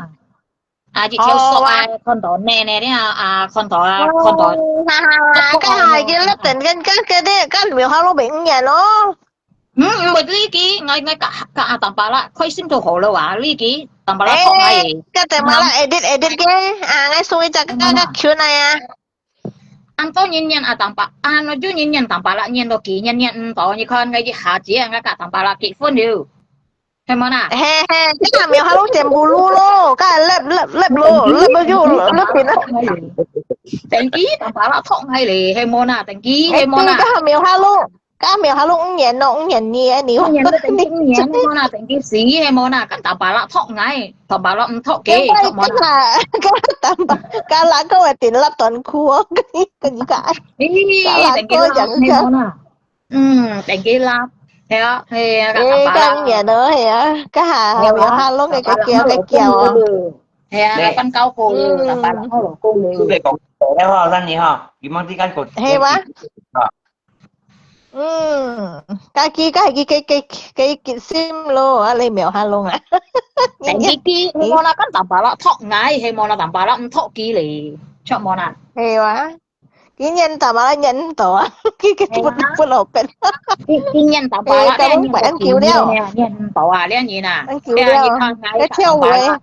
啊，一條索啊，哦，哇。看到奶奶了啊，看到啊，哦，看到。哈哈，看到啊，該下已經那等跟跟跟跟，跟沒有好路沒人咯。嗯，毋會呢个，𠊎，𠊎甲，甲阿當巴拉開心就好了啊，呢个當巴拉托𠊎。誒，甲當巴拉edit，edit个，啊，𠊎送一隻，甲，甲Q來啊。恁多人念阿當巴，啊，就人念當巴拉，念到幾年念毋到，你看𠊎一下子，𠊎甲當巴拉結婚了，係無啦？嘿嘿，這下苗下攏剪不路咯，甲lap lap lap咯，lap就lap平啊。等於當巴拉托𠊎咧，係無啦？等於係無啦？誒，對，這下苗下攏。 甲苗下攏五年咯，五年呢，你五年都等於五年，係無啦，等於死，係無啦，甲當巴拉托𠊎，當巴拉毋托佢，現在托無啦。甲，甲當巴，甲拉哥个頂拉短褲哦，跟你，跟你讲，咦，甲拉哥讲一下。等於拉，係無啦。嗯，等於拉，係啊，係啊，甲當巴拉。誒，甲五年咯，係啊，甲下，係啊，苗下攏个个叫，个叫哦。係啊，甲當交貨，嗯。當巴拉好老公了。你袂講，你好，咱你好，你莫去干口。係哇？啊。 嗯，家己，家己，家己，家己決心咯，啊，你苗下攏啊。等於佢，係無啦，甲當巴拉托𠊎，係無啦，當巴拉毋托佢咧，著無啦？係啊，佢念當巴拉念毋到啊，佢，佢不，係啊。不老本。佢，佢念當巴拉，誒，佢念到幾年了，念毋到啊，這人啊，恁久了，這你看𠊎，該跳舞誒。當巴拉，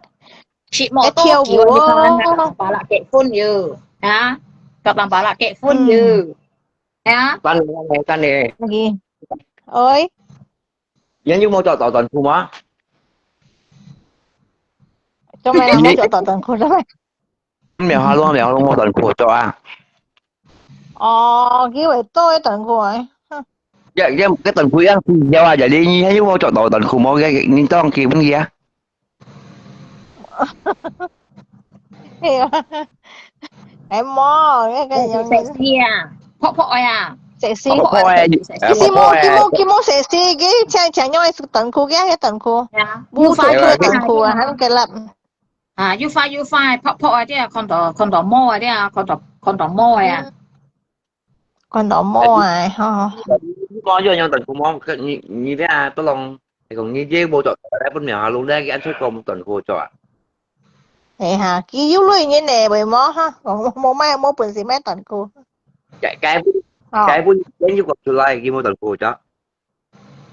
食無多久，該跳舞哦。你看，甲當巴拉結婚了，啊，甲當巴拉結婚了。嗯。 係啊。等你，等你，等你。OK。喂。你有無著著短褲無？做咩人無著著短褲？做咩？苗下攏，苗下攏無短褲著啊。哦，佢會著个短褲啊。哼。呀，呀，个短褲呀，褲了啊，呀，你，你還有無著著短褲無？你，你當基本个啊。 係啊。誒，無，該个用sexy啊，泡泡个啊，sexy。泡泡个，sexy。佢無，佢無，佢無sexy，佢像，像樣个短褲，佢个短褲，係啊，無短褲个短褲啊，又花又花。還有个啦。啊，又花又花，泡泡个，這看到，看到毛个，這看到，看到毛个啊。嗯。 看到毛啊，吼。毛就用短褲毛，你，你這都攏，你講你這無著，來分苗下攏咧，佢安出个無短褲著啊？係哈，佢有鐳人呢，會無哈？無，無買，無本事買短褲。該，該，哦。該本，該又講出來，佢無短褲著。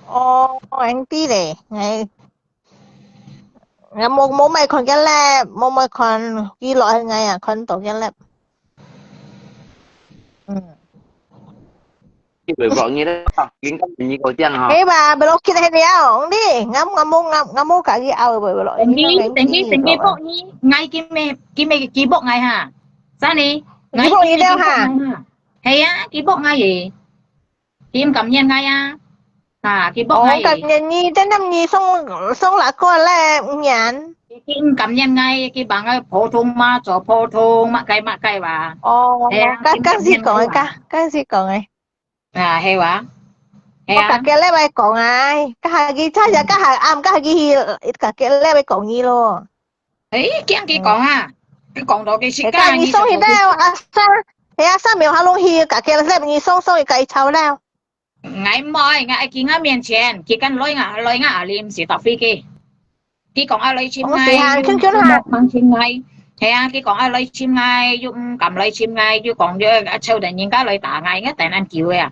哦，恁樣咧，𠊎，𠊎無，無買看个咧，無買看，佢落去𠊎也看到个咧。嗯。佢會講你咧，應該你講這樣哈。係吧？Block佢了，你，𠊎，𠊎無，𠊎，𠊎無甲佢拗，會block。等佢，等佢，等佢block你，𠊎佢乜，佢乜，佢block𠊎哈。真个，佢block你了哈。係啊，佢block𠊎个。 佢毋敢念𠊎啊，啊，佢block𠊎。哦，毋敢念你，等等你送，送哪個咧，念？佢，佢毋敢念𠊎，佢幫𠊎普通話，做普通，麼个麼个哇。哦，係啊，佢毋敢念𠊎哇。該，該係講个，該，該係講个。啊，係哇。係啊。我隔日咧會講啊，該下佢，佢，佢下暗，該下佢去，隔日咧會講你咯。 誒，驚佢講啊，佢講到佢自家，你送去了，啊，三，係啊，三秒下攏去，隔日咧，你送，送去該吵了。𠊎毋愛，𠊎愛佢𠊎面前，佢敢來𠊎，來𠊎阿林是搭飛機。佢講愛來尋𠊎，哦，對啊，又，又，又，又，又，又，係啊，佢講愛來尋𠊎，又毋敢來尋𠊎，又講又，啊，吵等人家來打𠊎，𠊎等恁久个啊。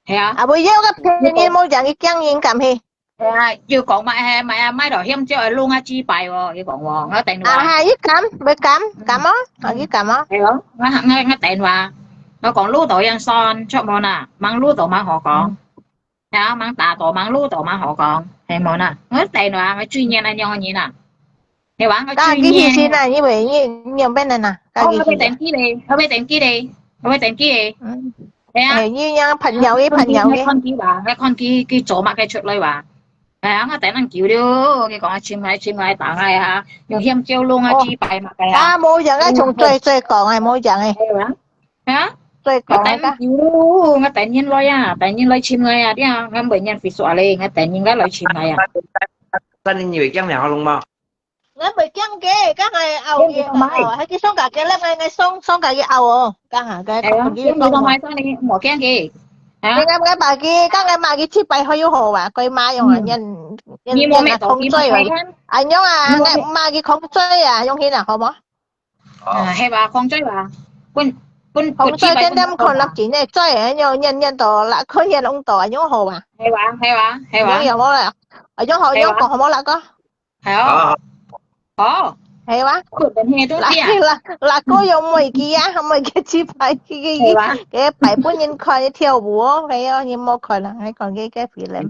係啊。啊，無要个騙人，無講佢驚人敢去。 係啊，又講買，買啊，買到香蕉个燶啊，幾百哦，佢講哦，𠊎等話。啊，哈，佢敢，會敢，敢哦，啊，佢敢哦。係哦，𠊎，𠊎，𠊎等話，𠊎講擼到樣算，著無啦，吂擼到吂好講，嗯。啊，吂打到，吂擼到吂好講，係無啦？𠊎等話，𠊎最厭恁樣个人啊。 係哇，𠊎最厭。該佢去先啊，因為你，你兩邊人啊，該佢去啊。哦，𠊎會等佢咧，𠊎會等佢咧，𠊎會等佢咧。嗯。係啊。誒，你樣朋友，你朋友个。𠊎看佢哇，𠊎看佢，佢做麼个出來哇。哎呀，𠊎等恁久了，佢講啊，尋𠊎，尋𠊎，打𠊎啊，用香蕉燶啊，哦。幾百麼个啊。啊，無樣啊，從最，最講啊，無樣誒。係哇。啊？最講啊。𠊎等恁久了，𠊎等人來啊，等人來尋𠊎啊，這樣，𠊎毋會念Facebook啊咧，𠊎等人家來尋𠊎啊。三年以後，驚兩下攏無？ 𠊎毋會驚佢，該下拗佢，哦，還佢送家己粒，𠊎，𠊎送，送家己拗哦，該下，該，哎呀，佢送。你莫驚佢，啊？𠊎，𠊎罵佢，該𠊎罵佢七擺好又好啊，佢罵用啊，嗯。人，人，你莫罵到佢，人啊，控制啊，罵佢。恁樣啊，你莫罵。𠊎罵佢控制啊，用佢啊，好無？啊，係吧，控制吧。滾。本紅色点点看落去呢，再个又念念到啦，看见弄到啊，用好啊，係哇，係哇，係哇，用有冇啦？啊，用好，係哇用講好冇啦哥？係哦，好，係哇？佢本身都啦知啊，啦啦哥有每个啊，每个去拍去个係哇，个擺本人看个跳舞哦，係哦，你冇看啊，還講个个肥人。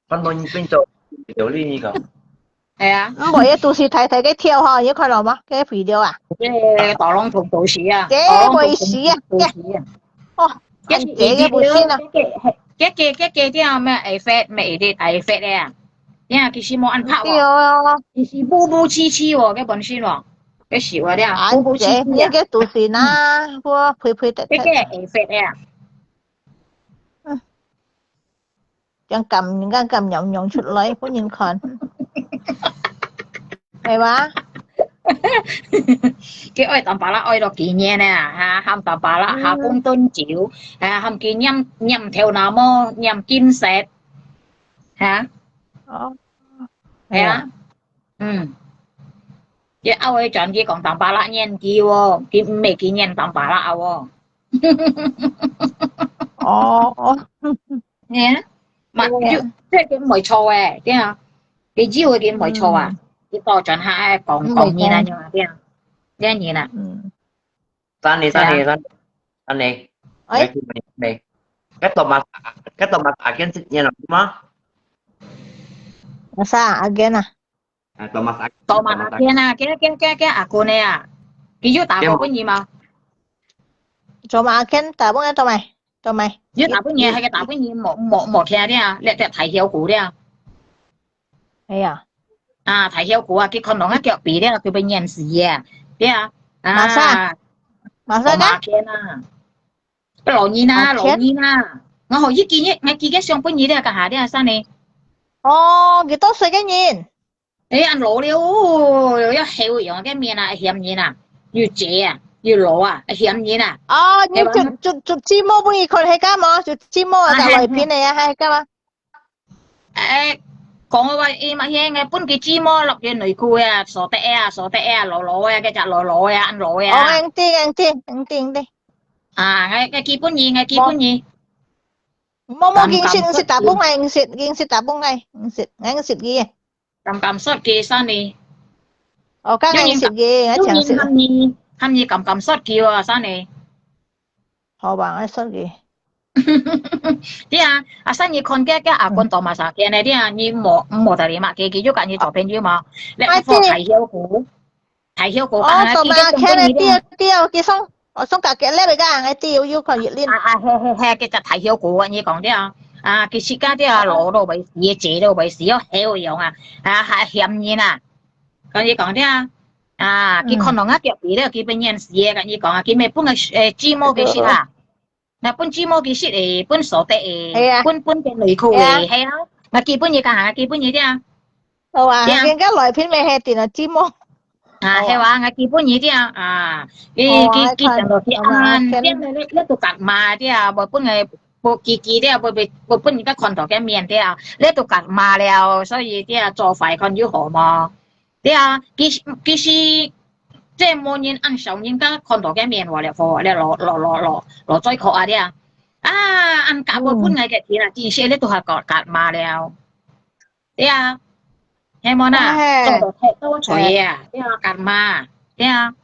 看到你變做有利益个，係啊，毋會啊，都市太太个跳吼，你看到嗎？个肥料啊，个大龍同都市啊，个大龍同會死啊，都市啊，哦，个个个不信啊，个个个个个个咩effect咩effect effect个啊，呀，其實無安拍對哦，哦，其實烏烏黐黐哦，个本身哦，个是我了，啊，烏烏黐个你黐啊，个都市啊，我呸呸得个个effect个啊，將咁人家咁樣樣出來，分人看，係哇？佢愛淡白啦，愛到幾年呢？哈，喊淡白啦，嗯下公燉酒，啊，喊佢念念頭那麼念金石，哈，哦，係啊，嗯，佢拗佢轉佢講淡白啦，念佢哦，佢毋係佢念淡白啦哦，哦哦，係啊，嘛，對啊就這個毋會錯誒，對啊，佢以為佢毋會錯啊，佢倒轉下講講你啦，對啊，這樣啊。嗯，三年三年三年三年，哎，你，該多馬，該多馬阿健一年了嗎？麼儕阿健啊？啊，多馬阿，多馬阿健啊，佢佢佢佢阿公个啊，佢有打過分你嗎？做麼阿健打分个做咩？做咩？有打分你，係个打分你無無無聽了，你你大小股了。哎呀，啊，大小股啊，佢看到个腳皮了，佢被淹死啊，對啊，麼儕啊，麼儕个？多馬阿健啊，老人啊，阿健老人啊，我好一見一，我幾个相分你了，幹啥了，三年。哦，幾多歲个人？哎，恁老了哦，要後樣个面啊，嫌人啊，又斜啊，又老啊，嫌人啊。哦，你就就就節目分佢看，係个無？就節目啊，啊个內片个啊，係个嘛？誒，講个話，伊嘛係个，分佢節目落去內褲啊，所得啊，所得啊，老老啊，該隻老老啊，恁老哦，啊。硬定硬定硬定的。啊，𠊎𠊎寄分你，𠊎寄分你。無無，硬食硬食打分𠊎，硬食硬食打分𠊎，硬食硬食佢。敢敢說佢生你，哦，該硬食佢，𠊎請食。喊你喊你敢敢說佢啊，生你。好吧，𠊎說佢。對啊，啊生你看个个阿公多麼儕个呢？對啊，你莫莫得你嘛，佢佢就跟你做朋友嘛。你哎放大小股，大小股，哦，啊，多麼佢看呢？佢對對，佢送，我送佢个禮物个，𠊎知有有看一輪。啊啊，嘿嘿嘿，佢隻大小股啊，你講對啊，啊，佢自家對啊，老都會死，姐都會死，要後樣啊，啊，還嫌人啊，跟你講對啊，啊，佢看到𠊎腳皮了，佢被淹死个，跟你講啊，佢咪分个誒，寂寞佢食啊。 那分寂寞佢食誒，分所得誒，係啊分分个內褲係啊誒，係啊，𠊎寄分你幹啥？𠊎寄分你對啊，好啊，對啊應該來品味係點啊，寂寞。啊，好啊係哇，𠊎寄分你對啊，啊，佢好啊佢佢講到佢好啊啊，看這樣你你都夾嘛對啊，我分个我寄寄對啊，我我我分人家看到个面對啊，你都夾嘛了，所以對啊，做壞看有好無？對啊，其實其實這無人恁少人家看到个面話了，好了，老老老老老最可啊對啊，啊，恁夾我分𠊎个錢啊，真係你都還夾夾嘛了。 對啊，係無啦？係做到太多歲啊，對啊，幹嘛？對啊，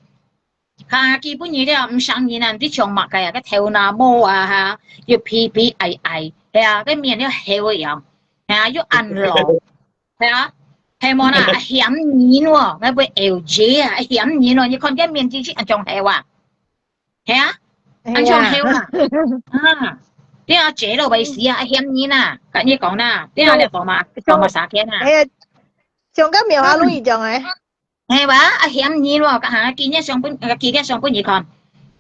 哈，基本你了，毋想你啊，你像麼个啊，个頭那毛啊哈，又皮皮矮矮，係啊，个面又黑樣，係啊，又恁老，係啊，係無啦？啊嫌人哦，𠊎會L J啊，啊嫌人哦，你看个面真係恁像黑啊。 係啊，恁像後啊，啊，對啊，姐都會死啊，啊嫌人啊，跟你講啦，對啊，你講嘛，講嘛啥件啊？哎呀，像个苗下路一樣哎。係哇，啊嫌人咯，啊今日相分，啊今日相分你看，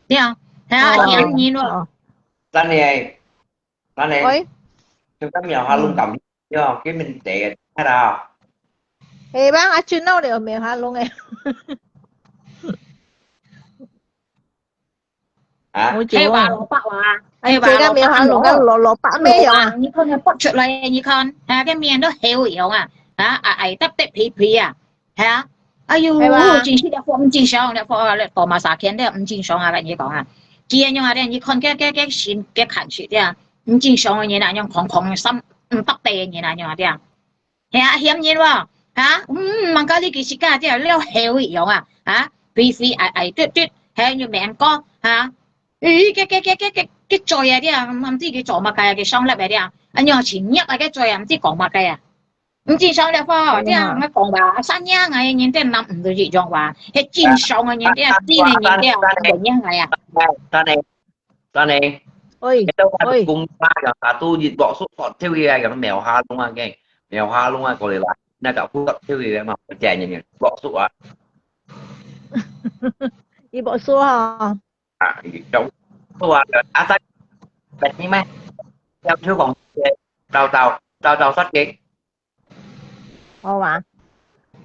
對啊，係啊，啊嫌人咯，哦，真係，真係，喂，像个苗下路咁樣，佢面地个，係啦。係吧？啊，轉到了苗下路哎。啊，我係話蘿蔔話，哎，係話這个苗下路个蘿蔔蘿蘿蔔咩樣啊？你看佢剝出來，你看，啊，个面都黑樣啊，啊，啊，矮得得皮皮啊，係啊，哎喲，係吧真係个，毋正常，个，个，多嘛啥件个，毋正常啊，跟你講啊，佢恁樣啊，你看該該該心該看出啊，毋正常个人啊，恁樣狂狂三五百倍个人啊，恁樣啊，係啊，嫌人哇，哈，嗯，mangkali佢自家這了後一樣啊，哈，肥肥矮矮嘟嘟，還有面光，哈，咦，該該該該該該嘴啊，這毋知佢做麼个啊，佢上粒个這，恁樣前入啊，該嘴啊，毋知講麼个啊。 毋正常了吼，這樣个講話，生樣个人這男女都一樣話，係正常个人這樣，真个人這樣，無樣个啊。Tadi, tadi, tadi. 喂，你都喂，公差个，啊，都一落叔叔跳起来，个苗下弄啊，个苗下弄啊，过来啦，那个不跳起来嘛，我讲你呢，落叔啊，你無說吼？啊，有叔啊，啊，在，在你咩？要去讲，早早早早说个。 好啊。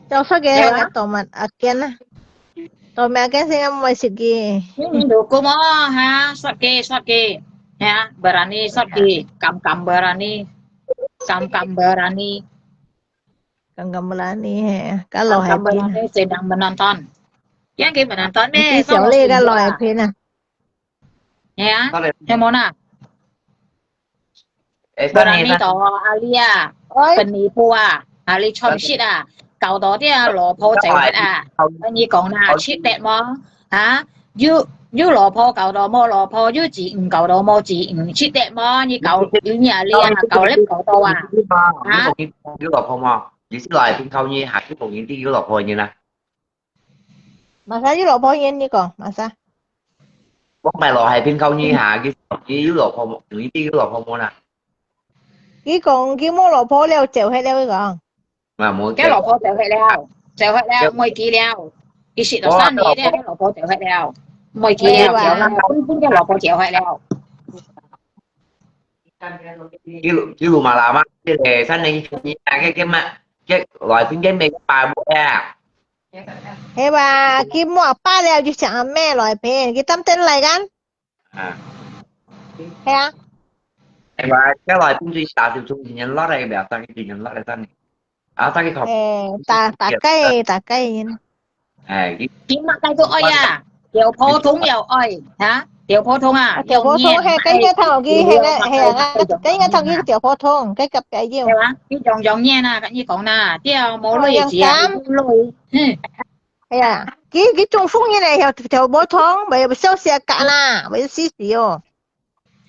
Chau sot ke, Iya. Ka Tomat aken ah. Tomat aken sing mo sigi. Hmm, duko mo, ha? Sot ke, sot ke. Ha? Berani sot ke. Kam kam berani. Kam kam berani. Kam kam berani he. Kalau hai Kam kam pin. Berani sedang menonton. Yang ke menonton me. Isi siau le kalau hai pin ah. Ya. Kalau Yang mana? Eh, sana, Berani sana. To Alia. Oi, Penipu ah. Ali chom shit ah. Kau to dia 老婆走 het ah. 你讲啦，七点么？啊？有有老婆搞到无老婆，有子女搞到无子女，七点么？你搞有你啊，你啊，搞你搞到啊？你同你有老婆嘛？你是来听靠你，还是同你有老婆人啊？ Masa 有老婆人你讲，Masa？我买老海边靠你哈，你你有老婆无？你有老婆无啦？佢讲佢冇老婆了，走开了佢讲。嘛无。佢老婆走 het 了，走 het 了，唔会佢了。佢食到三年了，佢老婆走 het 了，唔会佢了，走啦，本本佢老婆走 het 了。一路一路嘛啦嘛，这个三年你啊，这这嘛，这来边这没白不呀？系吧？佢冇阿爸了，就想阿妹来陪，佢当真来干？啊，系啊，哎吧，这来边最大就中年落来不要，三个中年落来三年，啊，三个考，诶，大大概大概呢。哎，你佢乜该都爱啊，有普通又爱，哈，有普通啊，啊，小普通，有念系，跟个头佢，系个，系啊，有跟个头佢小普通，跟个别要对。吧？佢样样念啊，跟你讲啦，对啊，冇累字啊，冇累，嗯，系啊，佢佢中风人嚟，小小普通，咪有消息啊，干啦，咪有死死哦。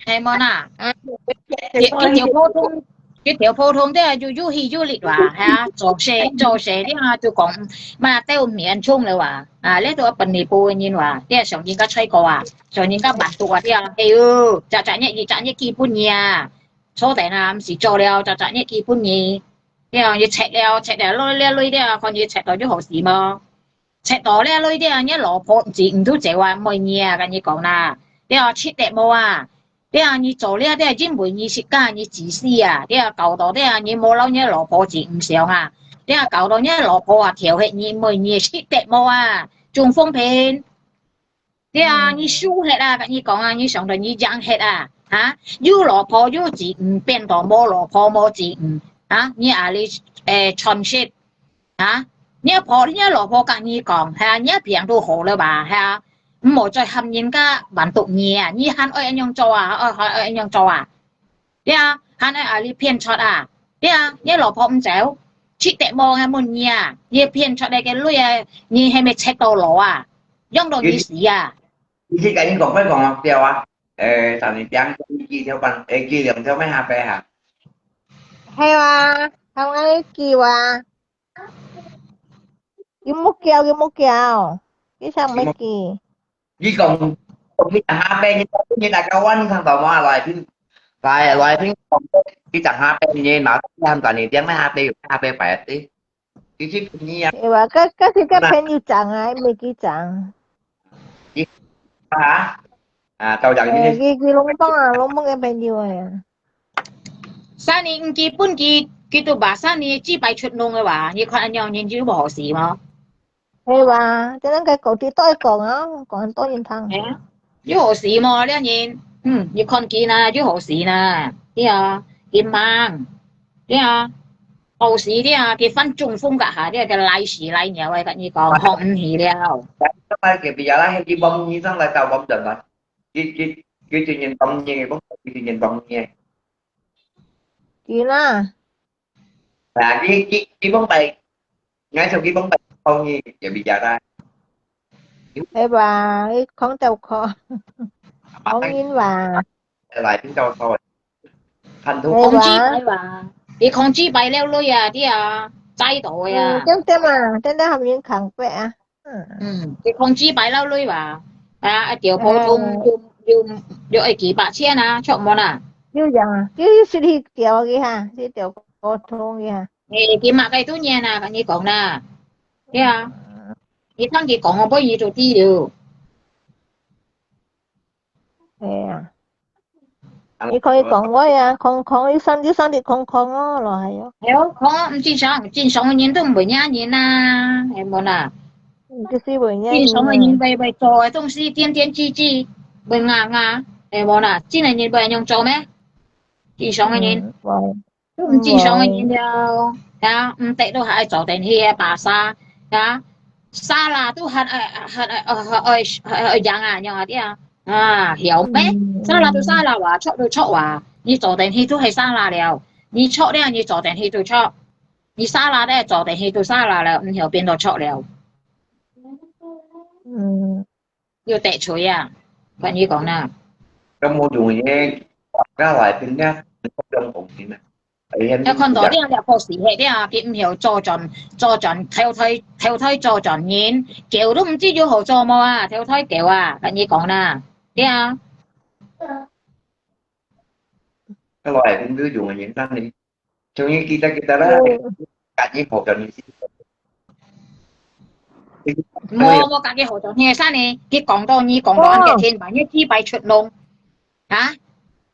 系冇啦，啊，佢佢小普通，佢小普通，对啊，有有气有力哇，系啊，做事做事，对啊，就讲，嘛，都唔严重了哇，啊，你都本地部个人哇，对啊，上人家吹过啊，上人家蛮多啊，对啊，哎哟，只只日，一只日基本日啊，坐等啊，唔使做了，只只日基本日。 对啊，你切了，切了，落了累了，看你切到有好事无？切到了累了，你老婆子女都走啊，妹你啊，跟你讲啦，对啊，七点无啊，对啊，你做了对啊，因为你自家你自私啊，对啊，搞到对啊，你冇老你老婆子女想啊，对啊，搞到你老婆啊，跳起你妹你七点无啊，中风病。 对啊，你输忒啊，跟你讲啊，你想到你贏忒啊，哈？有老婆有子女，變到無老婆無子女，啊？你啊你，诶，change，啊？你婆你老婆跟你讲，哈？你病都好了吧，哈？毋好再喊人家滿足你啊，你還愛恁樣做啊，愛還愛恁樣做啊？ 对啊，還愛啊你骗出啊，对啊，你老婆毋走，七點無个問你啊，你騙出來个鐳啊，你係咪食到老啊？用到你死啊？你去跟你讲，快讲啊，对啊，诶，三年点，一条半，诶，一两条咩下背哈？系啊，他们个叫啊。 佢冇叫，佢冇叫，佢想乜佢。你讲，你讲下背，你你大家玩，你看到吗？来听，来来听，你讲下背，你拿三年点咩下背有下背白的，你去你啊对吧？个个是个朋友长啊，乜佢长。啊啊，到讲诶，你佢佢龙帮啊，龙帮个朋友啊。三年基本佢佢都把三年几百出弄个哇，你看恁样人就无好事嘛。系吧？这样个讲啲多讲啊，讲很多人听。哎呀，有好事嘛，两人，嗯，你看佢呐，有好事呐，对啊，佢忙，对啊，好事对啊，佢翻中风个下，对啊，佢来死来鸟个，跟你讲，放唔起了。个比较啦，你帮你上来到我们人来。佢，佢，佢最近當熱，佢講佢最近當熱。佢啦。啊，佢，佢，佢講拜，𠊎想佢講拜當熱，也比較大。係吧？佢講到講，講人話。來，聽到說，看圖。係吧？講幾擺話，佢講幾擺了鐳啊，對啊，栽到个啊。嗯，點點啊，點點含人扛背啊。 嗯，佢講幾擺了鐳吧，啊，一條普通又，又，又愛幾百千啊，著無啦？有樣啊，佢係一條个哈，一條普通个哈。誒，佢買个都年啊，跟你講啦，對啊，你聽佢講，我不如就知了。係啊。 你可以講話啊，講，講，你上，你上去講講哦，咯，係哦。係哦，講啊，毋正常，正常个人都毋會惹人啊，係無啦？嗯，就是會惹人啊。正常个人會，會做个東西，點點滴滴，會咬咬，係無啦？真个人會恁樣做咩？正常个人。嗯，會。 都毋正常个人了，啊，毋得都還愛做電器个巴沙，啊，沙拉都還愛，還愛，還愛，還愛，還愛養啊，養啊，對啊，啊，曉咩？沙拉都沙拉哇，著都著哇，你做電器都係沙拉了，你著了，你做電器都著，你沙拉咧，做電器都沙拉了，毋曉變到著了。嗯。 有得罪啊，跟你講啦。有無用个？家來變了，用講先啊。要看到了，了，可是係了，佢毋曉做轉，做轉，投胎，投胎做轉人，狗都毋知有好做無啊，投胎狗啊，跟你講啦，對啊。家來變都用个人，但係 終於記得，記得啦，嗯。家己好个東西。無，無家己好个東西，啥呢？佢講到你講到恁个天，萬一幾擺出籠，啊？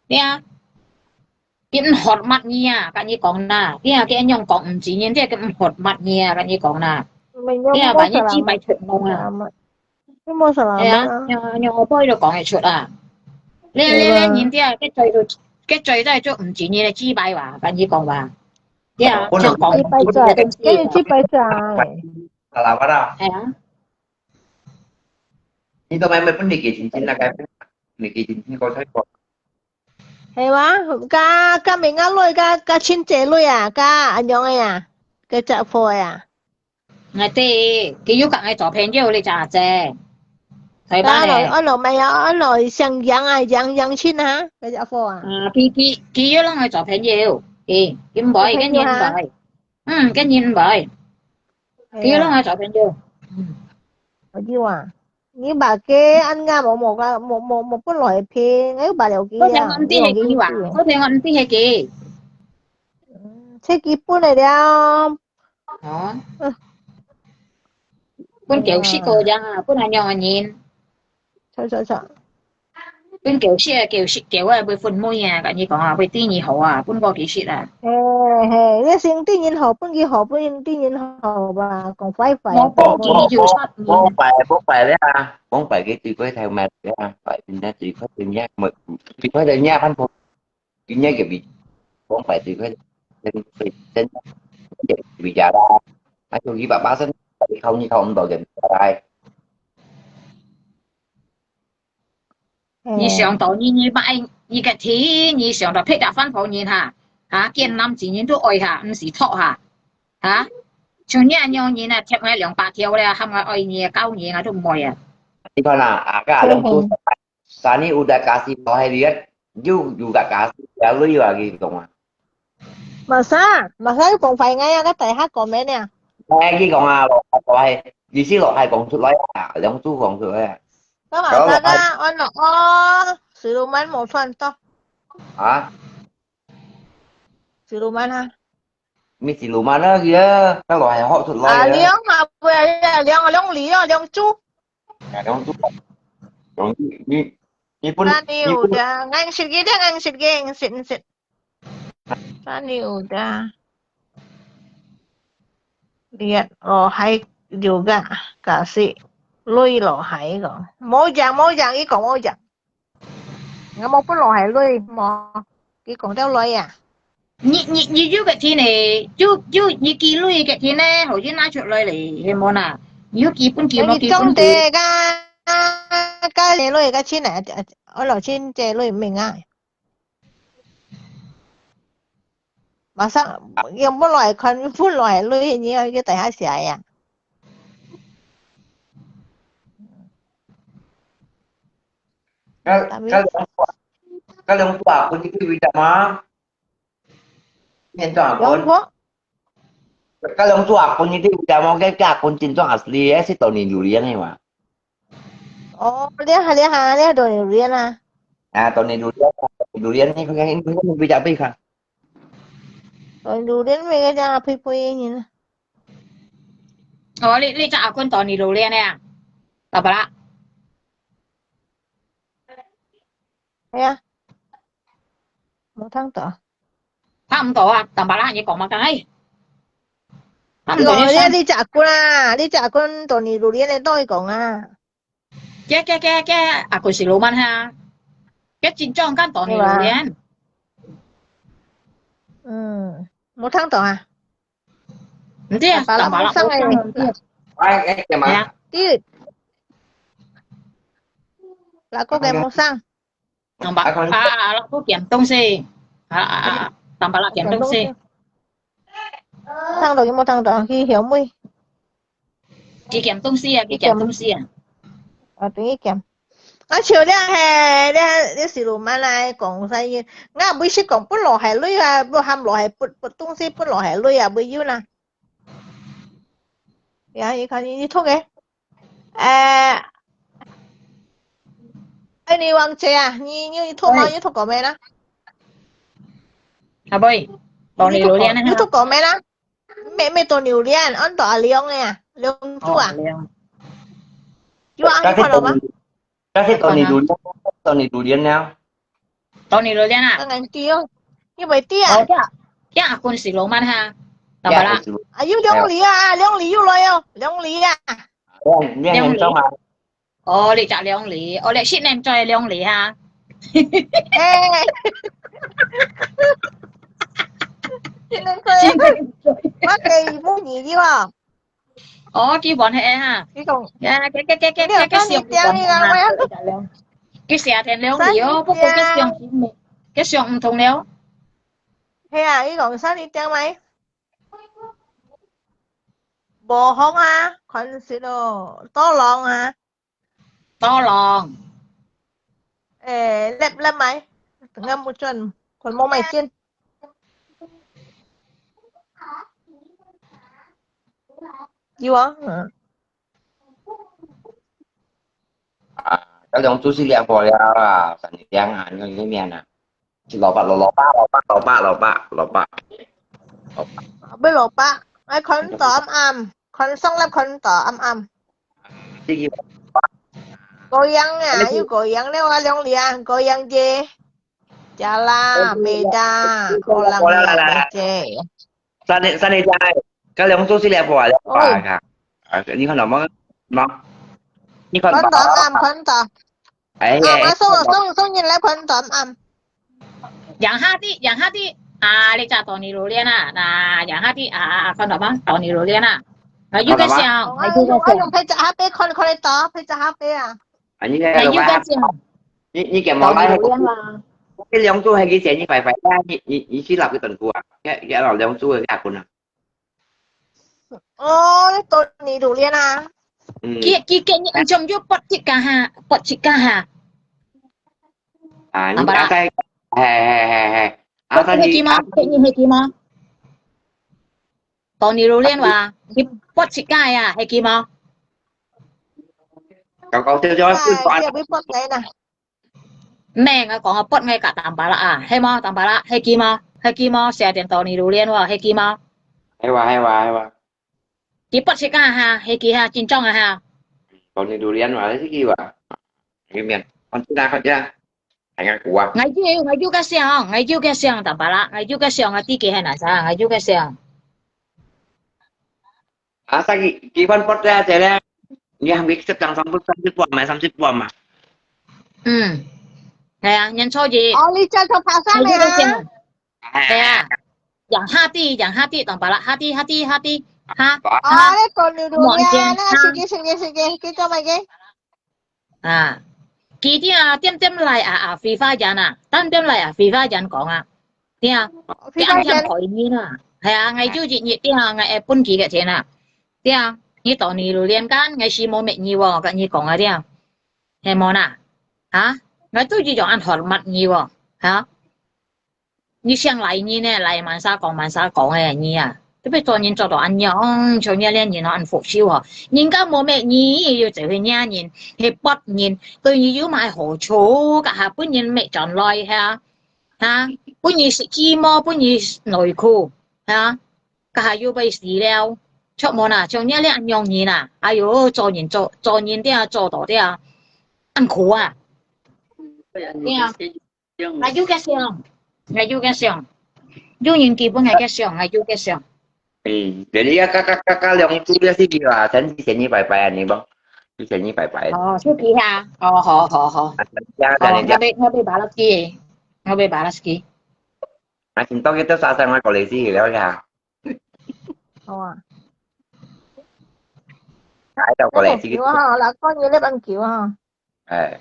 對啊，佢毋hormat你啊，跟你講啦，對啊，佢恁樣講毋知人，佢毋hormat你啊，跟你講啦，對啊，萬一幾擺出籠啊。 你無salamat啊？係啊，若，若，若我背都講會出啊。你，你，你，人家，佢嘴都，佢嘴都做毋知你个雞掰話，跟你講話。對啊，就講雞掰嘴，跟你雞掰嘴。Salamat啊。係啊。你都買，買分你个親親那個，你个親親个菜个。係哇，加，加名額類，加，加親姐類啊，加恁樣个啊，加隻貨啊。 𠊎知，佢有佮𠊎做朋友，你知阿姐。台灣个。安到，安到，毋係啊，安到想養啊，養，養親啊，該隻貨啊。啊，佢，佢，佢有摎𠊎做朋友，佢，佢毋會，做朋友哈。佢人毋會。嗯，佢人毋會。佢有摎𠊎做朋友。嗯。我知啊，你把佢恁樣無，無，無，無，無分來陪，𠊎又把了佢啊，好聽我毋知係佢哇，你有佢。好聽我毋知係佢。嗯，係佢分來了。 哦。嗯。分狗食个樣啊，分恁樣个人。著，著，著。分狗食啊，狗食，狗啊，會分妹啊，跟你講啊，會對你好啊，分我佢食啊。嘿，嘿，你先對人好，分佢好，分人對人好吧，講壞壞啊。我講佢有殺人。講壞，講壞了啊，講壞佢對佢頭面了啊，壞人家對佢對面，對佢對面，反正 佢若个比講白對佢真，真，真，比較啦。啊，就一百八十，你靠，你靠毋到人來。你想到你，你買，你个天，你想到別个番婆人哈，哈，見男子人都愛哈，毋使托哈，哈？像你恁樣人啊，貼𠊎兩百條了，喊𠊎愛你，搞你啊，都毋愛啊。你看啦，啊，該兩組 Sani udah kasih rohai lihat, you juga kasih ya lui lagi kong ah. Masa? Masa you kong fai ngai ah, ka tai ha comment ya. Ngai lagi kong ah, lo rohai. Di si rohai kong sut lai ah, liang su kong sut lai ah. Ka masa ka, on lo o, siluman mo chuan to. Ha? Siluman ha. Mi siluman lagi ya, ka rohai hok sut lai. Ah, liang ah, liang, liang li, liang su. Ngài đóng chú. Còn như, như, như pun, Sani udah, ngang sit gini, ngang sit gini, ngang sit, ngang sit. Sani udah. Lihat, lo hai juga, kasih lui lo hai ko. Mojang, mojang, iko mojang. Ngài mò bún lò hài lui mò? Kì kông têu lui à? Nyi, nyi, nyi yû kẹt thin nè, yû, yû, nyi kì lui kẹt thin nè, hổ yû nai chuột lui lì, hì mò nà. Yû kì bún kì mò kì bún kì. Ka, ka lè lui ka chin nè, 愛落去借鐳毋明啊？馬上用本來看，本來鐳，你愛去底下寫呀？該，該兩組，該兩組啊，分你去位置嗎？面對啊，分。兩組？該兩組啊，分你去位置嗎？該，該分真正asli，係Tony Durian个嘛？哦，你好，你好，你好，Tony Durian啊？啊，Tony Durian，Tony Durian，你看，你看，你比较背看。Tony Durian，那个叫佩佩呢？哦，你，你只阿君Tony Durian个啊？老伯啦？哎呀，冇聽到。聽毋到啊，老伯啦，你講麼个？哎，聽毋到你聲。你，你只阿君啊，你只阿君Tony Durian个，對佢講啊。 个个个个，阿君是羅曼哈，个真正間Tony Durian。嗯，無聽到啊？毋知啊，Tampalak無聲誒。哎，哎，幹嘛？係啊。對。Tampalak个無聲。Tampalak，啊，啊，啊，佢撿東西。啊，啊，啊，Tampalak撿東西。聽到有無聽到？去曉妹。 佢撿東西啊，佢撿東西啊。啊，等佢撿。啊，像了嘿，你，你是羅曼來講生意，𠊎毋識講，分落海鐳啊，分喊落海，分，分東西分落海鐳啊，毋有啦。呀，你看你，你讀个，誒，哎，你忘記啊？你，你讀嗎？你讀過沒啦？阿妹，Tony Durian啊。你讀過沒啦？ 毋係，毋係Tony Durian，安到阿良个啊，良珠啊。哦，阿良。有啊，你看到嗎？該係Tony Durian，Tony Durian了。Tony Durian啊？當然對哦，你毋知啊？哦，這，這阿君是羅曼哈，Tampalak。啊，有兩里啊，兩里又來哦，兩里啊。哦，你很重啊。 哦，你隻兩里，哦，你識念做兩里哈？誒，識念做，我第二母語个哦。哦，基本係哈。你講，呀，佢，佢，佢，佢，你有佢，佢想講你聽你講，我要，佢寫成兩里哦，不過佢想，佢想毋通了。係啊，你講啥你聽咪？無風啊，看實咯，多浪啊。 多浪。誒，粒粒咪，等下目轉，看無咪見。有啊，嗯。啊，該兩組係兩伙了啊，三日兩啊，你看有面啊。 蘿蔔，蘿，蘿蔔，蘿蔔，蘿蔔，蘿蔔，蘿蔔。愛蘿蔔，愛看到暗暗，看上粒看到暗暗。這个，Goyang啊，又Goyang了啊，兩里啊，Goyang姐，加啦，美达，可能啦，姐。三日，三日加，該兩組係兩伙啊，兩伙啊，啊，你看到無？無？你看到無？看到暗暗，看到。 哎，啊，𠊎送，送，送人來看到暗。Yang hati, yang hati. 啊，你隻Tony Durian啊，那yang hati啊，啊，啊，看到嗎？Tony Durian啊，啊，有个像，啊，有个像。用配隻哈杯看，看得到，配隻哈杯啊。啊，你那个有个像。你，你给毛来，Tony Durian啊。你两个还给钱，你快快，你，你，你去拿个等过啊，给，给老两个给他滚啊。 哦，你Tony Durian啊？嗯。佢，佢，佢，你，你，你，你，八七加下，八七加下。啊，你，Tampalak。啊，在，嘿，嘿，嘿，嘿。啊，在你，係佢嗎？啊，係你，係佢嗎？Tony Durian話，你八七加呀，係佢嗎？搞搞笑笑，啊，佢會發呆啦。 毋係，𠊎講个八个甲Tampalak啊，係無？Tampalak，係佢無？係佢無？寫點Tony Durian無？係佢無？係哇，係哇，係哇。佢八七个哈，係佢哈，真正个哈。Tony Durian無？係佢哇？佢面，看這啦，看這啦，還敢估啊？𠊎有，𠊎有个相，𠊎有个相，Tampalak，𠊎有个相啊，知佢係哪儕，𠊎有个相。 啊，但佢，佢分發咧，這咧，你還沒十張，三十，三十半嘛，三十半嘛。嗯，係啊，年初二。哦，你叫佢爬山了啊？係啊，yang hati，yang hati，Tampalak，hati，hati，hati，哈，哦，哈，你講你，你，望見，你，哈。時間，時間，時間，佢做麼个？啊。佢點啊，點點來啊啊，非法人啊，點點來啊，非法人講啊，對啊，佢恁樣害人啊，係啊，𠊎就一日點啊，𠊎會分佢个錢啊，對啊，你到你榴蓮乾，𠊎是無搣你哦，跟你講啊，對啊，係無啦？啊，𠊎都一樣恁hormat你哦，啊。 你想賴人呢，賴慢儕講，慢儕講个你啊！特別做人做到恁樣，像你這人哦，恁福壽哦。人家無搣你，又走去惹人，去bắt人，對你有麼个好處？該下分人搣轉來哈，哈，分你食雞毛，分你內褲，哈，該下又會死了，著無啦？像你這恁樣人啊，哎喲，做人做做人的啊，做到的啊，恁苦啊！對啊。 𠊎有个想，𠊎有个想，有人基本个个想，𠊎有个想。嗯，jadi ya kakak kakak yang itu dia sih dia, sen sen ni bye bye ni bang, sen sen ni bye bye. 哦，手機哈，哦，好好好， Ya 哦， dan 我 dia 要我要把它给，我要把它给。 Asin to kita sasang ko lesi lo ya. 好啊。Ai to ko lesi. 有啊，老公有那帮球啊。 哎。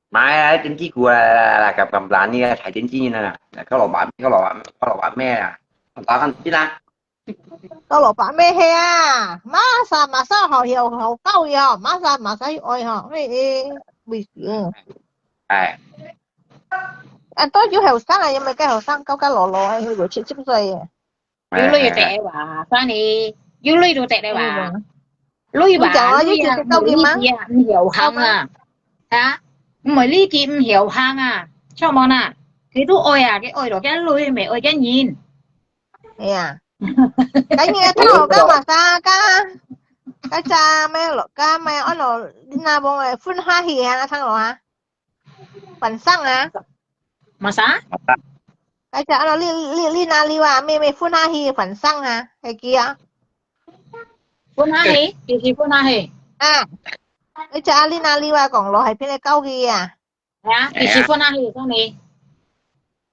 買啊，電子股啊，啦，啦，啦，咁，咁懶呢，睇電子呢，靠老闆，靠老闆，靠老闆咩啊？打緊邊啊？靠老闆咩係啊？馬上，馬上好有，好高呀，馬上，馬上愛哈，喂，喂，喂，嗯。哎。啊，都有後生啊，有冇个後生，高高老老啊，有七十歲啊。 有鐳就得了哇，反正有鐳就得了哇。鐳吧，你講啊，鐳啊，你講啊，你啊，毋曉行啊，啊，毋係呢件毋曉行啊，著無啦？佢都愛啊，佢愛到佢鐳，毋係愛佢人。哎呀，該你个頭，該麼儕，該，該隻咩咯，該咩，安咯，你那幫个分下去啊，聽落啊。 反生啊？麼儕？該隻啊，你你你哪裡啊？妹妹分下去反生啊？係佢啊？分下去，就是分下去。啊，該隻啊，你哪裡啊？講咯，係邊個教佢啊？係啊，就是分下去，講你。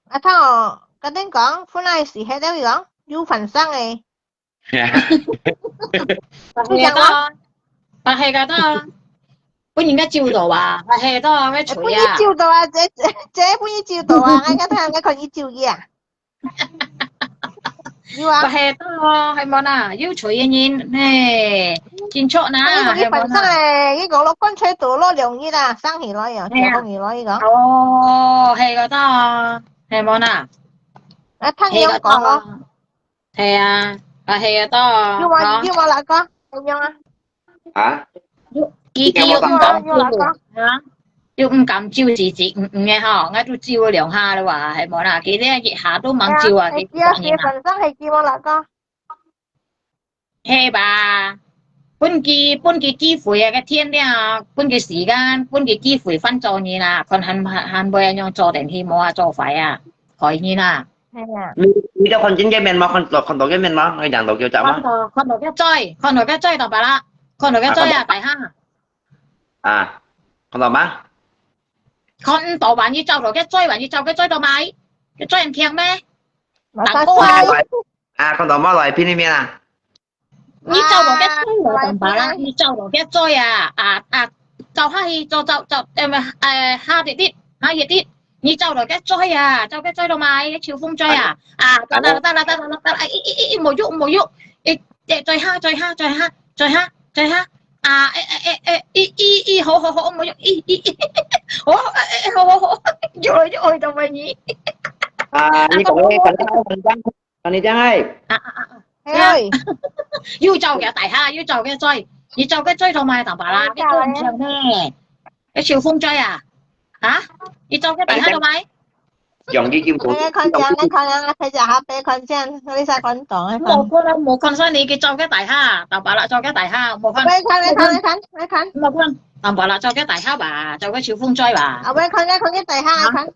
啊，頭，跟你講，分下去時係點樣？有反生誒。 白係个多，白係个多，分人家救到啊，白係个多，該吹啊。分佢救到啊，這這這分佢救到啊，𠊎看𠊎看佢救佢啊。有啊。白係个多，係無啦？有吹个人，嘿，真著啦，係無啦？佢反生誒，佢講落棺材度落兩日啊，生起來啊，係啊。生起來个。哦，係个多，係無啦？啊，聽人講咯。係个多。 係啊，啊係啊，到啊，有無有無哪個？點樣啊？啊？佢佢又毋敢救啊，又毋敢救自己，嗯嗯个吼，𠊎都救兩下了哇，係無啦？佢這一下都吂救啊，佢係啊，佢本身係救無哪個？係吧？分佢分佢機會啊，个天亮啊，分佢時間，分佢機會翻做人啊，看還還還會恁樣做電器無啊，做壞啊，害人啊！ 係啊。你你都看見个面嗎？看到看到个面嗎？𠊎講到叫啥嗎？看到看到个嘴，看到个嘴到白啦，看到个嘴啊，大下。啊，看到嗎？看毋到吧？你照到个嘴吧？你照个嘴到埋？个嘴很甜咩？打破啊！啊，看到嗎？來，片裡面啊。 你走落个嘴咯，當巴拉，你走落个嘴啊，啊啊，走下去，走走走，誒，誒，下滴滴，下一滴，你走落个嘴啊，走个嘴咯嘛，个秋風嘴啊，啊，得啦得啦得啦得啦，誒，誒，誒，誒，無用無用，誒，誒，嘴下嘴下嘴下嘴下嘴下，啊，誒，誒，誒，誒，咦，咦，咦，好好好，無用，咦，咦，咦，好，誒，誒，誒，好好好，越來越愛到尾你。啊，你講个，反正反正 啊，你這樣哎。啊啊啊啊！哎，又走个大下，又走个嘴，你走个嘴同埋當巴拉，你都毋曉呢。个小風嘴啊，啊？你走个大下同埋？用你用到，哎，看見，你看見，你陪隻下背看見，你使看到，哎，看。無可能，無可能，你去走个大下，當巴拉走个大下，無可能。來看，來看，來看，來看。無可能，當巴拉走个大下吧，走个小風嘴吧。啊，我看，看，看个大下，啊？看。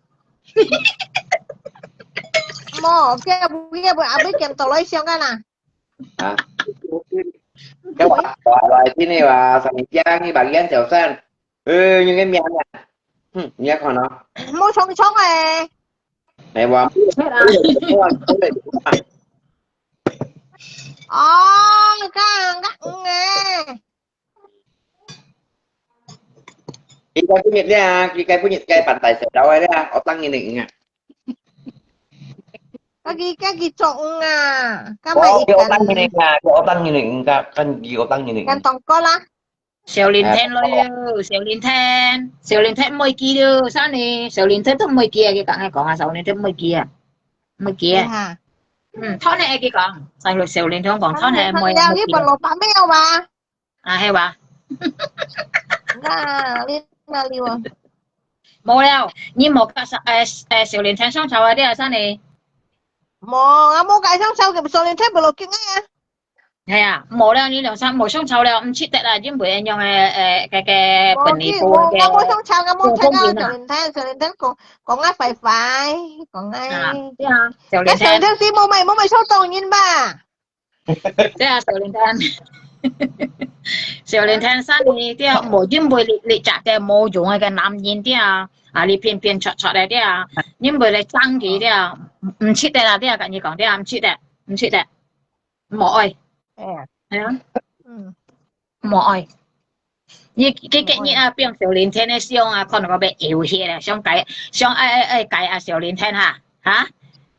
Mo, kia bu kia bu abis kem toloi siang kan ah. Ha? Kau buat apa lagi ni wah, sampai siang ni bagian jauh san. Eh, yang kan mian ya. Hmm, mian kau no. Mo chong chong eh. Mai wah. 哦，个个五个。佢个本日咧啊，佢个本日个扮大細佬个咧啊，我當然領啊。个佢个佢做五啊，个哦，佢我當然領啊，佢我當然領，跟跟佢我當然領。跟當哥啦。小林天來了，小林天，小林天毋會記了，啥呢？小林天都毋會記啊，佢講啊講啊，小林天毋會記啊，毋會記啊。哈。嗯，頭呢，佢講，細路小林天講，頭呢，毋會，了，你問老爸沒有嘛？啊，係哇？那你那裡啊？無了，你無甲小，誒誒，小林天相吵啊，你啊，啥呢？無啊，無甲相吵，小林天無落緊啊。 係啊，無了，你兩儕無相吵了，毋值得啦，因為恁樣个，誒，个个本理無，我無相吵，我無吵啊，小林天，小林天講講啊壞壞，講啊。啊，對啊，小林天。該小林天是無買，無買手當人吧？對啊，小林天。小林天生你對啊，無因為你你隻个無用个男人對啊，啊，你偏偏戳戳个對啊，因為你爭佢對啊，毋值得啦對啊，跟你講對啊，毋值得，毋值得。 無愛。哎呀，係啊，嗯，無愛。你佢今日啊，放小林天个相啊，看到个要搖血啊，想改，想愛愛愛改啊小林天哈，哈？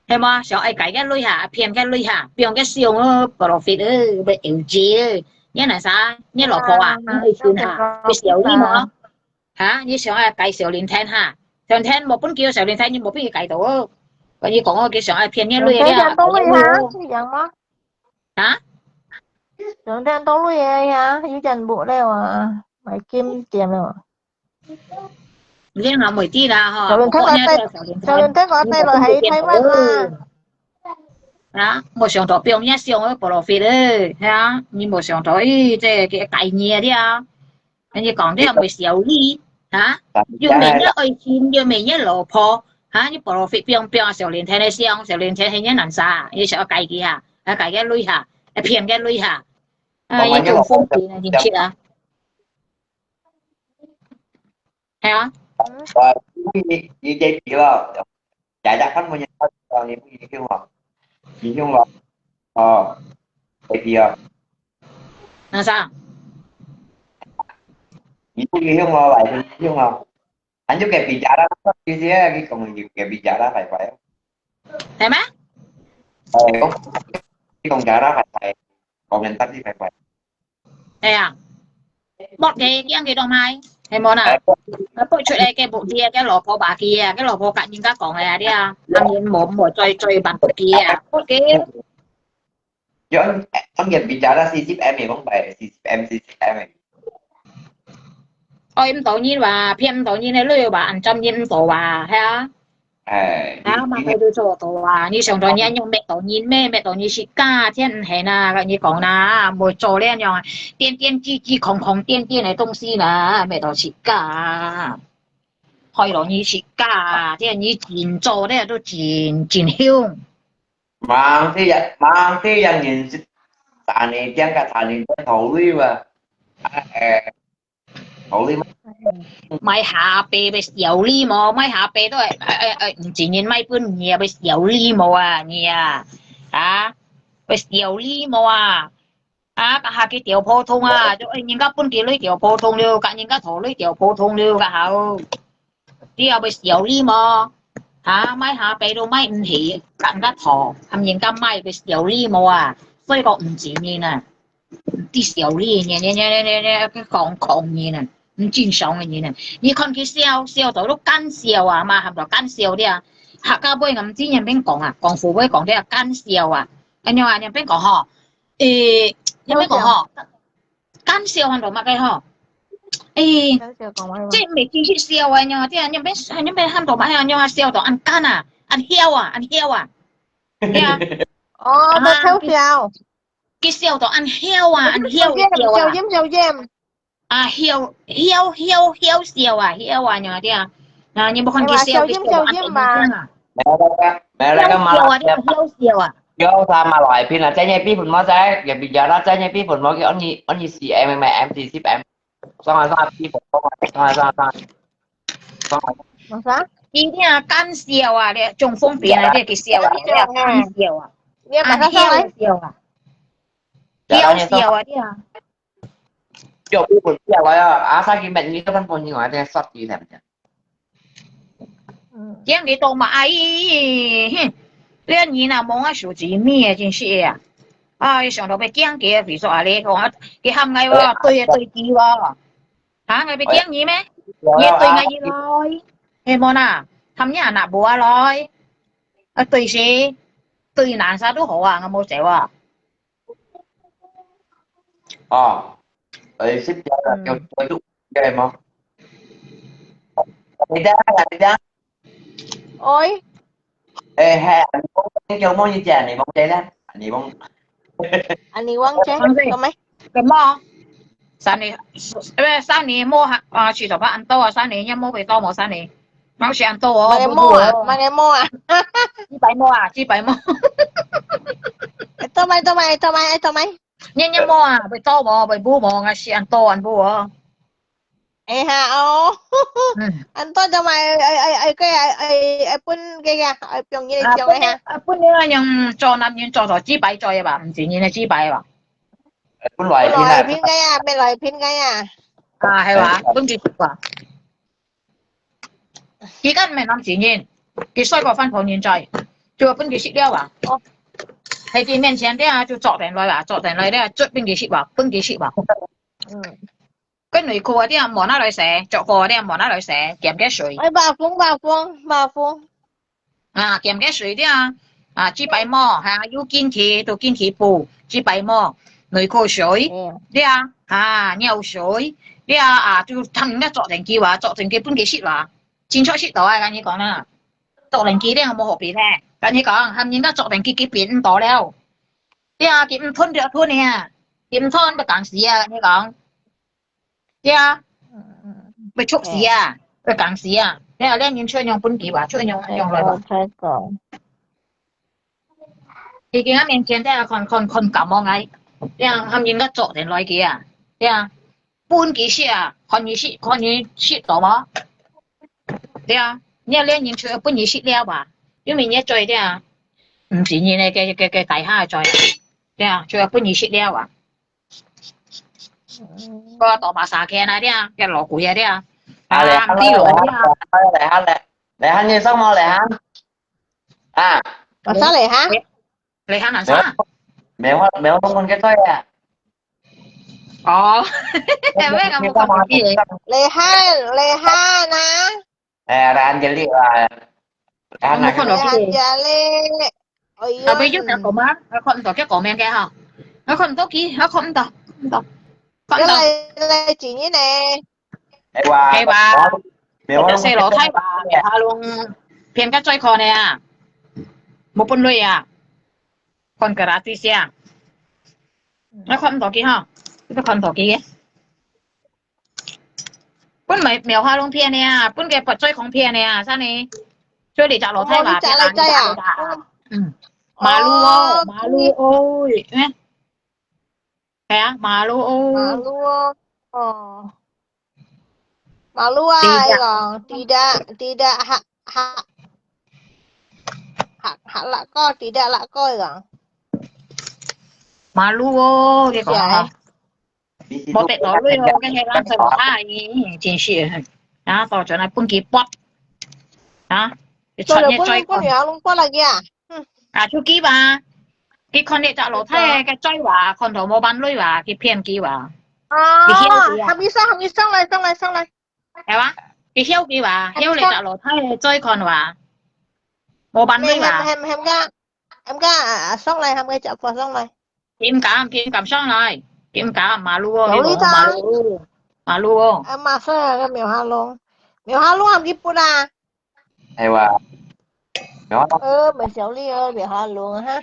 係無？想愛改个鐳哈，騙个鐳哈，放个相哦，profit哦，要搖血哦。你哪啥？你老婆啊，你愛信哈，要小你無？ 哈，你想愛改小林天哈？小林天無分佢，小林天你無分佢改到哦。跟你講哦，佢想愛騙你鐳了，小林天當鐳哈，係樣嗎？啊？小林天當鐳个呀，有人無了啊，買金店了。你還袂知啦吼，小林天我帶，小林天，小林天我帶落去台灣啦。啊，無想到放你相哦，profit哦，係啊，你無想到，咦，這个改你啊，你啊。 你講你毋會小你，哈？又毋係你愛情，又毋係你老婆，哈？你profit放放小林天个相，小林天係你哪啥？你想愛改佢哈？愛改个鐳哈？愛騙个鐳哈？啊，你做風景啊，真係啊！係啊，你你你這皮了。 日日看無人看到你，你向我，你向我，哦，會知哦。哪啥？你不向我來，你向我，還有个比較啦，其實你講有个比較啦，拜拜。係咩？誒，講，你講假啦，拜拜，講人得意，拜拜。 係啊，剝佢驚佢當歹，係無啦？啊，剝出來个目的啊，个老婆把佢啊，个老婆甲人家講个啊，你啊，男人無無再再辦不佢啊，剝佢。有，ang yan bicara C C M eh, bang ba C C M, C C M eh. 愛毋到人話，騙毋到人个女話，恁專業毋到話，係啊。 哎，啊，嘛，你，你都做到啊！你想到你恁樣搣到人咩？搣到你自家，天黑啦，跟你講啦，莫做這樣啊，點點滴滴、空空點點个東西啦，搣到自家，害到你自家，這你真做這都真真凶。Mang siya, mang siya ngin si tani diang ka tani diang tau lui ba. Eh, 好哩嘛。賣下輩个小禮物，賣下輩都係，誒誒誒，毋知人賣分你啊，个小禮物啊，你啊，啊，个小禮物啊，啊，甲下去調普通啊，就誒人家分佢鐳調普通了，甲人家討鐳調普通了，甲好。 你也會小禮物，哈，賣下輩都賣毋起，甲人家討，含人家賣个小禮物啊，所以講毋知人啊，知小禮，你你你你你講講人啊，毋正常个人啊。你看佢笑，笑到都奸笑啊，嘛喊到奸笑了。客家話毋知人變講啊，廣府話講了奸笑啊，恁樣啊，人變講吼，誒，人變講吼， 奸笑喊做麼个吼？誒，奸笑講話嘛。這毋係正式笑啊，你知啊，你變你變喊做麼个啊？你笑到恁奸啊，恁囂啊，恁囂啊，對啊。哦，啊，在偷笑。佢笑到恁囂啊，恁囂笑啊。笑音，笑音。啊，囂囂囂囂笑啊，囂啊，你知啊。啊，你無看佢笑，哎呀，笑音，佢笑到恁笑音嘛。囂啊，囂啊。 Yo sama lo ai pin ah, cai nyai pi phun mo cai, ya bicara cai nyai pi phun mo ki on ni on ni si em mai em si sip em. Song song pi phun song song song. Song. 麼个？佢這奸笑啊，你中風病啊，你佢笑啊，你奸笑啊，你把他上來。笑啊。要笑啊，你啊。有部分笑啊，啊，啥个名你都看过你啊，这说的了。嗯。讲你懂吗？哎，哼，这人啊，忙啊，手机咩，真是啊。啊，一想到要讲个，比如说啊，你讲啊，佢喊我哇，对啊，对机哇。啊，我要讲你咩？你对我一来，系无啦？喊你啊，那无啊来。啊，对谁？对哪啥都好啊，我冇走啊。 哦，哎，是这样的，嗯。有，有，有，有吗？你的，你的。Ôi. Eh, hai, anh muốn, cái kiểu muốn như chè này, muốn chè đó. Anh muốn. Anh muốn chè, Không gì. Tao mấy. Cái mò. Sao này, ê, sao này mua hả? À, chỉ tao ăn tô à, sao này, nhá, mua về tô mà sao này. Nó sẽ ăn tô à, Mà cái mua mua à, à. Mà cái mua à. Chỉ phải mua à, chỉ phải mua. Tao mấy, tao mấy, tao mấy, tao mấy. Nhé, nhé, mua à, bày tô mò, bày bu mò, ngài si ăn tô ăn bu à. Ê ha, ô. Ừ. Ăn tô cho mày, ai, ai, ai, cái, ai, ai, ai, pun cái kìa, ai, piong như À, piong pun cái ha. À, pun như là những cho nam những cho rồi, chỉ bày cho vậy bà, không chỉ như là chỉ bày bà. Pun loại Pun pin loại à. Pin cái à, mày loại pin cái à. À, hay bà, pun cái bà. Chỉ cần mày năm chỉ nhìn, cái soi có phân phối nhìn trời, chưa pun cái xịt đeo bà. Ô. Hay cái miệng chén đeo, chưa chọn đèn loại bà, chọn đèn loại đeo, chọn pun cái xịt bà, pun cái xịt bà. Ừ. Cái nồi khô đi, mỏ nó lại xé, chọ khô đi, mỏ nó lại xé, kiểm cái sủi. Ôi, bà Phùng, bà Phùng, bà Phùng. À, kiểm cái sủi đi à. À, chỉ bài mò, ha, yu kinh khí, tu kinh khí bù, chỉ bài mò, nồi khô sủi. Ừ. Đi à, ha, nhiều sủi. Đi à, à, tu thằng nó chọ thành kia, chọ thành kia pun cái xịt là. Chính xác xịt đó, cái như con nè. Chọ thành kia đi, không có hộp đi nè. Cái như con, hàm nhân nó chọ thành kia, kia biến đó leo. Đi à, kia thun đi, thun nè. Kia thun, bà cắn xì à, cái như con. 對啊，嗯，嗯，嗯。會猝死啊，會講死啊。你看，你人出用本機哇，出用，用來吧。太高。已經啊，面前在啊，看，看，看感冒來。對啊，他們應該早點來个啊。對啊，本機識啊，看你識，看你識到無？對啊，你看，你人出本機識了吧？因為你做對啊，毋是人个，个，个，个大下做。對啊，就要本機識了啊。 嗯。我大馬沙坑啊，這，這老鬼啊，這。啊，來，啊，毋知來，來，來，來，來，來，你上網來啊。啊。馬沙來哈？來哈，哪啥？沒有，沒有，沒有，沒有，沒有，哦，沒有，沒有，沒有。來哈，來哈，那。 哎，來，Angelik啊。啊，有看到佢？來，Angelik。哎喲。後尾又講講嘛，我看毋到佢講咩个吼。我看毋到佢，我看毋到，看毋到。看毋到。來，來，今日呢？哎哇，係吧？沒有，這細老太吧，哈龍騙个最可憐啊，無本鐳啊，看gratis啊。我看毋到佢吼，都看毋到佢个。 分苗，苗花弄骗的啊，分个不追空骗的啊，啥呢？所以你找老太吧，哦，你找来找啊。別人家的啊。嗯。馬路哦，哦，馬路哦，嗯。係啊，馬路哦。馬路哦，哦。馬路啊，tidak。佢講，tidak，tidak，哈，哈，哈，哈，辣哥，tidak辣哥，佢講。馬路哦，佢講啊。係啊。 無得到鐳哦，跟你講真話，真是，啊，到陣來分佢剝，啊，你出你最看。做了分分了，弄剝了呀。嗯。啊，就佢吧，佢看你隻老太个嘴話，看到無半鐳話，佢騙佢話。哦，佢曉佢啊。還沒上，還沒上來，上來，上來。係吧？佢曉佢話，曉你隻老太个嘴看話，無半鐳話。喊，喊，喊，喊个。 喊佢啊，上來，喊佢隻婆上來。佢毋敢，佢毋敢上來，佢毋敢，馬路哦，有呢，佢講馬路哦，馬路哦。啊，馬上啊，个苗下龍，苗下龍喊佢搬啊。係哇，苗下龍。呃，苗小麗哦，苗下龍哈。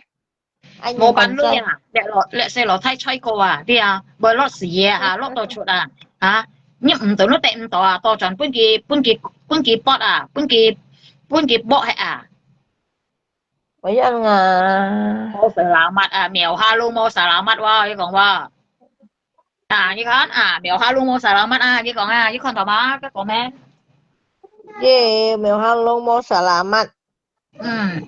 哎，無辦法啊，這老，這細老太衰過啊，對啊，會落死个啊，落到出啊，啊，你毋到，你得毋到啊，倒轉分佢，分佢，分佢剝啊，分佢，分佢剝忒啊。 Ayan nga. 無salamat啊，苗下路無salamat哇，你講哇。啊，你看啊，苗下路無salamat啊，你講啊，你看到嗎？佢講咩？耶，苗下路無salamat。嗯。